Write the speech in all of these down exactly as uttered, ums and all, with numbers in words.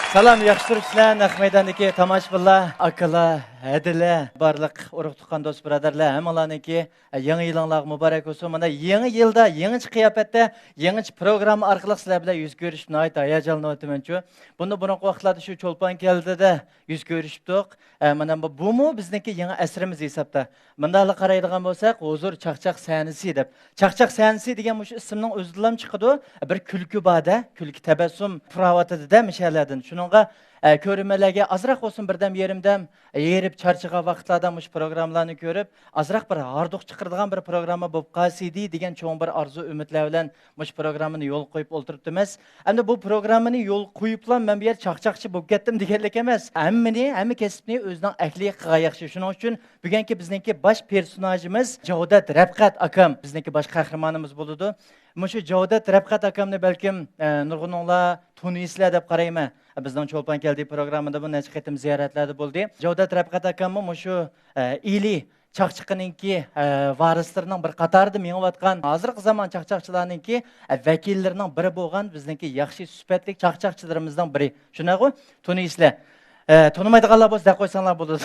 سالام، ياخشى تۇرۇپسىلەر، نەق مەيداندىكى تاماشىبىنلار، ئاكىلار، ھەدىلەر، بارلىق ئۇرۇق-تۇغقان، دوست-بۇرادەرلەر، ھەممىڭلارنىڭكى، ئە، يېڭى يىلىڭلارغا مۇبارەك بولسۇن. مانا يېڭى يىلدا يېڭىچە قىياپەتتە، يېڭىچە پروگرامما ئارقىلىق سىلەر بىلەن يۈز كۆرۈشۈپ ناھايىتى ھاياجانلىنىۋاتىمەنچۇ. بۇندىن بۇرۇنقى ۋاقىتلاردا شۇ چولپان كەلدىدە يۈز كۆرۈشۈپتۇق. ئە، مانا بۇ، بۇمۇ بىزنىڭكى يېڭى ئەسىرىمىز ھېسابتا. مۇنداقلا قارايدىغان بولساق، ھۇزۇر چاقچاق سەھنىسى دەپ. چاقچاق سەھنىسى دېگەن مۇشۇ ئىسىمنىڭ ئۆزىدىنلا چىقىدۇ. بىر كۈلكە بار-دە، كۈلكە تەبەسسۇم پۇراۋاتىدۇ-دە مىشەلەردىن. شۇنىڭغا، ئە، كۆرۈرمەنلەرگە ئازراق بولسۇن، بىردەم، يېرىمدەم، ھېرىپ چارچىغان ۋاقىتلاردا مۇشۇ پروگراممىلارنى كۆرۈپ، ئازراق بىر ھاردۇق چىقىرىدىغان بىر پروگرامما بولۇپ قالسىدى دېگەن چوڭ بىر ئارزۇ-ئۈمىدلەر بىلەن مۇشۇ پروگراممىنى يولغا قويۇپ ئولتۇرۇپتىمىز. ئەمدى بۇ پروگراممىنى يولغا قويۇپلا مەن بۇ يەردە چاقچاقچى بولۇپ كەتتىم دېگەنلىك ئەمەس. ھەممىنى، ھەممە كەسىپنى ئۆزىنىڭ ئەھلىگە قىلغان ياخشى. شۇنىڭ ئۈچۈن بۈگۈنكى بىزنىڭكى باش پېرسوناژىمىز جاۋدەت رەپقەت ئاكام بىزنىڭكى باش قەھرىمانىمىز بولىدۇ. مۇشۇ جاۋدەت رەپقەت ئاكامنى بەلكىم، ئە، نۇرغۇنۇڭلار تونۇيسىلەر دەپ قارايمەن. بىزنىڭ چولپان كەلدى پروگراممىدىمۇ نەچچە قېتىم زىيارەتلەردە بولدى. جاۋدەت رەپقەت ئاكاممۇ مۇشۇ، ئە، ئىلى چاقچىقىنىڭكى، ئە، ۋارىسلىرىنىڭ بىر قاتارىدا مېڭىۋاتقان، ھازىرقى زامان چاقچاقچىلارنىڭكى، ئە، ۋەكىللىرىنىڭ بىرى بولغان بىزنىڭكى ياخشى سۈپەتلىك چاقچاقچىلىرىمىزنىڭ بىرى. شۇنداقغۇ؟ تونۇيسىلەر. ئە، تونۇمايدىغانلار بولسا دەپ قويساڭلار بولىدۇ.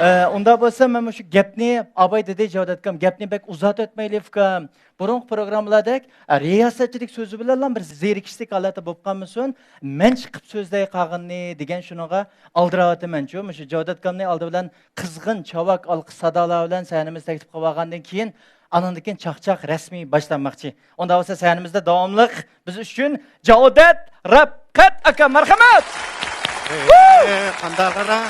ئە، ئۇنداق بولسا مەن مۇشۇ گەپنى، ئاباي دېدى جاۋدەت ئاكام، گەپنى بەك ئۇزارتىۋەتمەيلى ئۇكام. بۇرۇنقى پروگراممىلاردەك، ئە، رىياسەتچىلىك سۆزى بىلەنلا بىر زېرىكىشلىك ھالەتتە بولۇپ قالمىسۇن. مەن چىقىپ سۆزلەي قالغىنىنى دېگەن شۇنىڭغا ئالدىراۋاتىمەنچۇ. مۇشۇ جاۋدەت ئاكامنى ئالدى بىلەن قىزغىن چاۋاك ئالقىش سادالار بىلەن سەھنىمىزگە تەكلىپ قىلىۋالغاندىن كېيىن، ئانىڭدىن كېيىن چاقچاق رەسمىي باشلانماقچى. ئۇنداق بولسا سەھنىمىزدە داۋاملىق بىز ئۈچۈن جاۋدەت رەپقەت ئاكا، مەرھەمەت! ئەي، قانداق ئاكا؟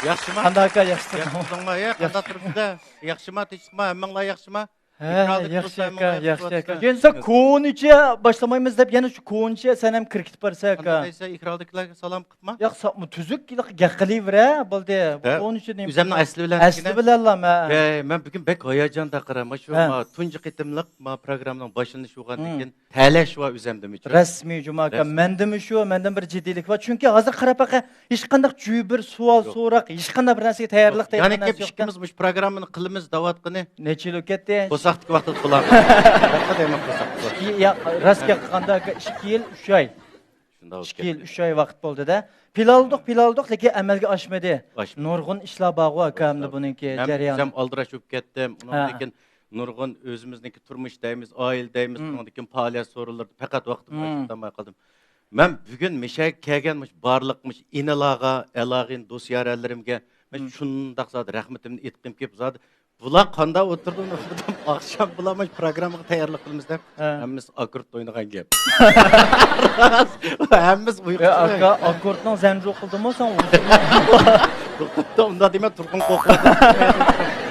ياخشىما؟ قانداق ئاكا، ياخشى ياخشى تۇردۇڭما؟ ئەي، قانداق تۇرۇپسىز؟ ياخشىما، تىنچلىقما؟ ھەممىڭلار ياخشىما؟ ھە، ياخشى ئاكا، ياخشى ئاكا. يەنە كونىچە باشلىمايمىز دەپ، يەنە شۇ كونىچە سەن ھەم كىرىپ كېتىپ بارسەن ئاكا. قانداق دەيسەن، ئېكرانلىقلارغا سالام قىلىپما؟ ياق، ساپمۇ تۈزۈك، گەپ قىلىۋېرە، بولدى. ھە، كونىچە نېمە؟ ئۆزۈمنىڭ ئەسلى بىلەن ئەسلى بىلەنلا مەن. ھەي، مەن بۈگۈن بەك ھاياجاندا قارا، مانا شۇ، ھە، ما تۇنجى قېتىملىق ما پروگراممىنىڭ باشلىنىشى بولغاندىن كېيىن تەلەش بار ئۆزۈمدىمۇ. رەسمىي جۇما ئاكا، مەندىمۇ شۇ، مەندىن بىر جىددىيلىك بار. چۈنكى ھازىر قاراپ باقە، ھېچقانداق جۈ-، بىر سوئال، سوراق، ھېچقانداق بىر نەرسىگە تەييارلىق دەيدىغان نەرسە يوق. يەنى گەپ، ئىككىمىز مۇشۇ پروگراممىنى قىلىمىز دەۋاتقىنى. نەچچە يىل ئۆتكەتتى؟ قورساقتىكى ۋاقتىدا قىلامىز. دەيمەن قورساقتا. ئىككى، يا، راست گەپ قىلغاندا ئاكا، ئىككى يىل، ئۈچ ئاي. شۇنداق بولۇپ كەتتى. ئىككى يىل، ئۈچ ئاي ۋاقىت بولدى-دە. پىلانلىدۇق، پىلانلىدۇق، لېكىن ئەمەلگە ئاشمىدى. ئاشمىدى. نۇرغۇن ئىشلار بارغۇ ئاكا، ئەمدى بۇنىڭكى جەريانى. مەن ئۆزۈم ئالدىراش بولۇپ كەتتىم. ئۇنىڭدىن كېيىن نۇرغۇن ئۆزىمىزنىڭكى تۇرمۇش دەيمىز، ئائىلە دەيمىز، ئۇنىڭدىن كېيىن پائالىيەت سورۇنلىرىدا پەقەت ۋاقتىمنى ئايرىشالماي قالدىم. مەن بۈگۈن مىشەگە كەلگەن مۇشۇ بارلىق مۇشۇ ئىنىلارغا، ئالاغىن دوست-يارەنلىرىمگە مەن شۇنداق زادى رەھمىتىمنى ئېيتقۇم كېلىپ، زادى بۇلار قانداق ئولتۇردى، ئۇنى ئاخشام بۇلار مۇشۇ پروگراممىغا تەييارلىق قىلىمىز دەپ، ھەممىسى ئاككورد ئوينىغان گەپ. ھەممىسى ئۇيقۇسىز. ئاكا، ئاككوردنىڭ زەنجۇ قىلدىمۇ ساڭا؟ ئۇنداق دېمە، تۇرقۇم قورقۇپ.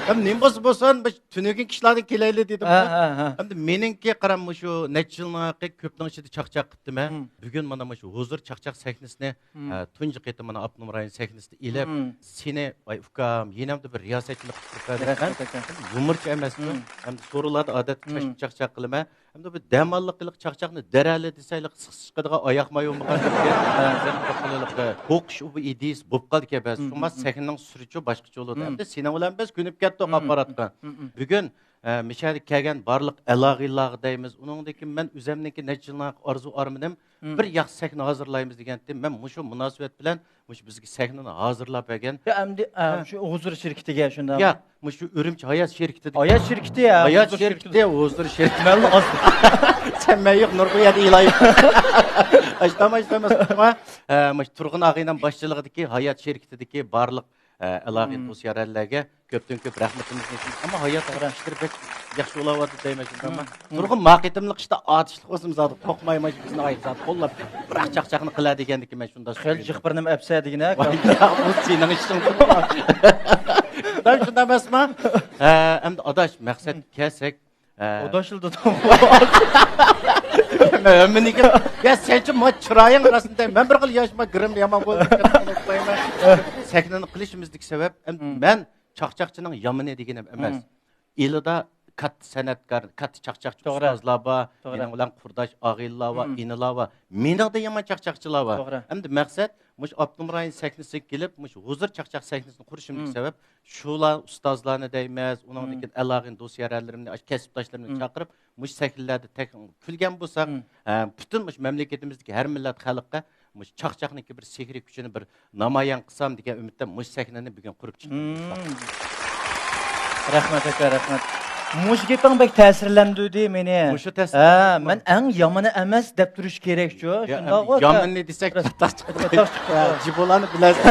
ھەم نېمە بولسا بولسۇن، بىر تۈنۈگۈن كىشىلەردىن كېلەيلى دېدىم. ھە، ھە، ھە. ئەمدى مېنىڭكى قارام مۇشۇ نەچچە يىلنىڭ ھەققى كۆپنىڭ ئىچىدە چاقچاق قىپتىمەن. بۈگۈن مانا مۇشۇ ھۇزۇر چاقچاق سەھنىسىنى، ھە، تۇنجى قېتىم مانا ئاپتونوم رايون سەھنىسىدە ئېلىپ، سېنى، ۋاي ئۇكام، يەنە بىر رىياسەتچىلىك قىلىپ بەردىڭ. مەن يۇمۇرچى ئەمەسمەن. ئەمدى سورۇنلاردا ئادەتتە چاقچاق قىلىمەن. ئەمدى بۇ دەم ئالغىلى چاقچاقنى دەرەلە دېسەيلى، سىقىش چىقىدىغان ئاياق مايۇ بولغان. قوقۇش ئۇ ئىدىيىسى بولۇپ قالدىكەن بەزى. شۇڭا سەھنىنىڭ سۈرىچۇ باشقىچە بولىدۇ. ئەمدى سېنىڭ بىلەن بىز كۆنۈپ كەتتۇق ئاپپاراتقا. بۈگۈن، ئە، مىشەدە كەلگەن بارلىق ئالاغىنلارغا دەيمىز. ئۇنىڭدىن كېيىن مەن ئۆزەمنىڭكى نەچچە يىللىق ئارزۇ ئارمىنىم، بىر ياخشى سەھنە ھازىرلايمىز دېگەنتىم. مەن مۇشۇ مۇناسىۋەت بىلەن مۇشۇ بىزگە سەھنىنى ھازىرلاپ بەرگەن. يا، ئەمدى، ئە، شۇ ھۇزۇر شىركىتىگە شۇنداقمۇ؟ ياق، مۇشۇ ئۈرۈمچى ھايات شىركىتىدىكى. ھايات شىركىتى، ھە، ھايات شىركىتى، ھۇزۇر شىركىتى. مەنلا ئاز. سەن مەن يوق، نۇرغۇن يەردە ئېلاي. ئاشتام، ئاشتام، ئاشتام. ھە، مۇشۇ تۇرغۇن ئاغىنەم باشچىلىقىدىكى ھايات شىركىتىدىكى بارلىق، ئە، ئالاغىن دوست-يارەنلەرگە كۆپتىن كۆپ رەھمىتىمىزنى ئېيتىمىز. ئەمما ھايات ئىشلىرى بەك ياخشى بولاۋاتىدۇ دەيمەن شۇنداقمۇ؟ نۇرغۇن ما قېتىملىق ئىشتا ئاتۇشلۇق بولسىمۇ زادى قورقمايمەن، بىزنى ئايرىپ زادى قوللاپ بىراق چاقچاقنى قىلە دېگەندىكىن مەن شۇنداق خېلى جىق بىر نېمە ئەپسە دېگىنە. ۋاي، يا، ئۇ سېنىڭ ئىشىڭ. دايىم شۇنداق ئەمەسما؟ ھە، ئەمدى ئاداش، مەقسەتكە كەلسەك، ھە. ئاداشلا دېدىڭ. مەن ھەممىنىڭكى، يا، سەنچە ما چىرايىڭ راستىندا، مەن بىر خىل ياشما گىرىم يامان بولدى. سەھنىنى قىلىشىمىزدىكى سەۋەب، ئەمدى مەن چاقچاقچىنىڭ يامىنى دېگىنىم ئەمەس. ئىلىدا كاتتا سەنئەتكار، كاتتا چاقچاقچى ئۇستازلار بار، مېنىڭ بىلەن قۇرداش ئاغىنىلار بار، ئىنىلار بار. مېنىڭدىن يامان چاقچاقچىلار بار. ئەمدى مەقسەت مۇشۇ ئاپتونوم رايون سەھنىسىگە كېلىپ، مۇشۇ ھۇزۇر چاقچاق سەھنىسىنى قۇرۇشۇمدىكى سەۋەب، شۇلار ئۇستازلارنى دەيمىز، ئۇنىڭدىن كېيىن ئالاغىن دوست-يارەنلىرىمنى، ئاشۇ كەسىپداشلىرىمنى چاقىرىپ، مۇشۇ سەھنىلەردە تەك-، كۈلگەن بولساق، ھە، پۈتۈن مۇشۇ مەملىكىتىمىزدىكى ھەر مىللەت خەلققە مۇشۇ چاقچاقنىڭكى بىر سېھرىي كۈچىنى بىر نامايان قىلسام دېگەن ئۈمىدتە مۇشۇ سەھنىنى بۈگۈن قۇرۇپ چىقتىم. مم. رەھمەت ئاكا، رەھمەت. مۇشۇ گېپىڭ بەك تەسىرلەندۈردى مېنى. مۇشۇ تەسىر-، ھە، مەن ئەڭ يامىنى ئەمەس دەپ تۇرۇش كېرەكچۇ. يا، شۇنداقغۇ ئاكا. يامىنىنى دېسەك، تاش چىقىدۇ. تاش چىقىدۇ. ھە، جىبۇلارنى بىلەسىز.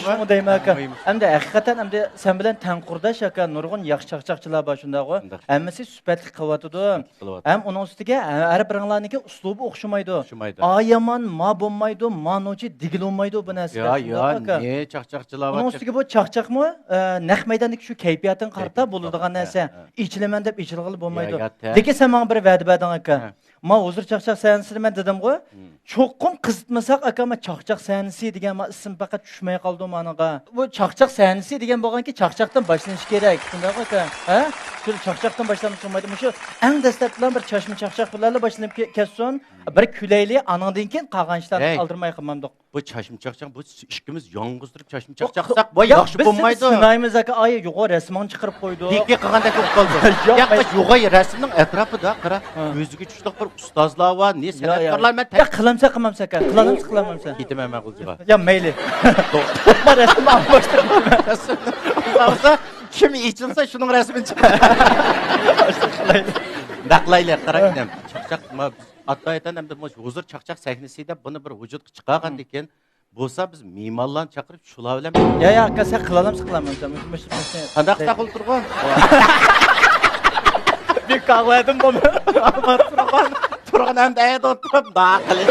شۇنى دەيمەن ئاكا. مۇھىم. ئەمدى ھەقىقەتەن ئەمدى سەن بىلەن تەڭ قۇرداش ئاكا، نۇرغۇن ياخشى چاقچاقچىلار بار، شۇنداقغۇ. شۇنداق. ھەممىسى سۈپەتلىك قىلىۋاتىدۇ. سۈپەتلىك قىلىۋاتىدۇ. ھەم ئۇنىڭ ئۈستىگە ھە-، ھەر بىرىڭلارنىڭكى ئۇسلۇبى ئوخشىمايدۇ. ئوخشىمايدۇ. ئا يامان، ما بولمايدۇ، ما نوچى دېگىلى بولمايدۇ بۇ نەرسىلەر. يا، يا، شۇنداق ئاكا. نى چاقچاقچىلار ئۇنىڭ ئۈستىگە بۇ چاقچاقمۇ، ئە، نەق مەيداندىكى شۇ كەيپىياتىڭغا قارىتا بولىدىغان نەرسە. ھە، ھە. ئېچىلىمەن دەپ ئېچىلغىلى بولمايدۇ. يا، يا، تە- لېكىن سەن ماڭا بىر ۋەدە بەردىڭ ئاكا. ھە. ما ھۇزۇر چاقچاق سەھنىسىنى مەن دېدىمغۇ. مم. چوقۇم قىزىتمىساق، ئاكا، ما چاقچاق سەھنىسى دېگەن ما ئىسىم پەقەت چۈشمەي قالدى مانىغا. بۇ چاقچاق سەھنىسى دېگەن بولغانكى، چاقچاقتىن باشلىنىشى كېرەك. شۇنداقمۇ ئاكا؟ ھە؟ شۇ چاقچاقتىن باشلانمىسا بولمايدۇ. مۇشۇ ئەڭ دەسلەپتىلا بىر چاچما چاقچاق بىلەنلا باشلىنىپ كە-، كەتسۇن. بىر كۈلەيلى، ئاندىن كېيىن قالغان ئىشلارنى ئەي. ئالدىرماي قىلمامدۇق. بۇ چاچما چاقچاق، بۇ ئىككىمىز يالغۇز تۇرۇپ چاچما چاقچاقساق، ۋاي، ياق، ياخشى بولمايدۇ. سىنايمىز ئاكا، ئاي، يوغان رەسىمىڭنى چىقىرىپ قويدۇق. پىكى قىلغاندەك بولۇپ قالدى. ياق، ياق، ياق، يوغان رەسىمنىڭ ئەتراپىدا قارا، ھە. ئۆزىگە چۈشلۈك بىر ئۇستازلار بار، نى يا، يا. سەنئەتكارلار، مەن يا، قىلامسەن، قىلمامسەن ئاكا، قىلامسەن، قىلمامسەن. كېتىمەن مەن غۇلجىغا. يا، مەيلى. ما رەسىمنى ئالماشتۇرىمەن. رەسىمنى ئالماشتۇرسا، كىم ئېچىلسا، شۇنىڭ رەسىمىنى چىقار. نەقلەيلى، قارا، ئىنەم. چاقچاق، ما، ئاتايتەن ئەمدى مۇشۇ ھۇزۇر چاقچاق سەھنىسى دەپ بۇنى بىر ۋۇجۇدقا چىقارغاندىن كېيىن، بولسا بىز مېھمانلارنى چاقىرىپ، شۇلار بىلەن يا، يا، ئاكا، سەن قىلالامسەن، قىلالمامسەن؟ مۇشۇ، مۇشۇ، مۇشۇ. قانداق تاقىل تۇرغۇن؟ بىر قاغلىدىم بۇنى. تۇرغۇن، تۇرغۇن ئەمدى ئەيدە ئولتۇرۇپ، داقىلى.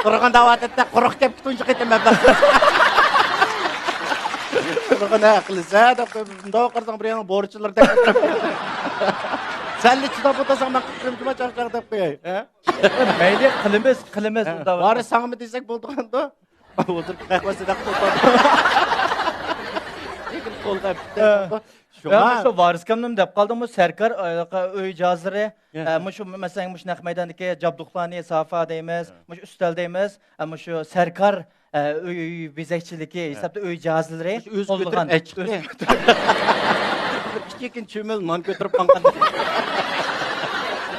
تۇرغۇن داۋاتەتتە قۇرۇق كەپكە تۇنجى قېتىم مەبلەغ. تۇرغۇن ھە قىلىسە دەپ، مۇنداق قارىساڭ بىر يەرنىڭ بورچىلىرىدەك. سەنلا چىداپ ئولتۇرساڭ، مەن قىلىپ جۇما چاقچاق دەپ قوياي. ھە؟ مەيلى، قىلىمىز، قىلىمىز، ھە، ئۇنداق بارى بولسا. ساڭىمۇ دېسەك بولىدىغاندۇ. ھۇزۇر قەھۋە سىداق قولغا. شۇڭا. يا، مۇشۇ ۋارىسكامنىمۇ دەپ قالدىڭمۇ، سەركار، ئايلىقى ئۆي جاھازلىرى، يا. ئە، مۇشۇ، مەسىلەن، مۇشۇ نەق مەيداندىكى جابدۇقلارنى، سافا دەيمىز، يا. مۇشۇ ئۈستەل دەيمىز، ئە، مۇشۇ سەركار، ئە، ئۆي، ئۆي بېزەكچىلىكى يا. ھېسابتا ئۆي جاھازلىرى مۇشۇ ئۆزى قوللىغان. كۆتۈرۈپ ئەچىقتى. ئۆزى كۆتۈرۈپ. بىر كىچىككىنە چۈمۈل نان كۆتۈرۈپ ماڭغان.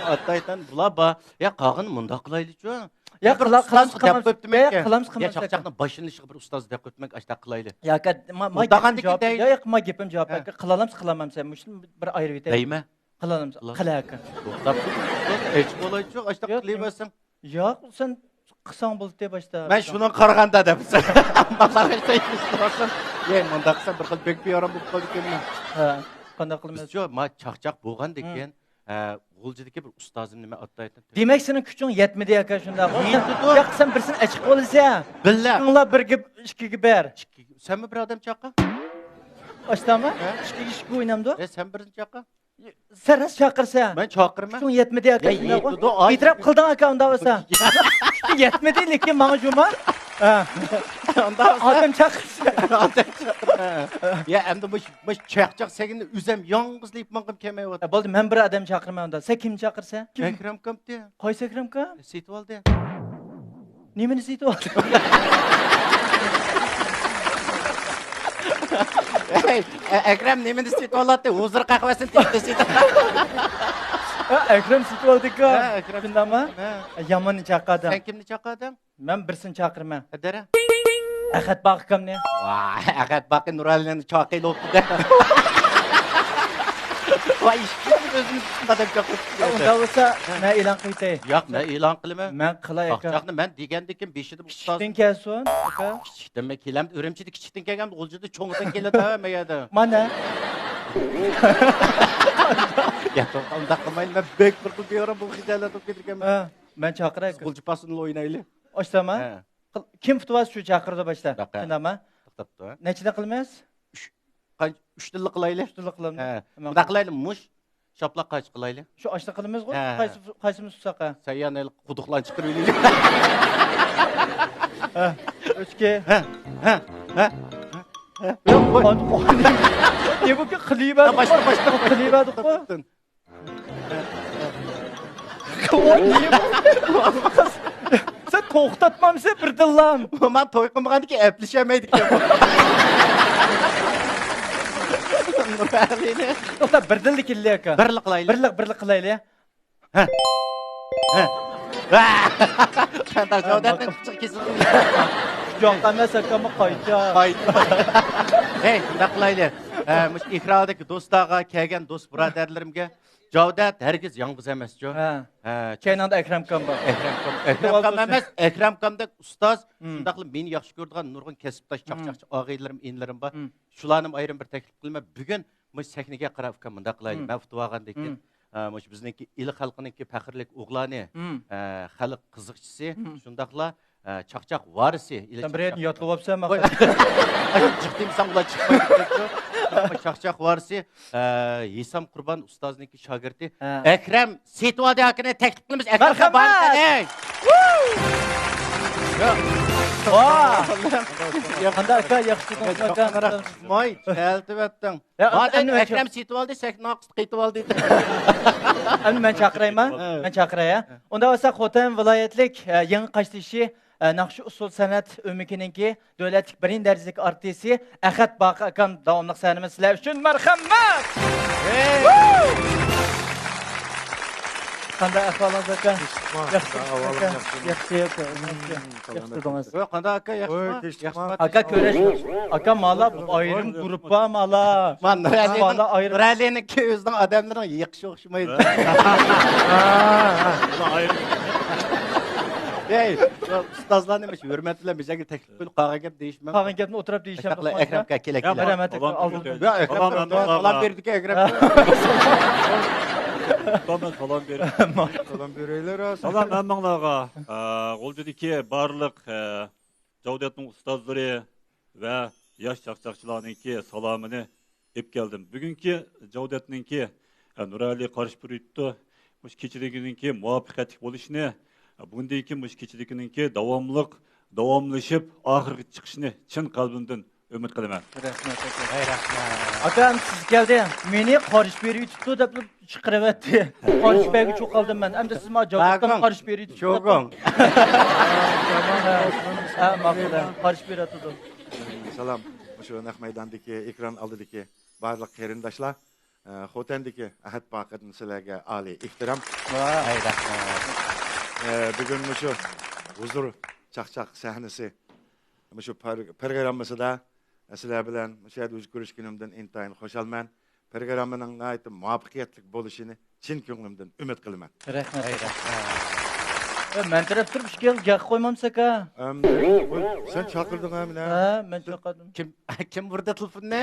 ئاتايتەن بۇلار بار. يا، قالغىنى مۇنداق قىلايلىچۇ. يا، بىر قىلا-، ئۇستاز قىلامسىز، دەپ قىلامسىز. قويۇپتىمەن يا، يا، قىلامسىز، يا، قىلامسىز. چاقچاقنىڭ باشلىنىشىغا بىر ئۇستاز دەپ قويۇپتىمەن، ئاشۇنداق قىلايلى. يا، ئاكا، ما، ما گېپىم جاۋاب بەر. يا، يا، ما گېپىم جاۋاب بەر. ھە. قىلالامسىز، قىلالمامسىز؟ مۇشۇنى بىر ئايرىۋېتەي. دەيمەن. قىلالامسىز؟ قىلە، ئاكا. توختاپ. ئېچىق بولايچۇ، ئاشۇنداق قىلىۋەرسەڭ. ياق، سەن قىلساڭ بولدى باشتا. مەن شۇنىڭغا قارىغاندا دەپ. يەي، مۇنداق قىلسام بىر خىل بەك بىئارام بولۇپ قالىدىكەنمەن. ھە، قانداق قىلىمىز؟ بىزچۇ، ما چاقچاق بولغاندىكىن، ھە، غۇلجىدىكى بىر ئۇستازىمنى مەن ئاتايتتىم. دېمەك، سېنىڭ كۈچۈڭ يەتمىدى ئاكا، شۇنداقمۇ؟ يەتمىدۇ. ياق، سەن بىرسىنى ئېچىق بولىسەن. بىللە. ئىككىڭلار بىرگە، ئىككىگە بىر. ئىككى، سەنمۇ بىر ئادەم چاقا؟ ئاشتاما؟ ھە؟ ئىككىگە ئىككى ئوينامدۇ؟ ھە، سەن بىرنى چاقا. سەن راست چاقىرىسەن. مەن چاقىرىمەن. كۈچۈڭ يەتمىدى ئاكا، يا، شۇنداقمۇ؟ يېتىدۇ، ئاي. ئېتىراپ قىلدىڭ ئاكا، ئۇنداق بولسا. يا. كۈچۈڭ يەتمىدى، لېكىن ماڭا جۇما. ھە. ئۇنداق بولسا. ئادەم چاقىرسا. ئادەم چاقىرىمەن. يا، ئەمدى مۇش-، مۇشۇ چاقچاق سەگىننى ئۆزۈم يالغۇز لېيىپ ماڭغۇم كەلمەيۋاتىدۇ. يا، بولدى، مەن بىر ئادەم چاقىرىمەن ئۇندا. سەن كىمنى چاقىرىسەن؟ كىم؟ ئەكرەم كامتى. قايسى ئەكرەم كام؟ سېتىۋالدى. نېمىنى سېتىۋالدى؟ ئەي، ئە-، ئەكرەم نېمىنى سېتىۋالاتتى؟ ھۇزۇر قەھۋەسىنى تېپتى، سېتىۋالدى. ھە، ئەكرەم سېتىۋالدىكەن. ھە، ئەكرەم. شۇنداقمۇ؟ ھە. يامان چاقىردىڭ. سەن كىمنى چاقىردىڭ؟ مەن بىرسىنى چاقىرىمەن. ھەدەرە. ئەخەت باقى ئاكامنى. ۋاي، ئەخەت باقى نۇرئەلىنى چاقىرىۋاپتۇ-دە. ۋاي، ئىككىمىز ئۆزىمىز ئۈچۈن ئادەم چاقىرىپ. ئۇنداق بولسا، ھە. مەن ئېلان قىلىۋېتەي. ياق، مەن ئېلان قىلىمەن. مەن قىلاي، ئاكا. چاقچاقنى مەن دېگەندىكىن بېشىدا ئۇستاز. كىچىكتىن كەلسۇن، ئاكا. كىچىكتىنمۇ كېلەمدۇ، ئۈرۈمچىدە كىچىكتىن كەلگەن، غۇلجىدا چوڭىدىن كېلىدۇ ھەممە يەردە. مانا. يا، توغرا، ئۇنداق قىلمايلى، مەن بەك بىر خىل بىئارام بولۇپ خىجالەت بولۇپ كېتىدىكەنمەن. ھە، مەن چاقىراي، ئاكا. غۇلجا پاسىنىلا ئوينايلى. ئاشتاما؟ ھە. قىل-، كىم ئۇتۇۋالسا شۇ چاقىرىدۇ باشتا. شۇنداقمۇ؟ توختاپتۇ، ھە. نەچچىدىن قىلىمىز؟ ئۈچ. قاي-، ئۈچتىنلا قىلايلى. ئۈچتىنلا قىلىمىز. ھە. مۇنداق قىلايلى، مۇش، شاپلاق قاچا قىلايلى. شۇ ئاشتا قىلىمىزغۇ؟ ھە، ھە. قايسى، قايسىمىز تۇتساق، ھە؟ سەن يەنە قۇدۇقلارنى چىقىرىۋېلىلى. ھە، ئۈچكە. ھە، ھە، ھە، ھە. ياق، قوي. نېمە بۇ قىلىۋەردۇق. باشلا، باشلا. قىلىۋەردۇققۇ. سەن توختاتمامسەن بىردىنلا؟ مانا توي قىلمىغاندىكىن ئەپلىشەلمەيدىكەن. توختا، بىردىنلا كېلىلى ئاكا. بىرلا قىلايلى. بىرلا، بىرلا قىلايلى. ھە. قانداق جاۋدەتنىڭ پىچىقى كېسىلدى؟ يوق ئەمەس، ئاكاممۇ قايتا. قايتا. ھەي، شۇنداق قىلايلى. ئە، مۇشۇ ئېكراندىكى دوستلارغا، كەلگەن دوست بۇرادەرلىرىمگە، جاۋدەت ھەرگىز يالغۇز ئەمەسچۇ. ھە. ھە. كەينىڭدە ئەكرەمكام بار. ئەكرەمكام، ئەكرەمكام ئەمەس، ئەكرەمكامدەك ئۇستاز، شۇنداقلا مېنى ياخشى كۆرىدىغان نۇرغۇن كەسىپداش، چاقچاقچى ئاغىنىلىرىم، ئىنىلىرىم بار. شۇلارنىمۇ ئايرىم بىر تەكلىپ قىلىمەن. بۈگۈن مۇشۇ سەھنىگە قاراپ، ئۇكام، مۇنداق قىلايلى. مەن ئۇتۇۋالغاندىن كېيىن، ئە، مۇشۇ بىزنىڭكى ئىلى خەلقىنىڭكى پەخىرلىك ئوغلانى، ئە، خەلق قىزىقچىسى، شۇنداقلا، ئە، چاقچاق ۋارىسى، ئىلى سەن بىر يەردىن ياتلىۋاپسەن، ماقا. جىق دېمىسەڭ، بۇلار چىقمايدۇ. چاقچاق ۋارىسى، ئە، ھېسام قۇربان ئۇستازنىڭكى شاگىرتى ئەكرەم سېتىۋالدى ئاكىنى تەكلىپ قىلىمىز. ئەكرەم، مەرھەمەت! قانداق ئاكا، ياخشى تۇردۇڭىزمۇ ئاكا؟ ماي، كەلتىۋەتتىڭ. مادەم ئەكرەم سېتىۋالدى، سەھنە ئاقىسى قېتىۋالدى. ئەمدى مەن چاقىرايمەن؟ مەن چاقىراي، ھە؟ ئۇنداق بولسا خوتەن ۋىلايەتلىك، ئە، يېڭى قاشتېشى، ئە، ناخشا ئۇسسۇل سەنئەت ئۆمىكىنىڭكى دۆلەتلىك بىرىنچى دەرىجىلىك ئارتىسى ئەخەت باقى ئاكام داۋاملىق سەھنىمىز سىلەر ئۈچۈن. مەرھەمەت! قانداق ئەھۋالىڭىز ئاكا؟ ياخشى، ياخشى، ياخشى، ياخشى تۇردىڭىز. ۋاي، قانداق ئاكا، ياخشىما؟ ياخشىما؟ ئاكا، كۆرۈش. ئاكا، مالا ئايرىم گۇرۇپپا، مالا. مانا نۇرەلىنىڭ، نۇرەلىنىڭكى ئۆزىنىڭ ئادەملىرىنىڭ يېقىشى ئوخشىمايدۇ. ئەي، ئۇستازلارنى مۇشۇ ھۆرمەت بىلەن بىزگە تەكلىپ قىلىپ، قالغان گەپ دېيىشمەڭ. قالغان گەپنى ئوتتۇرۇپ دېيىشمەڭ. ئەكرەم ئاكا، كېلە، كېلە. مەرھەمەت، ئالدىن. يا، ئەكرەم، سالام بېرىدىكەن، ئەكرەم. سالام بېرىڭ. سالام بېرەيلى، راست. سالام ھەممىڭلارغا. ئە، غۇلجىدىكى بارلىق، ئە، جاۋدەتنىڭ ئۇستازلىرى ۋە ياش چاقچاقچىلارنىڭكى سالامىنى ئېلىپ كەلدىم. بۈگۈنكى جاۋدەتنىڭكى، ئە، نۇرئەلى قارشى بېرىۋېتىپتۇ. مۇشۇ كېچىلىكىنىڭكى مۇۋەپپەقىيەتلىك بولۇشىنى، بۇندىن كېيىن مۇشۇ كېچىلىكىنىڭكى داۋاملىق، داۋاملىشىپ، ئاخىرىغا چىقىشىنى چىن قەلبىمدىن ئۈمىد قىلىمەن. رەھمەت، ئاكا. ھەي، رەھمەت. ئاكا، ئەمدى سىز كەلدى. مېنى قارشى بېرىۋېتىپتۇ دەپ چىقىرىۋەتتى. قارشى بەرگۈچى قالدىم مەن. ئەمدى سىز ماڭا جاۋابتىن قارشى بېرىۋېتىپتۇ. ھە، ھە، ماقۇل. قارشى بېرىۋاتىدۇ. سالام، مۇشۇ نەق مەيداندىكى، ئېكران ئالدىدىكى بارلىق قېرىنداشلار. ئە، خوتەندىكى ئەھەت باقىدىن سىلەرگە ئالىي ئېھتىرام. ۋاي. ھەي، رەھمەت. ئە، بۈگۈن مۇشۇ ھۇزۇر چاقچاق سەھنىسى، مۇشۇ پار-، پروگراممىسىدا سىلەر بىلەن مۇشۇ يەردە يۈز كۆرۈشكىنىمدىن ئىنتايىن خۇشالمەن. پروگراممىنىڭ ناھايىتى مۇۋەپپەقىيەتلىك بولۇشىنى چىن كۆڭلۈمدىن ئۈمىد قىلىمەن. رەھمەت. ھەي، رەھمەت. ئە، مەن تەرەپ تۇرۇپ ئىككىڭىز گەپ قويمامسىز ئاكا؟ ئەمدى، ۋاي، سەن چاقىردىڭ ھە مېنى؟ ھە، مەن چاقىردىم. كىم، كىم ئۇردى تېلېفوننى؟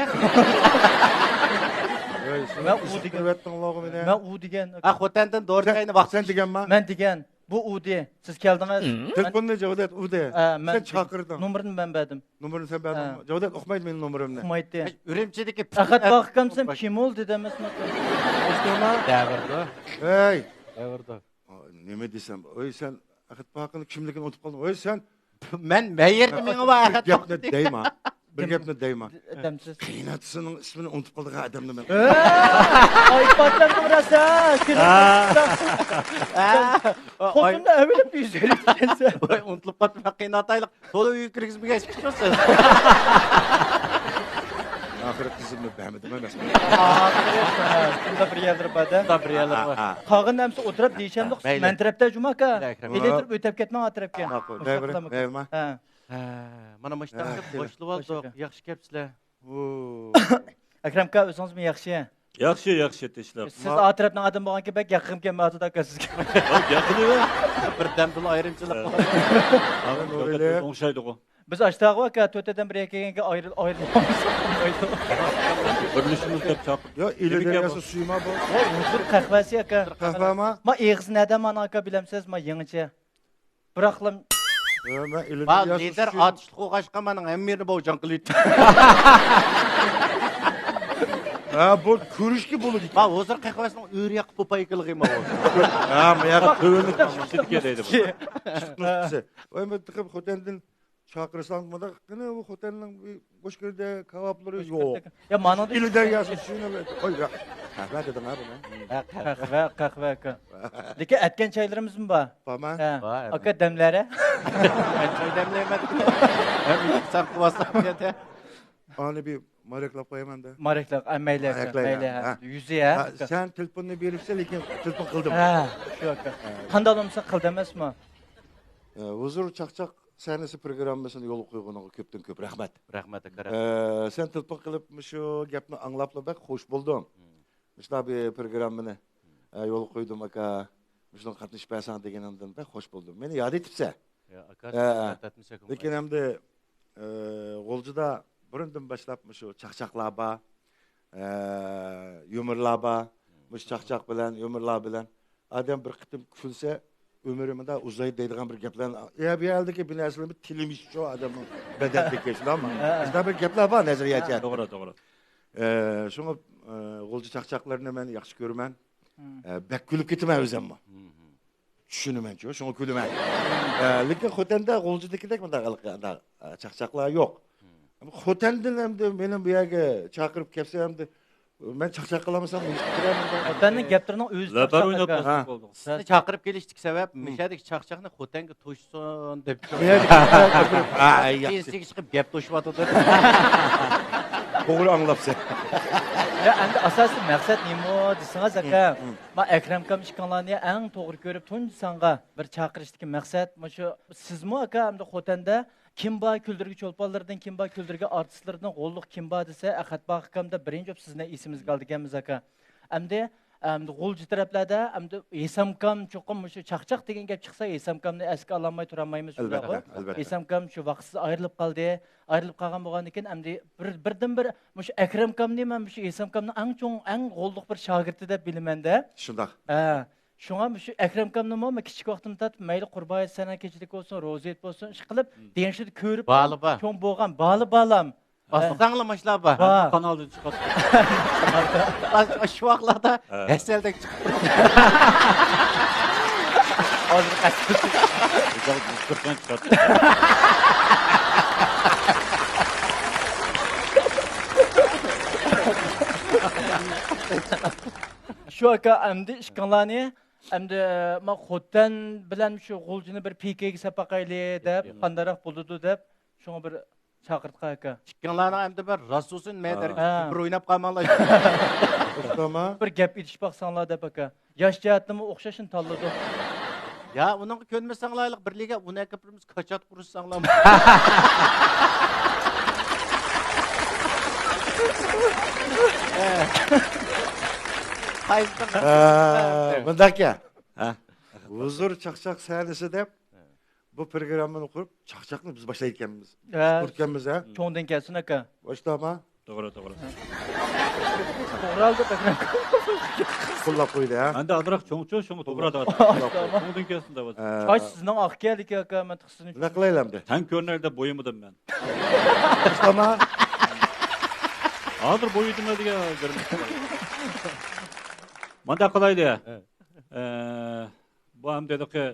ۋاي، سەن مەن ئۇ دېگەن. مەن ئۇ دېگەن. ھە، خوتەندىن دورا سەن، تەينى ۋاقىت. سەن دېگەنما؟ مەن دېگەن. بۇ ئۇدى. سىز كەلدىڭىز. تېلېفوننى جاۋدەت ئۇدى. ھە، مەن سەن چاقىردىڭ. نومۇرنى مەن بەردىم. نومۇرنى سەن بەردىڭ. ھە. جاۋدەت ئۇقمايدۇ مېنىڭ نومۇرۇمنى. ئۇقمايتتى. ئۈرۈمچىدىكى ئەخەت باقى ئاكام دېسەم، كىم ئۇ دېدى ئەمەسمۇ؟ دەۋردۇ. ھەي. دەۋردۇ. نېمە دېسەم، ۋاي سەن ئەخەت باقىنىڭ كىملىكىنى ئۇنتۇپ قالدىڭ. ۋاي سەن مەن مەيەردە مېڭىۋا ئەخەت باقى. گەپنى دەيما. بىر گەپنى دەيما. دەمسىز. قېيىنئاتىسىنىڭ ئىسمىنى ئۇنتۇپ قالىدىغان ئادەمنى مەن. ئاي، پاتلامدىڭ راست ھە. خوتۇننى ئەۋېلىپ يۈز بېرىپتىكەنسەن. ۋاي، ئۇنتۇلۇپ قاپتىمەن، قېيىنئاتايلىق. تولا ئۆيگە كىرگۈزمىگەچ چىقىسىز. ئاخىرى قىزىمنى بەرمىدىم ئەمەسمۇ؟ ئاخىرى، ھە، شۇنداق بىر يەرلىرى بار-دە. شۇنداق بىر يەرلىرى بار. ھە، ھە. قالغىنىنى ئەمسە ئۆتەپ دېيىشەمدۇق. ھە، مەن تەرەپتە جۇما ئاكا. مەيلى. ئېلىپ تۇرۇپ ئۆتەپ كەتمەڭ ئا تەرەپكە. ماقۇل. مەيلى، مەيلىما؟ ھە. ھە، مانا مۇشۇنداق قىلىپ باشلىۋالدۇق. ياخشى كەپسىلەر. ئەكرەم ئاكا، ئۆزىڭىزمۇ ياخشى؟ ياخشى، ياخشى، تىنچلىق. سىز ئا تەرەپنىڭ ئادىمى بولغانكەن بەك يېقىم كەلمەيۋاتىدۇ ئاكا سىزگە. يېقىنى بىردەمدىلا ئايرىمچىلىق بولىدۇ. ئوڭشايدىغۇ. بىز ئاشتاغۇ ئاكا، تۆت ئادەم بىر يەرگە كەلگەنكەن ئايرىل-، ئايرىلمامىز. بىرلىشىمىز دەپ چاقىردى. يا، ئىلى دەرياسى سۈيىما بۇ؟ ھۇزۇر قەھۋەسى ئاكا. قەھۋەما؟ ما ئېغىزى نەدە مانىڭ ئاكا بىلەمسىز؟ ما يېڭىچە. بىراقلا. يا، مەن ئىلى دەرياسى لىدەر سۈيى. ئاتۇشلۇق بولغاچقا مانىڭ ھەممە يېرىنى بوۋجان قىلىۋېتىپتۇ. ھە، بۇ كۆرۈشكە بولىدۇ. ما ھۇزۇر قەھۋەسىنىڭ ئۆرە ياققا پوپايكىلىقى ما بۇ. ھە، ما ياققا تۆۋەنلىك چىقىشىدىكەن دەيدۇ بۇ. ۋاي، مەن تېخى خوتەندىن چاقىرساڭ، مۇنداق، قېنى، ئۇ خوتەننىڭ بىر بوشكىرىدە كاۋاپلىرى يوق. يا، مانىڭدا ئىلى دەرياسى سۈيىنى، قوي، يا. قەھۋە دېدىڭ ھە بۇنى؟ ھە، قەھۋە، قەھۋە، ئاكا. لېكىن ئەتكەن چايلىرىمىزمۇ بار. بارمۇ؟ ھە. بار، ئەمدى. ئاكا، دەملەرە؟ مەن چاي دەملەيمەن. ھەم ئىككى ساق باسسام يەتە. ئانى بىر ماراكلاپ قويايمەن دە. ماراكلاپ، ئە، مەيلى، ئاكا، ماراكلايمەن، مەيلى، ھە. ھە. يۈزى، ھە، ھە، ئاكا. سەن تېلېفوننى بېرىپسەن، لېكىن تېلېفون قىلدىم. ھە، شۇ، ئاكا. ھە. قانداق بولمىسا قىلدى ئەمەسمۇ؟ ئە، ھۇزۇر چاقچاق سەھنىسى پروگراممىسىنى يولغا قويغىنىڭغا كۆپتىن كۆپ رەھمەت. رەھمەت، ئاكا، رەھمەت. ئە، سەن تېلېفون قىلىپ مۇشۇ گەپنى ئاڭلاپلا بەك خوش بولدۇم. مم. مۇشۇنداق بىر پروگراممىنى، ئە، يولغا قويدۇم، ئاكا. مۇشۇنىڭغا قاتنىشىپ بەرسەڭ دېگىنىڭدىن بەك خوش بولدۇم. مېنى ياد ئېتىپسەن. يا، ئاكا، ھە، ھە. لېكىن ئەمدى، ئە، غۇلجىدا بۇرۇندىن باشلاپ مۇشۇ چاقچاقلار بار، ئە، يۇمۇرلار بار. مۇشۇ چاقچاق بىلەن، يۇمۇرلار بىلەن ئادەم بىر قېتىم كۈلسە، ئۆمرى مۇنداق ئۇزايدۇ دەيدىغان بىر گەپلەرنى، يا، بۇ يەردىكى بۇ نەرسىلەرنى تىلىمىش شۇ ئادەمنىڭ بەدەندىكى، شۇنداقمۇ؟ ھە. شۇنداق بىر گەپلەر بار نەزەرىيەتچە. توغرا، توغرا. ئە، شۇڭا، ئە، غۇلجا چاقچاقلىرىنى مەن ياخشى كۆرىمەن. مم. ئە، بەك كۈلۈپ كېتىمەن ئۆزۈممۇ. مم. چۈشىنىمەنچۇ، شۇڭا كۈلىمەن. ئە، لېكىن خوتەندە غۇلجىدىكىدەك مۇنداق، مۇنداق، ئە، چاقچاقلار يوق. مم. خوتەندىن ئەمدى مېنى بۇ يەرگە چاقىرىپ كەلسە ئەمدى مەن چاقچاق قىلالمىسام، نېمە قىلىمەن؟ ئەپەندىم گەپلىرىنىڭ ئۆزى لەپەر چاقچاق ئويناپ ئاكا. تۇرسىڭىز بولدى. سىزنى چاقىرىپ كېلىشتىكى سەۋەب، مم، مۇشۇ يەردىكى چاقچاقنى خوتەنگە توشسۇن دەپ. بۇ يەردىكى چاقچاق ئاكا. ھە، ياخشى. پېنسىيەگە چىقىپ گەپ توشۇۋاتىدۇ. توغرا ئاڭلاپسەن. يا، ئەمدى ئاساسىي مەقسەت نېمە دېسىڭىز، ئاكا، مم، مم. ما ئەكرەم ئاكام ئىككىڭلارنى ئەڭ توغرا كۆرۈپ، تۇنجى سانغا بىر چاقىرىشتىكى مەقسەت مۇشۇ. سىزمۇ، ئاكا، ئەمدى خوتەندە كىم بار كۈلدۈرگە چولپانلىرىدىن، كىم بار كۈلدۈرگە ئارتىسلىرىدىن، غوللۇق كىم بار دېسە، ئەخەت باغ ئاكام دەپ بىرىنچى بولۇپ سىزنى ئېسىمىزگە ئالىدىكەنمىز، ئاكا. ئەمدى، ئەمدى غۇلجا تەرەپلەردە ئەمدى ھېسامكام چوقۇم مۇشۇ چاقچاق دېگەن گەپ چىقسا، ھېسامكامنى ئەسكە ئالالماي تۇرالمايمىز، شۇنداققۇ؟ ئەلۋەتتە، ئەلۋەتتە. ھېسامكام شۇ ۋاقىتسىز ئايرىلىپ قالدى. ئايرىلىپ قالغان بولغاندىن كېيىن، ئەمدى بىر، بىردىنبىر مۇشۇ ئەكرەمكامنى مەن مۇشۇ ھېسامكامنىڭ ئەڭ چوڭ، ئەڭ غوللۇق بىر شاگىرتى دەپ بىلىمەن-دە. شۇنداق. ھە. شۇڭا مۇشۇ ئەكرەمكامنىمۇ مەن كىچىك ۋاقتىمدىن تارتىپ، مەيلى قۇربان ھېيت سەنە كېچىلىك بولسۇن، روزا ھېيت بولسۇن، ئىشقىلىپ، مم، دېڭىشىدا كۆرۈپ، بالىبا، چوڭ بولغان بالىبالام. باسساڭلا ماشۇلار بار. بار. قانالدىن چىقىپ. شۇ ۋاقىتلاردا، ھە، ھەسەلدەك چىقىپ تۇرىدۇ. ھازىر قەستەن چىقىپ. شۇ ئاكا، ئەمدى ئىككىڭلارنى، ئەمدى، ما خوتەن بىلەن شۇ غۇلجىنى بىر پىكىگە سەپ باقايلى دەپ، قانداقراق بولىدۇ دەپ، شۇڭا بىر چاقىرتقان ئاكا. ئىككىڭلارنىڭ ئەمدى بىر راست بولسۇن، مەن، ھە، دەرىكىز بىر ئويناپ قالماڭلار. توختاما. بىر گەپ ئېتىشىپ باقساڭلار دەپ ئاكا. ياش جەھەتتىنمۇ ئوخشاشنى تاللىدۇق. يا، ئۇنىڭغا كۆنمىسەڭلار، بىرلىككە ئۇنى ئەكىرىپ بىرىمىز كاچات قۇرۇشساڭلار. قايسى، ھە، مۇنداق گەپ. ھە. ھۇزۇر چاقچاق سەھنىسى دەپ بۇ پروگراممىنى قۇرۇپ، چاقچاقنى بىز باشلايدىكەنمىز. ھە. قۇرۇپكەنمىز، ھە؟ چوڭدىن كەلسۇن ئاكا. باشلىدىما؟ توغرا، توغرا. توغرا ئالدى، ئاكا. قوللاپ قويدى، ھە؟ ئەندى ئازراق چوڭچۇ، شۇڭا توغرا دەۋاتىدۇ. توغرا. چوڭدىن كەلسۇن دەۋاتىدۇ. ھە. چاچ سىزنىڭ ئاق ئىكەن، ئاكا، مەن تېخى سىزنى. نېمە قىلايلى ئەمدى؟ تەڭ كۆرۈنەي دەپ بويىمىدىم مەن. توختاما. ھازىر بويىدىم دېگەن گىرىم. مۇنداق قىلايلى. ھە. ئە، بۇ ئەمدى ھېلىقى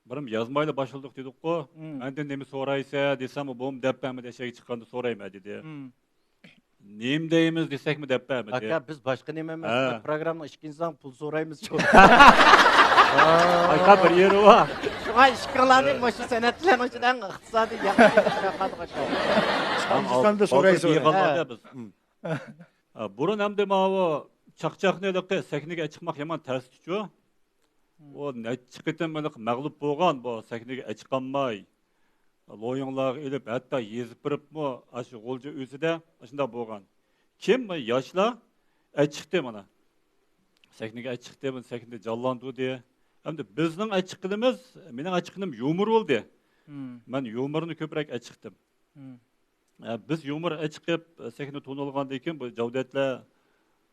بىرىم يازمايلا باشلىدۇق دېدۇققۇ. مم. ئاندىن نېمە سورايسە دېسەم، بۇمۇ دەپ بەرمىدى، ئەشەگە چىققاندا سورايمەن دېدى. مم. نېمە دەيمىز دېسەكمۇ دەپ بەرمىدى. ئاكا، بىز باشقا نېمە ئەمەس، ھە، پروگراممىنىڭ ئىككىنچى سانى پۇل سورايمىزچۇ. ئاكا، بىر يېرى بار. شۇڭا ئىككىڭلارنى، ھە، مۇشۇ سەنئەتچىلەرنىڭ ئىچىدە ئەڭ ئىقتىسادىي ياخشى. ئىككىنچى ساندا سورايسىز. ئالتە يىغىلغاندا بىز. مم. ئە، بۇرۇن ئەمدى ماۋۇ چاقچاقنى ھېلىقى سەھنىگە چىقماق يامان تەستىچۇ. مم. ئۇ نەچچە قېتىم ھېلىقى مەغلۇپ بولغان، بۇ سەھنىگە چىقالماي، لويۇڭلارغا ئېلىپ، ھەتتا يېزىپ بېرىپمۇ ئاشۇ غۇلجا ئۆزىدە ئاشۇنداق بولغان. كېيىن ياشلار ئەچىقتى مانا. سەھنىگە ئەچىقتى، بۇ سەھنىنى جانلاندۇردى. ئەمدى بىزنىڭ ئەچىققىنىمىز، مېنىڭ ئەچىققىنىم يۇمۇر بولدى. مم. مەن يۇمۇرنى كۆپرەك ئەچىقتىم. مم. ئە، بىز يۇمۇر ئەچىقىپ، سەھنە تونۇلغاندىن كېيىن بۇ جەۋدەتلەر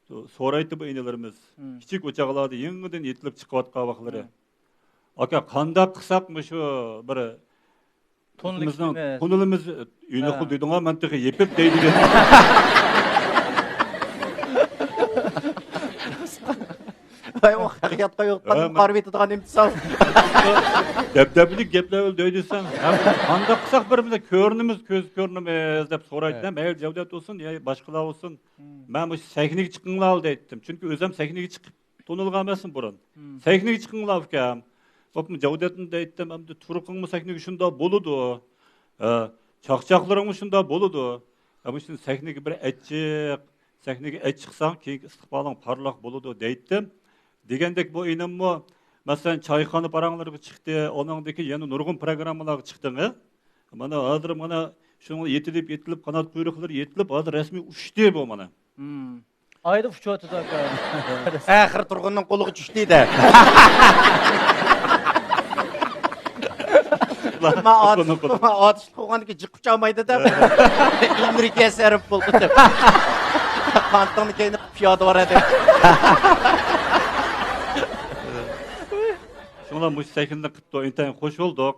سورايتتى بۇ ئىنىلىرىمىز. مم. كىچىك ئۇ چاغلاردا يېڭىدىن يېتىلىپ چىقىۋاتقان ۋاقىتلىرى. مم. ئاكا، قانداق قىلساق مۇشۇ بىر تونۇلۇق بىزنىڭ تونىلىمىز يېنىقلىق، ھە، دېدىڭا، مەن تېخى يېپىپ دەيدىكەن. ۋاي، ئۇ ھەقىقەتقا يوققان، ھە، قارىۋېتىدىغان ئىمتىسال. دەبدەبىلىك گەپلەر دەيدىسەن. ھە، قانداق قىلساق بىر بىزە كۆرۈنىمىز، كۆز كۆرۈنىمىز دەپ سورايتتى. ھە. مەيلى جەۋدەت بولسۇن يا باشقىلار بولسۇن. مم. مەن مۇشۇ سەھنىگە چىقىڭلار دەيتتىم. چۈنكى ئۆزۈم سەھنىگە چىقىپ تونۇلغان ئەمەسمۇ بۇرۇن. مم. سەھنىگە چىقىڭلار ئۇكام. بوپمۇ، جەۋدەتنى دەيتتىم، ئەمدى تۇرقۇڭمۇ سەھنىگە شۇنداق بولىدۇ. ھە، چاقچاقلىرىڭمۇ شۇنداق بولىدۇ. مۇشۇ سەھنىگە بىر ئەچچىق، سەھنىگە ئەچچىقساڭ، كېيىنكى ئىستىقبالىڭ پارلاق بولىدۇ دەيتتىم. دېگەندەك بۇ ئىنىممۇ، مەسىلەن، چايخانا پاراڭلىرىغا چىقتى، ئۇنىڭدىن كېيىن يەنە نۇرغۇن پروگراممىلارغا چىقتىڭ. مانا ھازىر مانا شۇنىڭغا يېتىلىپ، يېتىلىپ، قانات قۇيرۇقلىرى يېتىلىپ، ھازىر رەسمىي ئۇچتى بۇ مانا. مم. ئايدا ئۇچۇۋاتىدۇ، ئاكا. ئاخىرى تۇرغۇننىڭ قولىغا چۈشتى-دە. مانا ئاتۇشلۇق بولغاندىكىن جىق ئۇچالمايدۇ-دە. ئېنېرگىيە سەرپ بولدى دەپ. قانىتىڭنى كەينىگە قىلىپ پىيادە بارىدۇ. شۇڭلار مۇشۇ سەھنىنى قىپتۇ، ئىنتايىن خوش بولدۇق.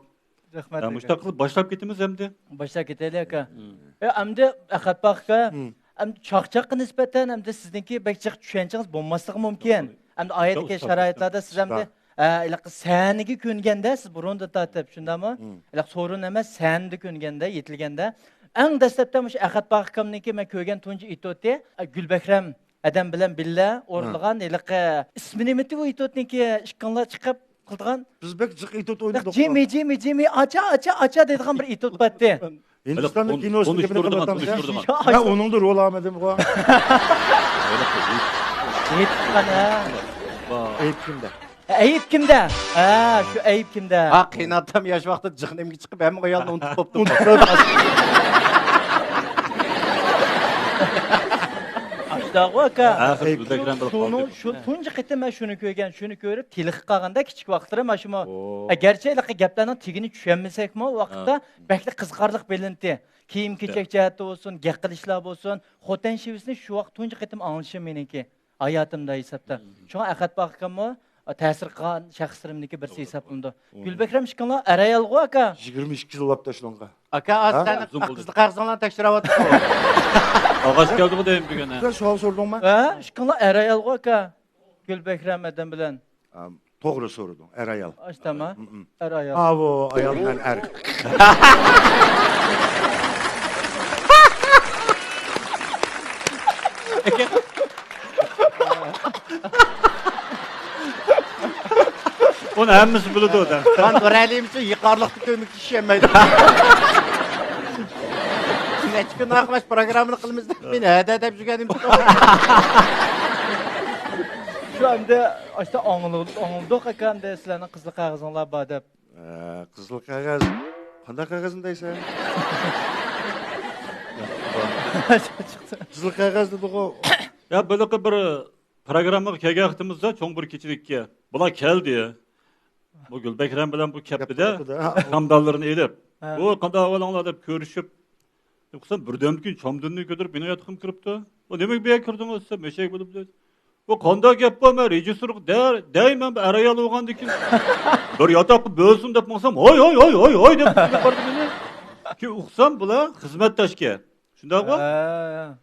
رەھمەت، ھە، ئاكا. مۇشۇنداق قىلىپ باشلاپ كېتىمىز ئەمدى. باشلاپ كېتەيلى، ئاكا. مم. ئە، ئەمدى ئەخەت ئاكا، مم، ئەمدى چاقچاققا نىسبەتەن ئەمدى سىزنىڭكى بەك جىق چۈشەنچىڭىز بولماسلىقى مۇمكىن. توغرا. ئەمدى ئايەتتىكى شۇنداق، شارائىتلاردا سىز ئەمدى، شۇنداق، ھە، ھېلىقى سەھنىگە كۆنگەندە، سىز بۇرۇندىن تارتىپ، شۇنداقمۇ؟ مم. ھېلىقى سورۇن ئەمەس، سەھنىدە كۆنگەندە، يېتىلگەندە، ئەڭ دەسلەپتە مۇشۇ ئەخەت ئاكامنىڭكى مەن كۆرگەن تۇنجى ئېتيۇدى، ئە، گۈلبەھرەم ئادەم بىلەن بىللە ئورۇنلىغان ھېلىقى ئىسمى نېمىتى بۇ ئېتيۇدنىڭكى ئىككىڭلار چىقىپ قىلىدىغان؟ بىز بەك جىق ئېتيۇد ئوينىدۇق. جىمى، جىمى، جىمى، ئاچا، ئاچا، ئاچا دەيدىغان بىر ئېتيۇد بار ئىدى. ھىندىستاننىڭ كىنوسىدا گېپىنى قىلىۋاتامسەن؟ مەن ئۇنىڭدا رول ئالمىدىمغۇ. ئېيتقان، ھە. ئەيىب كىمدە؟ ئەيىب كىمدە؟ ھە، شۇ ئەيىب كىمدە؟ ھە، قېيىنئاتام ياش ۋاقتىدا جىق نېمىگە چىقىپ، ھەممە ئايالنى ئۇنتۇپ قوپتۇ. ئاشتاغۇ ئاكا. ھە، شۇنىڭ، شۇ تۇنجى قېتىم مەن شۇنى كۆرگەن، شۇنى كۆرۈپ تېلىقىپ قالغاندا كىچىك ۋاقىتلىرىم مانا شۇمۇ. ئو. ئە، گەرچە ھېلىقى گەپلەرنىڭ تېگىنى چۈشەنمىسەكمۇ، ئۇ ۋاقىتتا بەكلا قىزىقارلىق بىلىنەتتى. كىيىم-كېچەك جەھەتتە بولسۇن، گەپ قىلىشلار بولسۇن، خوتەن شېۋىسىنى شۇ ۋاقىت تۇنجى قېتىم ئاڭلىشىم مېنىڭكى. ھاياتىمدا ھېسابتا. مم. شۇڭا ئەخەت ئاكاممۇ تەسىر قىلغان شەخسلىرىمنىڭكى بىرسى ھېسابلىنىدۇ. توغرا. گۈلبەھرەم ئىككىڭلار ئەر ئايالغۇ ئاكا؟ يىگىرمە ئىككى يىللاپتۇ شۇنىڭغا. ئاكا، ھازىر سەن قىزىق قەغىزىڭلارنى تەكشۈرۈۋاتىدۇ. ئاغاچ كەلدىغۇ دەيمەن بۈگۈن، ھە؟ سەن سوئال سورىدىڭمۇ؟ ھە، ئىككىڭلار ئەر ئايالغۇ ئاكا؟ گۈلبەھرەم ئادەم بىلەن. ئا، توغرا سورىدىڭ، ئەر ئايال. ئاشتاما؟ مم. ئەر ئايال. ئاۋۇ، ئايال بىلەن ئەر. ئۇنى ھەممىسى بىلىدۇ، دە. مەن بىرەلىيىمچە يېقارلىقتا كۆمۈك ئىشەنمەيدۇ. نەچچە كۈن ئاقماش پروگراممىنى قىلىمىز دەپ، مېنى ھەدە دەپ يۈرگەن. شۇ ئەمدى ئاشتا ئاڭلىدۇق، ئاكا، ئەمدى سىلەرنىڭ قىزىل قەغىزىڭلار بار دەپ. ئە، قىزىل قەغەز. قانداق قەغەزنى دەيسەن؟ قىزىل قەغەز دېدىغۇ. يا، بىر پروگراممىغا كەلگەن ۋاقتىمىزدا چوڭ بىر كېچىلىككە بۇلار كەلدى. بۇ گۈلبەھرەم بىلەن بۇ كەپتىدە، ھە. شامدانلىرىنى ئېلىپ، ھە. بۇ قانداق ئەھۋالىڭلار دەپ كۆرۈشۈپ، دەپ قىلسام، بىردەمدىن كېيىن چامدىنىنى كۆتۈرۈپ مېنىڭ ياتىقىمغا كىرىپتۇ. بۇ نېمىگە بۇ يەرگە كىردىڭىز دېسەم، مەشەك بولۇپ دەيدۇ. بۇ قانداق گەپ بۇ؟ مەن رېژىسسورغا دە-، دەيمەن، بۇ ئەر ئايال بولغاندىن كېيىن بىر ياتاققا بۆلسۇن دەپ ماڭسام، ھاي، ھاي، ھاي، ھاي، ھاي دەپ كىرىپ باردى مېنى. كېيىن ئۇقسام، بۇلار خىزمەتداشكەن. شۇنداققۇ؟ ھە.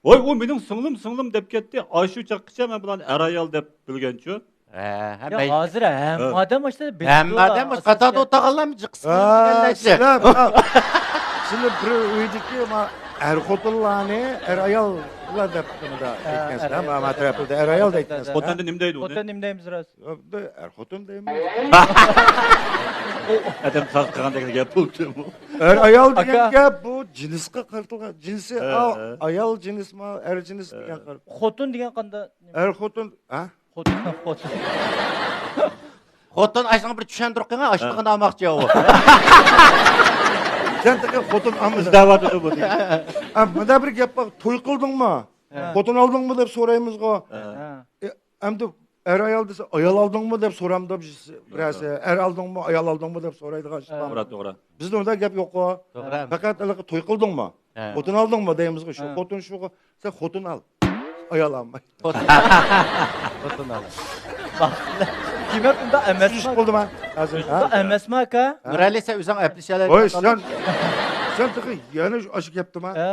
ۋاي، ئۇ مېنىڭ سىڭلىم، سىڭلىم دەپ كەتتى. ئاشۇ چاغقىچە مەن بۇلارنى ئەر ئايال دەپ بىلگەنچۇ. ھە، ھە، يا، ھازىر ھەممە ئادەم ئاشۇ بىلىدۇ. ھەممە ئادەم ئاشۇ قاتاردا ئولتۇرغانلارمۇ جىق قىسقا. سىلەر، سىلەر بىر ئۆيدىكى ما، ئەر خوتۇنلارنى ئەر ئاياللار دەپ ئېيتكەنسىلەر. ھە، ما، ما تەرەپلەردە ئەر ئايال دەيتكەنسىلەر. خوتۇندا نېمە دەيدۇ ئۇنى؟ خوتۇن نېمە دەيمىز راست؟ ئەر خوتۇن دەيمىز. ئادەم ساز قىلغاندەك گەپ بولدى بۇ. ئەر ئايال دېگەن گەپ بۇ جىنسقا قارىتىلغان. جىنسى، ھە، ئا-، ھە. ئايال جىنسمۇ، ئەر جىنس دېگەن قارا-، خوتۇن دېگەن قانداق؟ ئەر خوتۇن، ھە؟ خوتۇن، خوتۇن. خوتۇن ئاشۇنىڭغا بىر چۈشەندۈرۈپ قويۇڭ، ئاشۇندىغىنى ئالماقچى ئۇ. سەن تېخى خوتۇن ئالمىدىڭ. ئىزدەۋاتىدۇ بۇ دېگەن. ئا، مۇنداق بىر گەپ بار، توي قىلدىڭمۇ؟ ھە. خوتۇن ئالدىڭمۇ دەپ سورايمىزغۇ. ھە. ئە، ئەمدى ئەر ئايال دېسە، ئايال ئالدىڭمۇ دەپ سورامدۇ بىرسى، ئەر ئالدىڭمۇ، ئايال ئالدىڭمۇ دەپ سورايدىغان ئىش بارمۇ؟ توغرا، توغرا. بىزدە ئۇنداق گەپ يوققۇ. توغرا. پەقەت ھېلىقى توي قىلدىڭمۇ؟ ھە. خوتۇن ئالدىڭمۇ دەيمىزغۇ، شۇ خوتۇن شۇغۇ، سەن خوتۇن ئال. ئايال ئالماي. خوتۇن. خوتۇن ئال. دېمەك، ئۇنداق ئەمەسما؟ چۈشۈرۈش بولدىما ھازىر؟ ئۇنداق ئەمەسما، ئاكا؟ نۇرئەلى، سەن ئۆزۈڭ ئەپلىشەلەيدىغان. ۋاي، سەن، سەن تېخى يەنە ئاشۇ گەپتىما؟ ھە.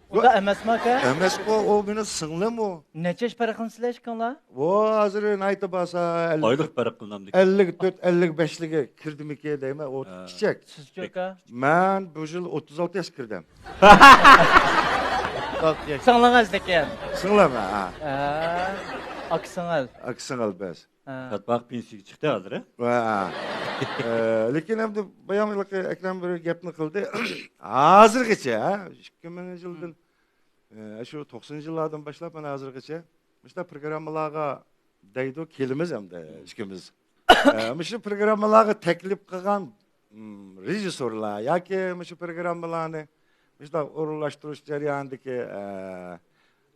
ئۇنداق ئەمەسما، ئاكا؟ ئەمەسقۇ، ئۇ مېنىڭ سىڭلىم ئۇ. نەچچە ياش پەرقلىنىسىلەر ئىككىڭلار؟ ۋو، ھازىر ناھايىتى بارسا ئەللىك، ئايلىق پەرقلىنامدىكىن. ئەللىك تۆت، ئەللىك بەشلىككە كىردىمىكى دەيمەن، ئۇ ھە. كىچىك. سىزچۇ، ئاكا؟ مەن بۇ يىل ئوتتۇز ئالتە ياشقا كىردىم. سىڭلىڭىز لېكىن؟ سىڭلىم، ھە. ھە. ئاكا سىڭىل. ئاكا سىڭىل بىز. ھە. پاتماق پېنسىيەگە چىقتى ھازىر، ھە؟ ۋە، ئە، لېكىن ئەمدى بايام ھېلىقى ئەكرەم بىر گەپنى قىلدى. ھازىرغىچە، ھە، ئىككى مىڭىنچى يىلدىن ئە، شۇ توقسىنىنچى يىللاردىن باشلاپ مانا ھازىرغىچە مۇشۇنداق پروگراممىلارغا دەيدۇ، كېلىمىز ئەمدى ئىككىمىز. ئە، مۇشۇ پروگراممىلارغا تەكلىپ قىلغان، ئىم، رېژىسسورلار ياكى مۇشۇ پروگراممىلارنى مۇشۇنداق ئورۇنلاشتۇرۇش جەريانىدىكى، ئە،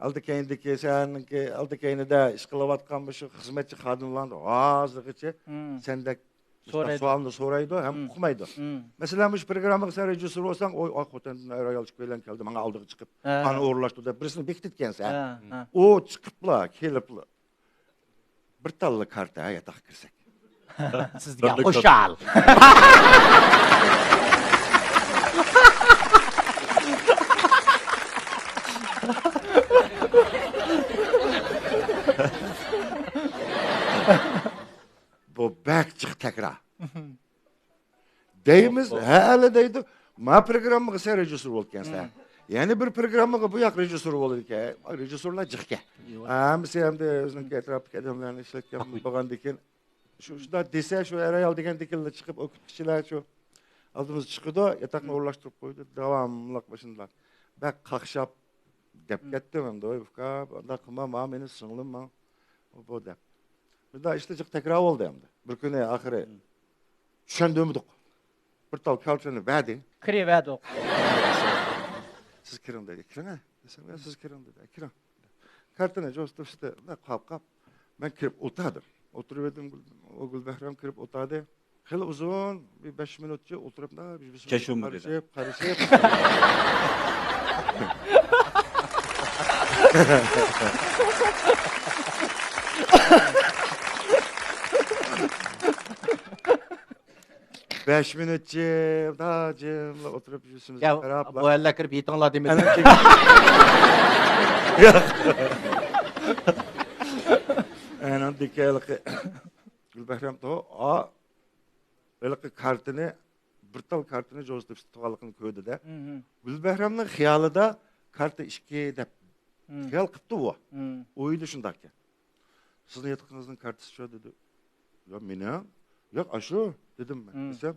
ئالدى كەينىدىكى، سەھنىنىڭكى ئالدى كەينىدە ئىش قىلىۋاتقان مۇشۇ خىزمەتچى خادىملارنى ھازىرغىچە مم. سەندەك سورايدۇ. سوئالنى سورايدۇ ھەم مم. ئۇقمايدۇ. مم. مەسىلەن، مۇشۇ پروگراممىغا سەن رېژىسسور بولساڭ، ئوي، ئاي، خوتەندىن ئەر ئايال ئىككىيلەن كەلدى، ماڭا ئالدىغا چىقىپ، ھە، ھە. ئانا ئورۇنلاشتۇر دەپ بىرسىنى بېكىتىدىكەنسەن. ھە، ھە. ئۇ چىقىپلا، كېلىپلا، بىر تاللا كارتا، ھە، ياتاققا كىرسەك. سىزگە بىرلىك خۇشال. بۇ بەك جىق تەكرار. دەيمىز، ھەئەلە دەيدۇ. ما پروگراممىغا سەن رېژىسسور بولۇپكەنسەن. مم. يەنە بىر پروگراممىغا بۇ ياق رېژىسسور بولىدىكەن. رېژىسسورلار جىقكەن. ھەممىسى ئەمدى ئۆزىنىڭكى ئەتراپتىكى ئادەملەرنى ئىشلەتكەن بولغاندىكىن، شۇ، شۇنداق دېسە، شۇ ئەر ئايال دېگەندىكىنلا چىقىپ، ئوكۇتقۇچىلار شۇ ئالدىمىزدا چىقىدۇ، ياتاقنى مم. ئورۇنلاشتۇرۇپ قويىدۇ، داۋاملىق مۇشۇنداق. بەك قاقشاپ دەپ مم. كەتتىم ئەمدى، ۋوي ئۇكا، ئۇنداق قىلما، ما مېنى سىڭلىم، ما بۇ دەپ. شۇنداق ئىشلار جىق تەكرار بولدى ئەمدى. بىر كۈنى ئاخىرى مم. چۈشەندۈرمىدۇق. بىر تال كارتىنى بەردى. كىرىۋەردۇق. سىز كىرىڭ دېدى. كىرىڭە دېسەم، يا، سىز كىرىڭ دېدى. كىرىڭ. كارتىنى جوزۇپ تۇرۇشتى. مەن قاپ قاپ. مەن كىرىپ ئولتۇردۇم. ئولتۇرۇۋېدىم. ئۇ گۈلبەھرەم كىرىپ ئولتۇردى. خېلى ئۇزۇن، بىر بەش مىنۇتچە ئولتۇرۇپ، مۇنداق بىر-بىرسىمىزگە كەچۈرمە دېدى. قارىشىپ، قارىشىپ. بەش مىنۇتچە مۇنداق جىملا ئولتۇرۇپ، بىر-بىرسىمىزگە يا، قاراپلا. بۇ ئەرلەر كىرىپ يېتىڭلار دېمىدى. ئەنە ئەنىڭدىكى ھېلىقى گۈلبەھرەم تو-، ئا، ھېلىقى كارتىنى، بىر تال كارتىنى جوزىتىپ تۇرغانلىقىنى كۆردى-دە. مم. گۈلبەھرەمنىڭ خىيالىدا كارتا ئىككى دەپ مم. خىيال قىپتۇ ئۇ. مم. ئويىدا شۇنداقكەن. سىزنىڭ ياتىقىڭىزنىڭ كارتىسىچۇ دېدى. يا مېنىڭ؟ ياق، ئاشۇ دېدىم مەن. مم. دېسەم،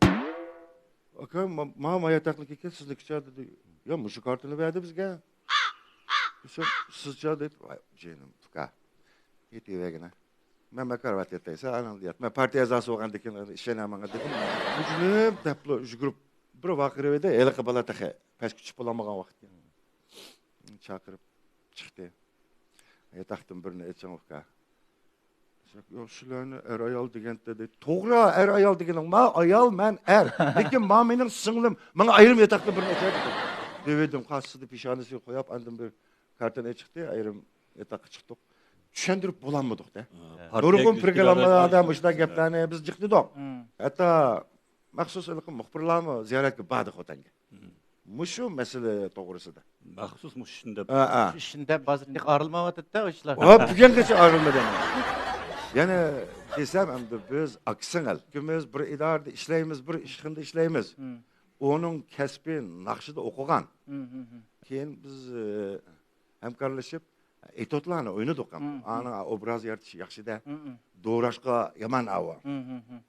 ئاكا، ما-، ما-، ما ياتاقنىڭكى ئىكەن، سىزنىڭكىچە دېدى. يا مۇشۇ كارتىنى بەردى بىزگە. دېسەم، سىزچە دېدى. ۋاي جېنىم، ئۇكا. يېتىۋەرگىنە. مەن ماكارىۋات ياتاي، سەن ئاناڭدا يات. مەن پارتىيە ئەزاسى بولغاندىكىن ئىشەنە ماڭا دېدىم. مۇجنىپ دەپلا يۈگۈرۈپ بىر ۋارقىراۋىدى. ھېلىقى بالا تېخى پەسكە چۈشۈپ بولالمىغان ۋاقىت. چاقىرىپ چىقتى. ياتاقتىن بىرنى ئېچىڭ ئۇكا. ياق، سىلەرنى ئەر ئايال دېگەنتى دېدى. توغرا، ئەر ئايال دېگىنىڭ ما ئايال، مەن ئەر. لېكىن ما مېنىڭ سىڭلىم، ماڭا ئايرىم ياتاقتا بىرنى ئېچە دېدى. دېۋىدىم، قاسسىدە پېشانىسىگە قوياپ، ئاندىن بىر كارتىنى چىقتى، ئايرىم ياتاققا چىقتۇق. چۈشەندۈرۈپ بولالمىدۇق-دە. ھە. نۇرغۇن پروگراممىلاردا مۇشۇنداق گەپلەرنى بىز جىقلىدۇق. مم. ھەتتا مەخسۇس ھېلىقى مۇخبىرلارمۇ زىيارەتكە باردى خوتەنگە. مم. مۇشۇ مەسىلە توغرىسىدا. مەخسۇس مۇشۇ ئىشنى دەپ. ھە، ھە. مۇشۇ ئىشنى دەپ ھازىر ئارىلىمايۋاتىدۇ-دە ئۇ ئىشلار. ھە، بۈگۈنگىچە ئارىلىمىدى. يەنە دېسەم، ئەمدى بىز ئاكا-سىڭىل. ئىككىمىز بىر ئىدارىدە ئىشلەيمىز، بىر ئىشخانىدا ئىشلەيمىز. مم. ئۇنىڭ كەسپى ناخشىدا ئوقۇغان. مم، مم، مم. كېيىن بىز، ئە، ھەمكارلىشىپ، ئېتوتلارنى ئوينىدۇق ھەم. مم، مم. ئانىڭ ئوبراز يارىتىش ياخشىدا. مم، مم. دوراشقا يامان ئاۋۇ. مم، مم، مم.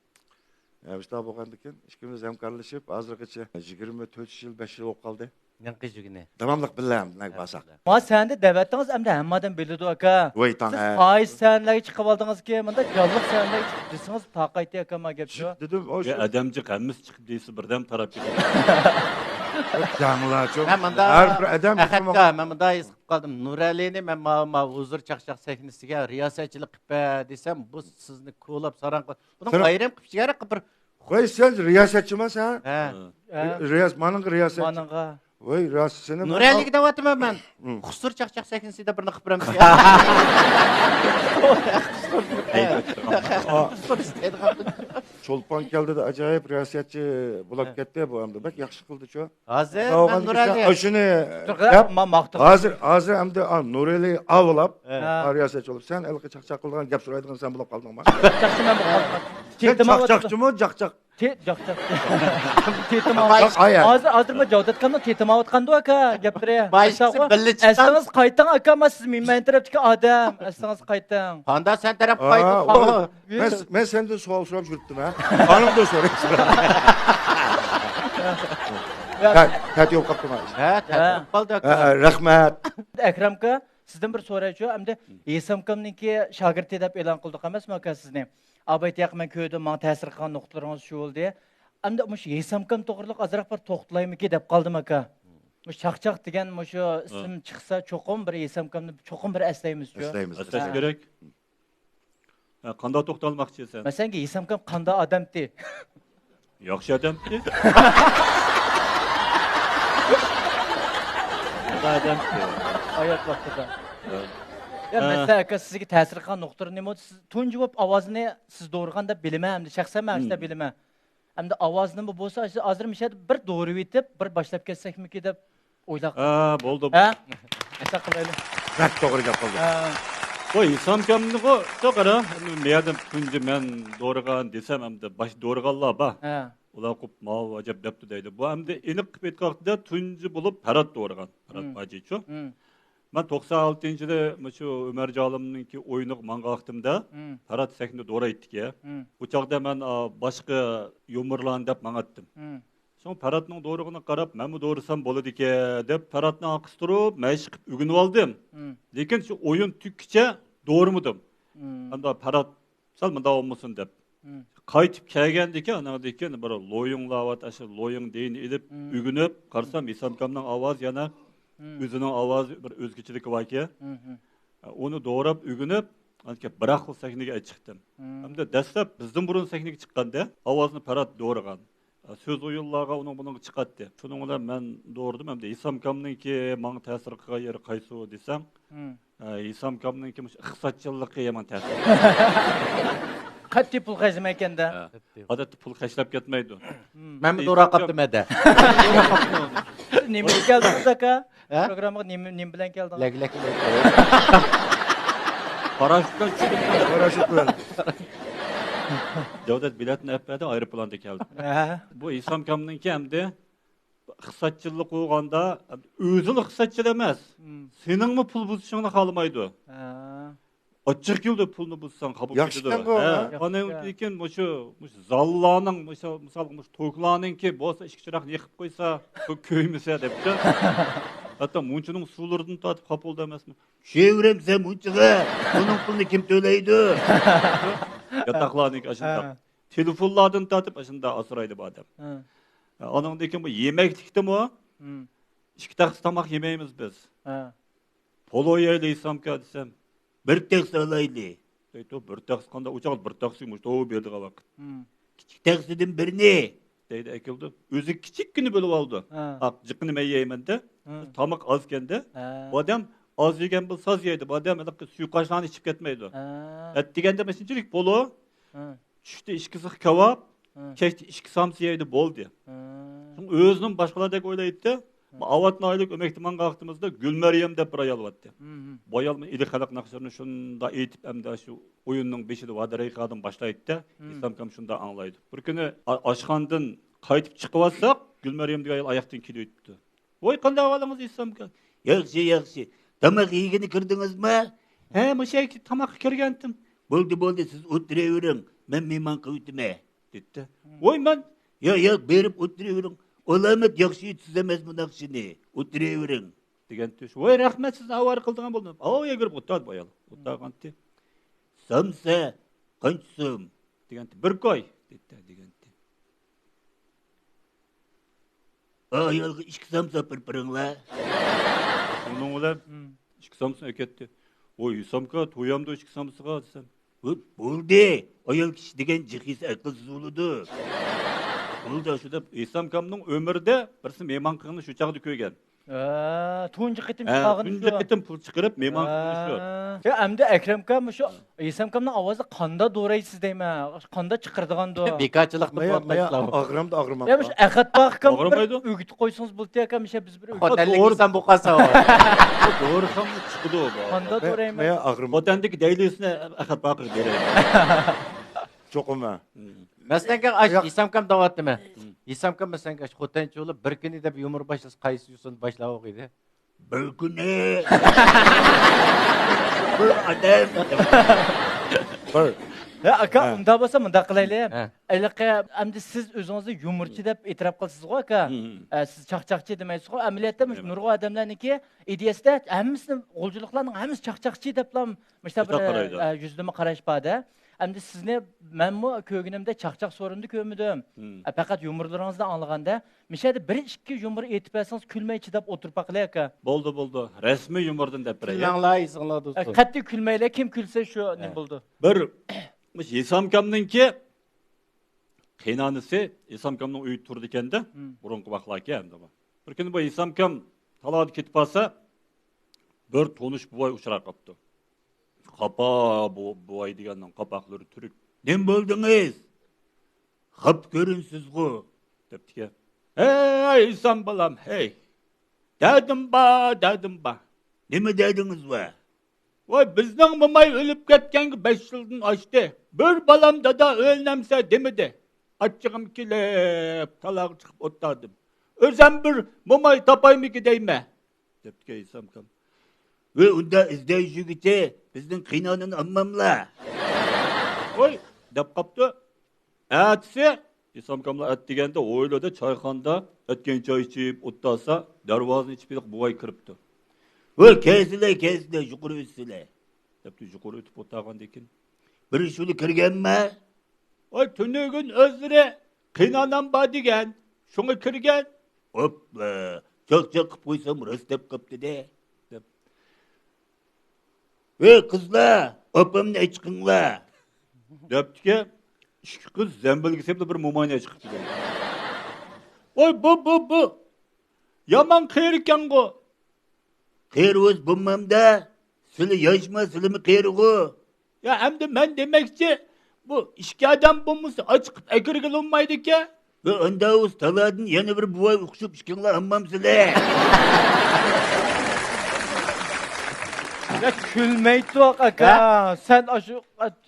ئە، شۇنداق بولغاندىكىن، ئىككىمىز ھەمكارلىشىپ، ھازىرغىچە يىگىرمە تۆت يىل، بەش يىل بولۇپ قالدى. نەنقى جۈگىنى. داۋاملىق بىللە ھەم نەگە بارساق. ما سەھنىدە دەۋەتتىڭىز، ئەمدى ھەممە ئادەم بىلىدۇ، ئاكا. ۋاي، تاڭ، سىز ھە. قايسى سەھنىلەرگە چىقىپ ئالدىڭىزكى؟ مۇنداق جانلىق سەھنىلەرگە چىقىپ دېسىڭىز، تاقايتى، ئاكا، ما گەپ شۇ. دېدىم، ئۇ يا شۇ ئادەمجىق ھەممىسى چىقىپ دېسە، بىردەم تاراپ كېتىدۇ. دەڭلارچۇ. مەن مۇنداق، ھەر بىر ئادەم ئەخەتكا، مەن مۇنداق ھېس قىلىپ قالدىم. نۇرئەلىنى مەن ما، ما ھۇزۇر چاقچاق سەھنىسىگە رىياسەتچىلىك قىلىپ بەر دېسەم، بۇ سىزنى كولاپ ساراڭ قىلىپ، بۇنىڭ سىر- ئايرىم قىلىپ جىگەر قىلىپ بىر. ۋاي، سەن رىياسەتچىما سەن؟ ھە. ھە. رىياس-، مانىڭغا رىياسەتچى. مانىڭغا. ۋاي، راست سېنى نۇرئەلىگە دەۋاتىمەن مەن. قۇسۇر چاقچاق سەھنىسىدە بىرنى قىلىپ بېرەمسىز؟ قۇسۇر ئىستەيدىغان. چولپان كەلدىدە ئاجايىپ رىياسەتچى بولۇپ كەتتى بۇ ئەمدى. بەك ياخشى قىلدىچۇ. ھازىر مەن نۇرئەلى. شۇنى دەپ، ھازىر، ھازىر ئەمدى، ئا، نۇرئەلى ئاۋلاپ، ھە. ئا، رىياسەتچى بولۇپ، سەن ھېلىقى چاقچاق قىلىدىغان گەپ سورايدىغان سەن بولۇپ قالدىڭما؟ چاقچاقچى مەن بولۇپ قالدىم. سەن چاقچاقچىمۇ، جاقجاق؟ تې-، جاقجاق. تېتىم ئاۋۇ. ھازىر، ھازىر مەن جاۋدەت ئاكامنىڭ تېتىم ئاۋۇتقاندۇ ئاكا، گەپلىرى. ئەسلىڭىز قايتىڭ ئاكا، ما سىز مېنىڭ تەرەپتىكى ئادەم. ئەسلىڭىز قايتىڭ. پاندا سەن تەرەپ قايتىڭ. مەن، مەن سەندىن سوئال سوراپ يۈرۈپتىم ھە. ئانىڭدىن سورايسىلەر. يا، تە-، تەتۈگۈل قاپتىما. ھە، تەتۈگۈل قالدى، ئاكا. ھە، ھە، رەھمەت. ئەكرەمكا، سىزدىن بىر سورايچۇ، ئەمدى ھېسامكامنىڭكى شاگىرتى دەپ ئېلان قىلدۇق ئەمەسمۇ، ئاكا، سىزنى؟ ئابايتى ياق، مەن كۆردۈم، ماڭا تەسىر قىلغان نۇقتىلىرىڭىز شۇ بولدى. ئەمدى مۇشۇ ھېسامكام توغرىلىق ئازراق بىر توختىلايمىكى دەپ قالدىم، ئاكا. مۇشۇ چاقچاق دېگەن مۇشۇ ئىسىم چىقسا، چوقۇم بىر ھېسامكامنى چوقۇم بىر ئەسلەيمىزچۇ. ئەسلەيمىز، ئەسلەش كېرەك. ھە، قانداق توختالماقچى سەن؟ مەسىلەن، ھېسامكام قانداق ئادەمتى؟ ياخشى ئادەمتى. قانداق ئادەمتى. ھايات ۋاقتىدا. ھە. يا، ھە. مەسىلەن، ئاكا، سىزگە تەسىر قىلغان نۇقتىلىرى نېمە بولدى؟ سىز تۇنجى بولۇپ ئاۋازىنى سىز دورىغان دەپ بىلىمەن، ئەمدى شەخسەن مەن شۇنداق بىلىمەن. ئەمدى ئاۋازىنىمۇ بولسا، ھازىر مىشەدە بىر دورىۋېتىپ، بىر باشلاپ كەتسەكمىكى دەپ ئويلاپ. ھە، بولدى. ھە؟ ئاشۇنداق قىلايلى. بەك توغرا گەپ قىلدى. ھە. بۇ ھېسامكامنىغۇ، قارا، مەيەردە تۇنجى مەن دورىغان دېسەم، ئەمدى باش دورىغانلار بار. ھە. ئۇلار قوپ ماۋۇ ئەجەب دەپتۇ دەيدۇ. بۇ ئەمدى ئېنىق قىلىپ ئېيتقان ۋاقتىدا تۇنجى بولۇپ پەرھات دورىغان. پەرھات ھاجىچۇ. مم. مەن توقسان ئالتىنچى يىلى مۇشۇ ئۆمەرجان ئالىمنىڭكى ئويۇنىغا ماڭغان ۋاقتىمدا، مم، پەرھات سەھنىدە دورايتتىكەن. مم. ئۇ چاغدا مەن، ئا، باشقا يۇمۇرلارنى دەپ ماڭاتتىم. مم. شۇڭا پەرھاتنىڭ دورىغىنىغا قاراپ، مەنمۇ دورىسام بولىدىكەن دەپ، پەرھاتنىڭ ئارقىسىدا تۇرۇپ، مەشىق قىلىپ ئۆگىنىۋالدىم. مم. لېكىن شۇ ئويۇن تۈگىگىچە دورىمىدىم. مم. ئەمدى پەرھات سەل مۇنداق بولمىسۇن دەپ. مم. قايتىپ كەلگەندىكىن، ئاناندىن كېيىن بىر لويۇڭلاۋات، ئاشۇ لويۇڭ دېيىنى ئېلىپ، مم، ئۆگىنىپ قارىسام، ھېسامكامنىڭ ئاۋازى يەنە، مم، ئۆزىنىڭ ئاۋازى بىر ئۆزگىچىلىكى باركەن. مم، مم. ئۇنى دوراپ ئۆگىنىپ، ئاندىن كېيىن بىراقلا سەھنىگە چىقتىم. مم. ھەمدە دەسلەپ بىزدىن بۇرۇن سەھنىگە چىققاندا، ئاۋازنى پەرھات دورىغان. سۆز ئويۇنلارغا ئۇنىڭ بۇنىڭغا چىقاتتى. شۇنىڭ بىلەن مەن دورىدىم. ئەمدى ھېسامكامنىڭكى ماڭا تەسىر قىلغان يېرى قايسى دېسەڭ، مم، ئە، ھېسامكامنىڭكى مۇشۇ ئىقتىسادچىللىقى يامان تەسىر. قەتئىي پۇل خەجلىمەيكەن-دە. ھە. ئادەتتە پۇل خەجلەپ كەتمەيدۇ. مم. مەنمۇ دوراپ قاپتىمەن-دە. نېمە بىلەن كەلدىڭىز، ئاكا؟ ھە؟ پروگراممىغا نېمە، نېمە بىلەن كەلدىڭىز؟ لەگلەك بىلەن. پاراشوت بىلەن چۈشتۈم. پاراشوت بىلەن. جەۋدەت بېلەتنى ئەپ بەردى، ئايروپىلاندا كەلدىم. ھە. بۇ ھېسامكامنىڭكى ئەمدى ئىقتىسادچىللىق بولغاندا، ئۆزىلا ئىقتىسادچىل ئەمەس. مم. سېنىڭمۇ پۇل بۇزۇشۇڭنى خالىمايدۇ. ھە. ئاچچىق كېلىدۇ، پۇلنى بۇزساڭ، قاپقىدۇ. ياخشى ئىكەنغۇ، ھە. ھە. ئاندىن كېيىن مۇشۇ، مۇشۇ زاللارنىڭ، مۇشۇ، مىسالغا، مۇشۇ توكلارنىڭكى بولسا ئىچكى چىراغنى يېقىپ قويسا، بۇ كۆيمىسە دەپتۇ. ھەتتا مۇنچىنىڭ سۇلىرىدىن تارتىپ خاپا بولدى ئەمەسمۇ؟ چۈشۈرۈۋېرەمسەن مۇنچىغا، بۇنىڭ پۇلىنى كىم تۆلەيدۇ؟ ياتاقلارنىڭكى ئاشۇنداق. ھە. تېلېفونلاردىن تارتىپ ئاشۇنداق ئاسرايدۇ بۇ ئادەم. ھە. ئانىڭدىن كېيىن بۇ يېمەكلىكتىمۇ، مم، ئىككى تەخسە تاماق يېمەيمىز بىز. ھە. پولو يەيلى ھېسامكا دېسەم، بىر تەخسە ئالايلى. دەيدۇ، بىر تەخسە قانداق؟ ئۇ چاغدا بىر تەخسە مۇشۇ توۋا بېرىدىغان ۋاقىت. مم. كىچىك تەخسىدىن بىرنى. دەيدۇ، ئەكېلىدۇ. ئۆزى كىچىككىنە بۆلۈۋالىدۇ. ھە. ئاق جىقىنى مەن يەيمەن-دە. ھە. تاماق ئازكەن-دە. ھە. بۇ ئادەم ئاز يېگەن بولسا ئاز يەيدۇ. بۇ ئادەم ھېلىقى سۇيۇقئاشلارنى ئىچىپ كەتمەيدۇ. ھە. ئەتىگەندە مانا شۇنچىلىك پولۇ. ھە. چۈشتە ئىككى زىخ كاۋاپ، ھە، كەچتە ئىككى سامسا يەيدۇ، بولدى. ھە. شۇڭا ئۆزىنىڭ باشقىلاردەك ئويلايتتى. ھە. ئاۋات ناھىيەلىك ئۆمەكتە ماڭغان ۋاقتىمىزدا گۈلمەريەم دەپ بىر ئايال بارتتى. ھىم، ھىم. بۇ ئايال ئىلى خەلق ناخشىلىرىنى شۇنداق ئېيتىپ، ئەمدى شۇ ئويۇننىڭ بېشىدا ۋادىرەيقادىن باشلايتتى. ھىم. ئېيتسامكام شۇنداق ئاڭلايدۇ. بىر كۈنى ئا-، ئاشخانىدىن قايتىپ چىقىۋاتساق، گۈلمەريەم دېگەن ئايال ئاياقتىن كېلىۋېتىپتۇ. ۋاي، قانداق ئەھۋالىڭىز، ئېيتسامكا؟ ياخشى، ياخشى. تاماق يېگىلى كىردىڭىزمۇ؟ ھە، مۇشۇ يەرگە تاماققا كىرگەنتىم. بولدى، بولدى، سىز ئولتۇرۇۋېرىڭ، مەن مېھمان قىلىۋېتىمەن. دېدى. ھىم. ۋاي، مەن، ياق، ياق، بېرىپ ئولتۇرۇۋېرىڭ. ئالامەت ياخشى ئېيتىسىز ئەمەسمۇ ناخشىنى. ئولتۇرۇۋېرىڭ. دېگەن تۈش. ۋاي، رەھمەت، سىزنى ئاۋارە قىلىدىغان بولدۇم. ئاۋۇ يەرگە بېرىپ ئولتۇردى بۇ ئايال. ئولتۇرغانتى. سامسا قانچە سوم؟ دېگەنتى. بىر كوي، دېدى، دېگەنتى. ئايالغا ئىككى سامسا ئاپىرىپ بېرىڭلار. شۇنىڭ بىلەن، ھىم، ئىككى سامسىنى ئەكەتتى. ۋوي، ھېسامكا، تويامدۇ ئىككى سامسىغا دېسەم. ۋوي، بولدى. ئايال كىشى دېگەن جىق يېسە ئەقىلسىز بولىدۇ. بولدى، شۇ دەپ ھېسامكامنىڭ ئۆمرىدە بىرسى مېھمان قىلغىنىنى شۇ چاغدا كۆرگەن. ھە، تۇنجى قېتىم ھە، چىقارغىنى تۇنجى شۇ. قېتىم پۇل چىقىرىپ مېھمان قىلغىنى شۇ. ھە. يا، ئەمدى ئەكرەمكا، مۇشۇ ھېسامكامنىڭ ئاۋازى قانداق دورايسىز دەيمەن، قانداق چىقىرىدىغاندۇ؟ بىكارچىلىقتىن مايا، مايا، قورقمايسىلەر. ئاغرىمدۇ، ئاغرىماقتا. يا، مۇشۇ ئەخەت باقىكام بىر ئاغرىمايدۇ. ئۆگىتىپ قويسىڭىز بولدى ئاكا، مۇشۇ بىز بىر ئۆگىتىپ. خوتەنلىك ئىنسان بولۇپ قالسا. دورىساممۇ چىقىدۇ بۇ. قانداق مايا، دورىيمەن؟ مايا ئاغرىماقتا. خوتەندىكى دەيلىسىنى ئەخەت باقىغا بېرەي. چوقۇم ھە. مەسىلەن، ئاش، ياق. ھېسامكام دەۋاتىمەن. ھىم. ھېسامكام، مەسىلەن، ئاش خوتەنچە بولۇپ، بىر كۈنى دەپ يۇمۇر باشلىسا، قايسى يوسۇندا باشلاۋالغىيدى؟ بىر كۈنى. بىر ئادەم. بىر. ھە، ئاكا، ھە. ئۇنداق بولسا مۇنداق قىلايلى. ھە. ھېلىقى، ئەمدى سىز ئۆزىڭىزنى يۇمۇرچى دەپ ئېتىراپ قىلىسىزغۇ، ئاكا؟ ھە، سىز چاقچاقچى دېمەيسىزغۇ. ئەمەلىيەتتە مۇشۇ نۇرغۇن ئادەملەرنىڭكى ئىدىيەسىدە ھەممىسىنى، غۇلجىلىقلارنىڭ ھەممىسى چاقچاقچى دەپلا مۇشۇنداق بىر، ئە، يۈزلىمە قاراش بار-دە. ئەمدى سىزنى مەنمۇ كۆرگىنىمدە چاقچاق سورۇندا كۆرمىدىم. ھە، پەقەت يۇمۇرلىرىڭىزنى ئاڭلىغاندا، مىشەدە بىر ئىككى يۇمۇر ئېيتىپ بەرسىڭىز، كۈلمەي چىداپ ئولتۇرۇپ باقىلى، ئاكا. بولدى، بولدى. رەسمىي يۇمۇردىن دەپ بېرەي. كۈلمەڭلار، ئېسىڭلاردا تۇرسۇن. قەتئىي كۈلمەيلى، كىم كۈلسە شۇ نېمە بولىدۇ. بىر، مۇشۇ ھېسامكامنىڭكى قېينانىسى ھېسامكامنىڭ ئۆيىدە تۇرىدىكەن-دە، بۇرۇنقى ۋاقىتلاركەن ئەمدى بۇ. بىر كۈنى بۇ ھېسامكام تالادا كېتىپ قالسا، بىر تونۇش بوۋاي ئۇچراپ قاپتۇ. قاپا بۇ، بوۋاي دېگەننىڭ قاپاقلىرى تۈرۈك. «نېمە بولدىڭىز؟ خاپا كۆرۈنىسىزغۇ؟» دەپتىكەن. «ھەي، ھېسام بالام، ھەي! دەردىم بار، دەردىم بار.» «نېمە دەردىڭىز بار؟» «ۋاي، بىزنىڭ موماي ئۆلۈپ كەتكەنگە بەش يىلدىن ئاشتى. بىر بالام دادا ئۆيلىنەمسە دېمىدى. ئاچچىقىم كېلىپ، تالاغا چىقىپ ئولتۇردۇم. ئۆزەم بىر موماي تاپايمىكى دەيمەن.» دەپتىكەن ھېسامكام. «ۋە ئۇندا ئىزدەي يۈرگۈچى بىزنىڭ قېينانىنى ئالماملا.» «ۋاي» دەپ قاپتۇ. ئەتىسى ھېسامكاملار ئەتىگەندە ھويلىدا چايخانىدا ئەتىگەن چاي ئىچىپ ئولتۇرسا، دەرۋازىنى ئېچىپ بوۋاي كىرىپتۇ. «ۋە كەلسىلە، كەلسىلە، يۇقىرى ئۆتسىلە.» دەپتۇ، يۇقىرى ئۆتۈپ ئولتۇرغاندىن كېيىن، «بىر شۇنى كىرگەنمە؟» «ۋاي، تۈنۈگۈن ئۆزلىرى قېينانام بار دېگەن، شۇڭا كىرگەن.» «ئوپلا، چاقچاق قىپ قويسام راست دەپ قاپتۇ-دە.» دەپ. «ۋەي قىزلار، ئاپامنى ئەچىقىڭلار.» دەپتىكەن، ئىككى قىز زەمبىلگە سېلىپلا بىر موماينى ئەچىقىپتىكەن. «ۋاي، بۇ، بۇ، بۇ يامان قېرىكەنغۇ.» «قېرى بولسا بولمامدا، سىلى ياشما، سىلىمۇ قېرىغۇ.» «يا، ئەمدى مەن دېمەكچى، بۇ ئىككى ئادەم بولمىسا ئاچىقىپ ئەكىرگىلى بولمايدىكەن.» «ۋە ئاندا ئۇ تالادىن يەنە بىر بوۋاي ئوخشاپ ئىككىڭلار ئالمامسىلەر.» يا، كۈلمەي تۇق، ئاكا. ھە؟ سەن ئاشۇ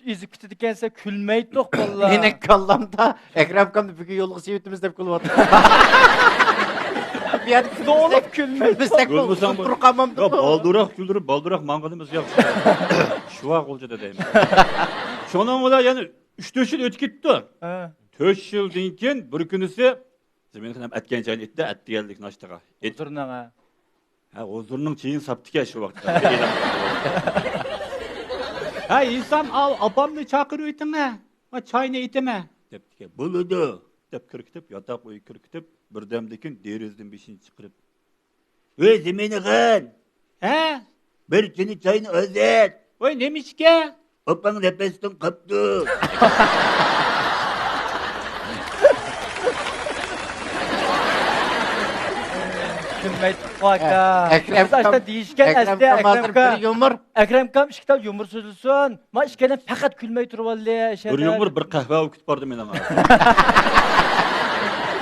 ئېزىپ كېتىدىكەنسەن، كۈلمەي تۇق، باللا. مېنىڭ كاللامدا ئەكرەم ئاكامنى بۈگۈن يولغا سېلىۋېتىمىز دەپ كۈلۈۋاتىدۇ. بۇ يەردە كۈلمىسەك، كۈلمەي كۈلمىسەك، كۈلمىسەڭ بۇ قۇرۇق قالمامدۇ؟ يا، بالدۇراق كۈلدۈرۈپ، بالدۇراق ماڭغىنىمىز ياخشى. شۇۋا غۇلجىدا دەيمەن. شۇنىڭ بىلەن يەنە ئۈچ تۆت يىل ئۆتۈپ كېتىپتۇ. ھە. تۆت يىلدىن كېيىن بىر كۈنىسى زېمىنخان ئەتكەن چاينى ئېيتتى، ئەتىگەنلىك ناشتىغا. ھۇزۇرنىڭ، ھە. ھە، ھۇزۇرنىڭ چېيىنى ساپتىكەن شۇ ۋاقىتتا. ھە، ھېسام، ئاپامنى چاقىرىۋېتىڭە، ما چاينى ئېتىمە، دەپتىكەن. بولىدۇ، دەپ كىرىپ كېتىپ، ياتاق ئۆيگە كىرىپ كېتىپ، بىردەمدىن كېيىن دېرىزىدىن بېشىنى چىقىرىپ، ۋەي، زېمىنىخان! ھە؟ بىر چىنە چاينى ئازەت! ۋاي، نېمە ئىشكەن؟ ئاپاڭ نەپەستىن قاپتۇ! كۈلمەي تۇرۇپ ئاكا. ئەكرەم ئاكام، دېيىشكەن ئەكرەم ئەسلى ئاكام ھازىر ئاكا. بىر يۇمۇر. ئەكرەم ئاكام ئىككى تال يۇمۇر سۆزلىسۇن. ما ئىككىيلەن پەقەت كۈلمەي تۇرۇۋالدى. بىر يۇمۇر، بىر قەھۋە ئۇكىتىپ باردى مېنىڭ.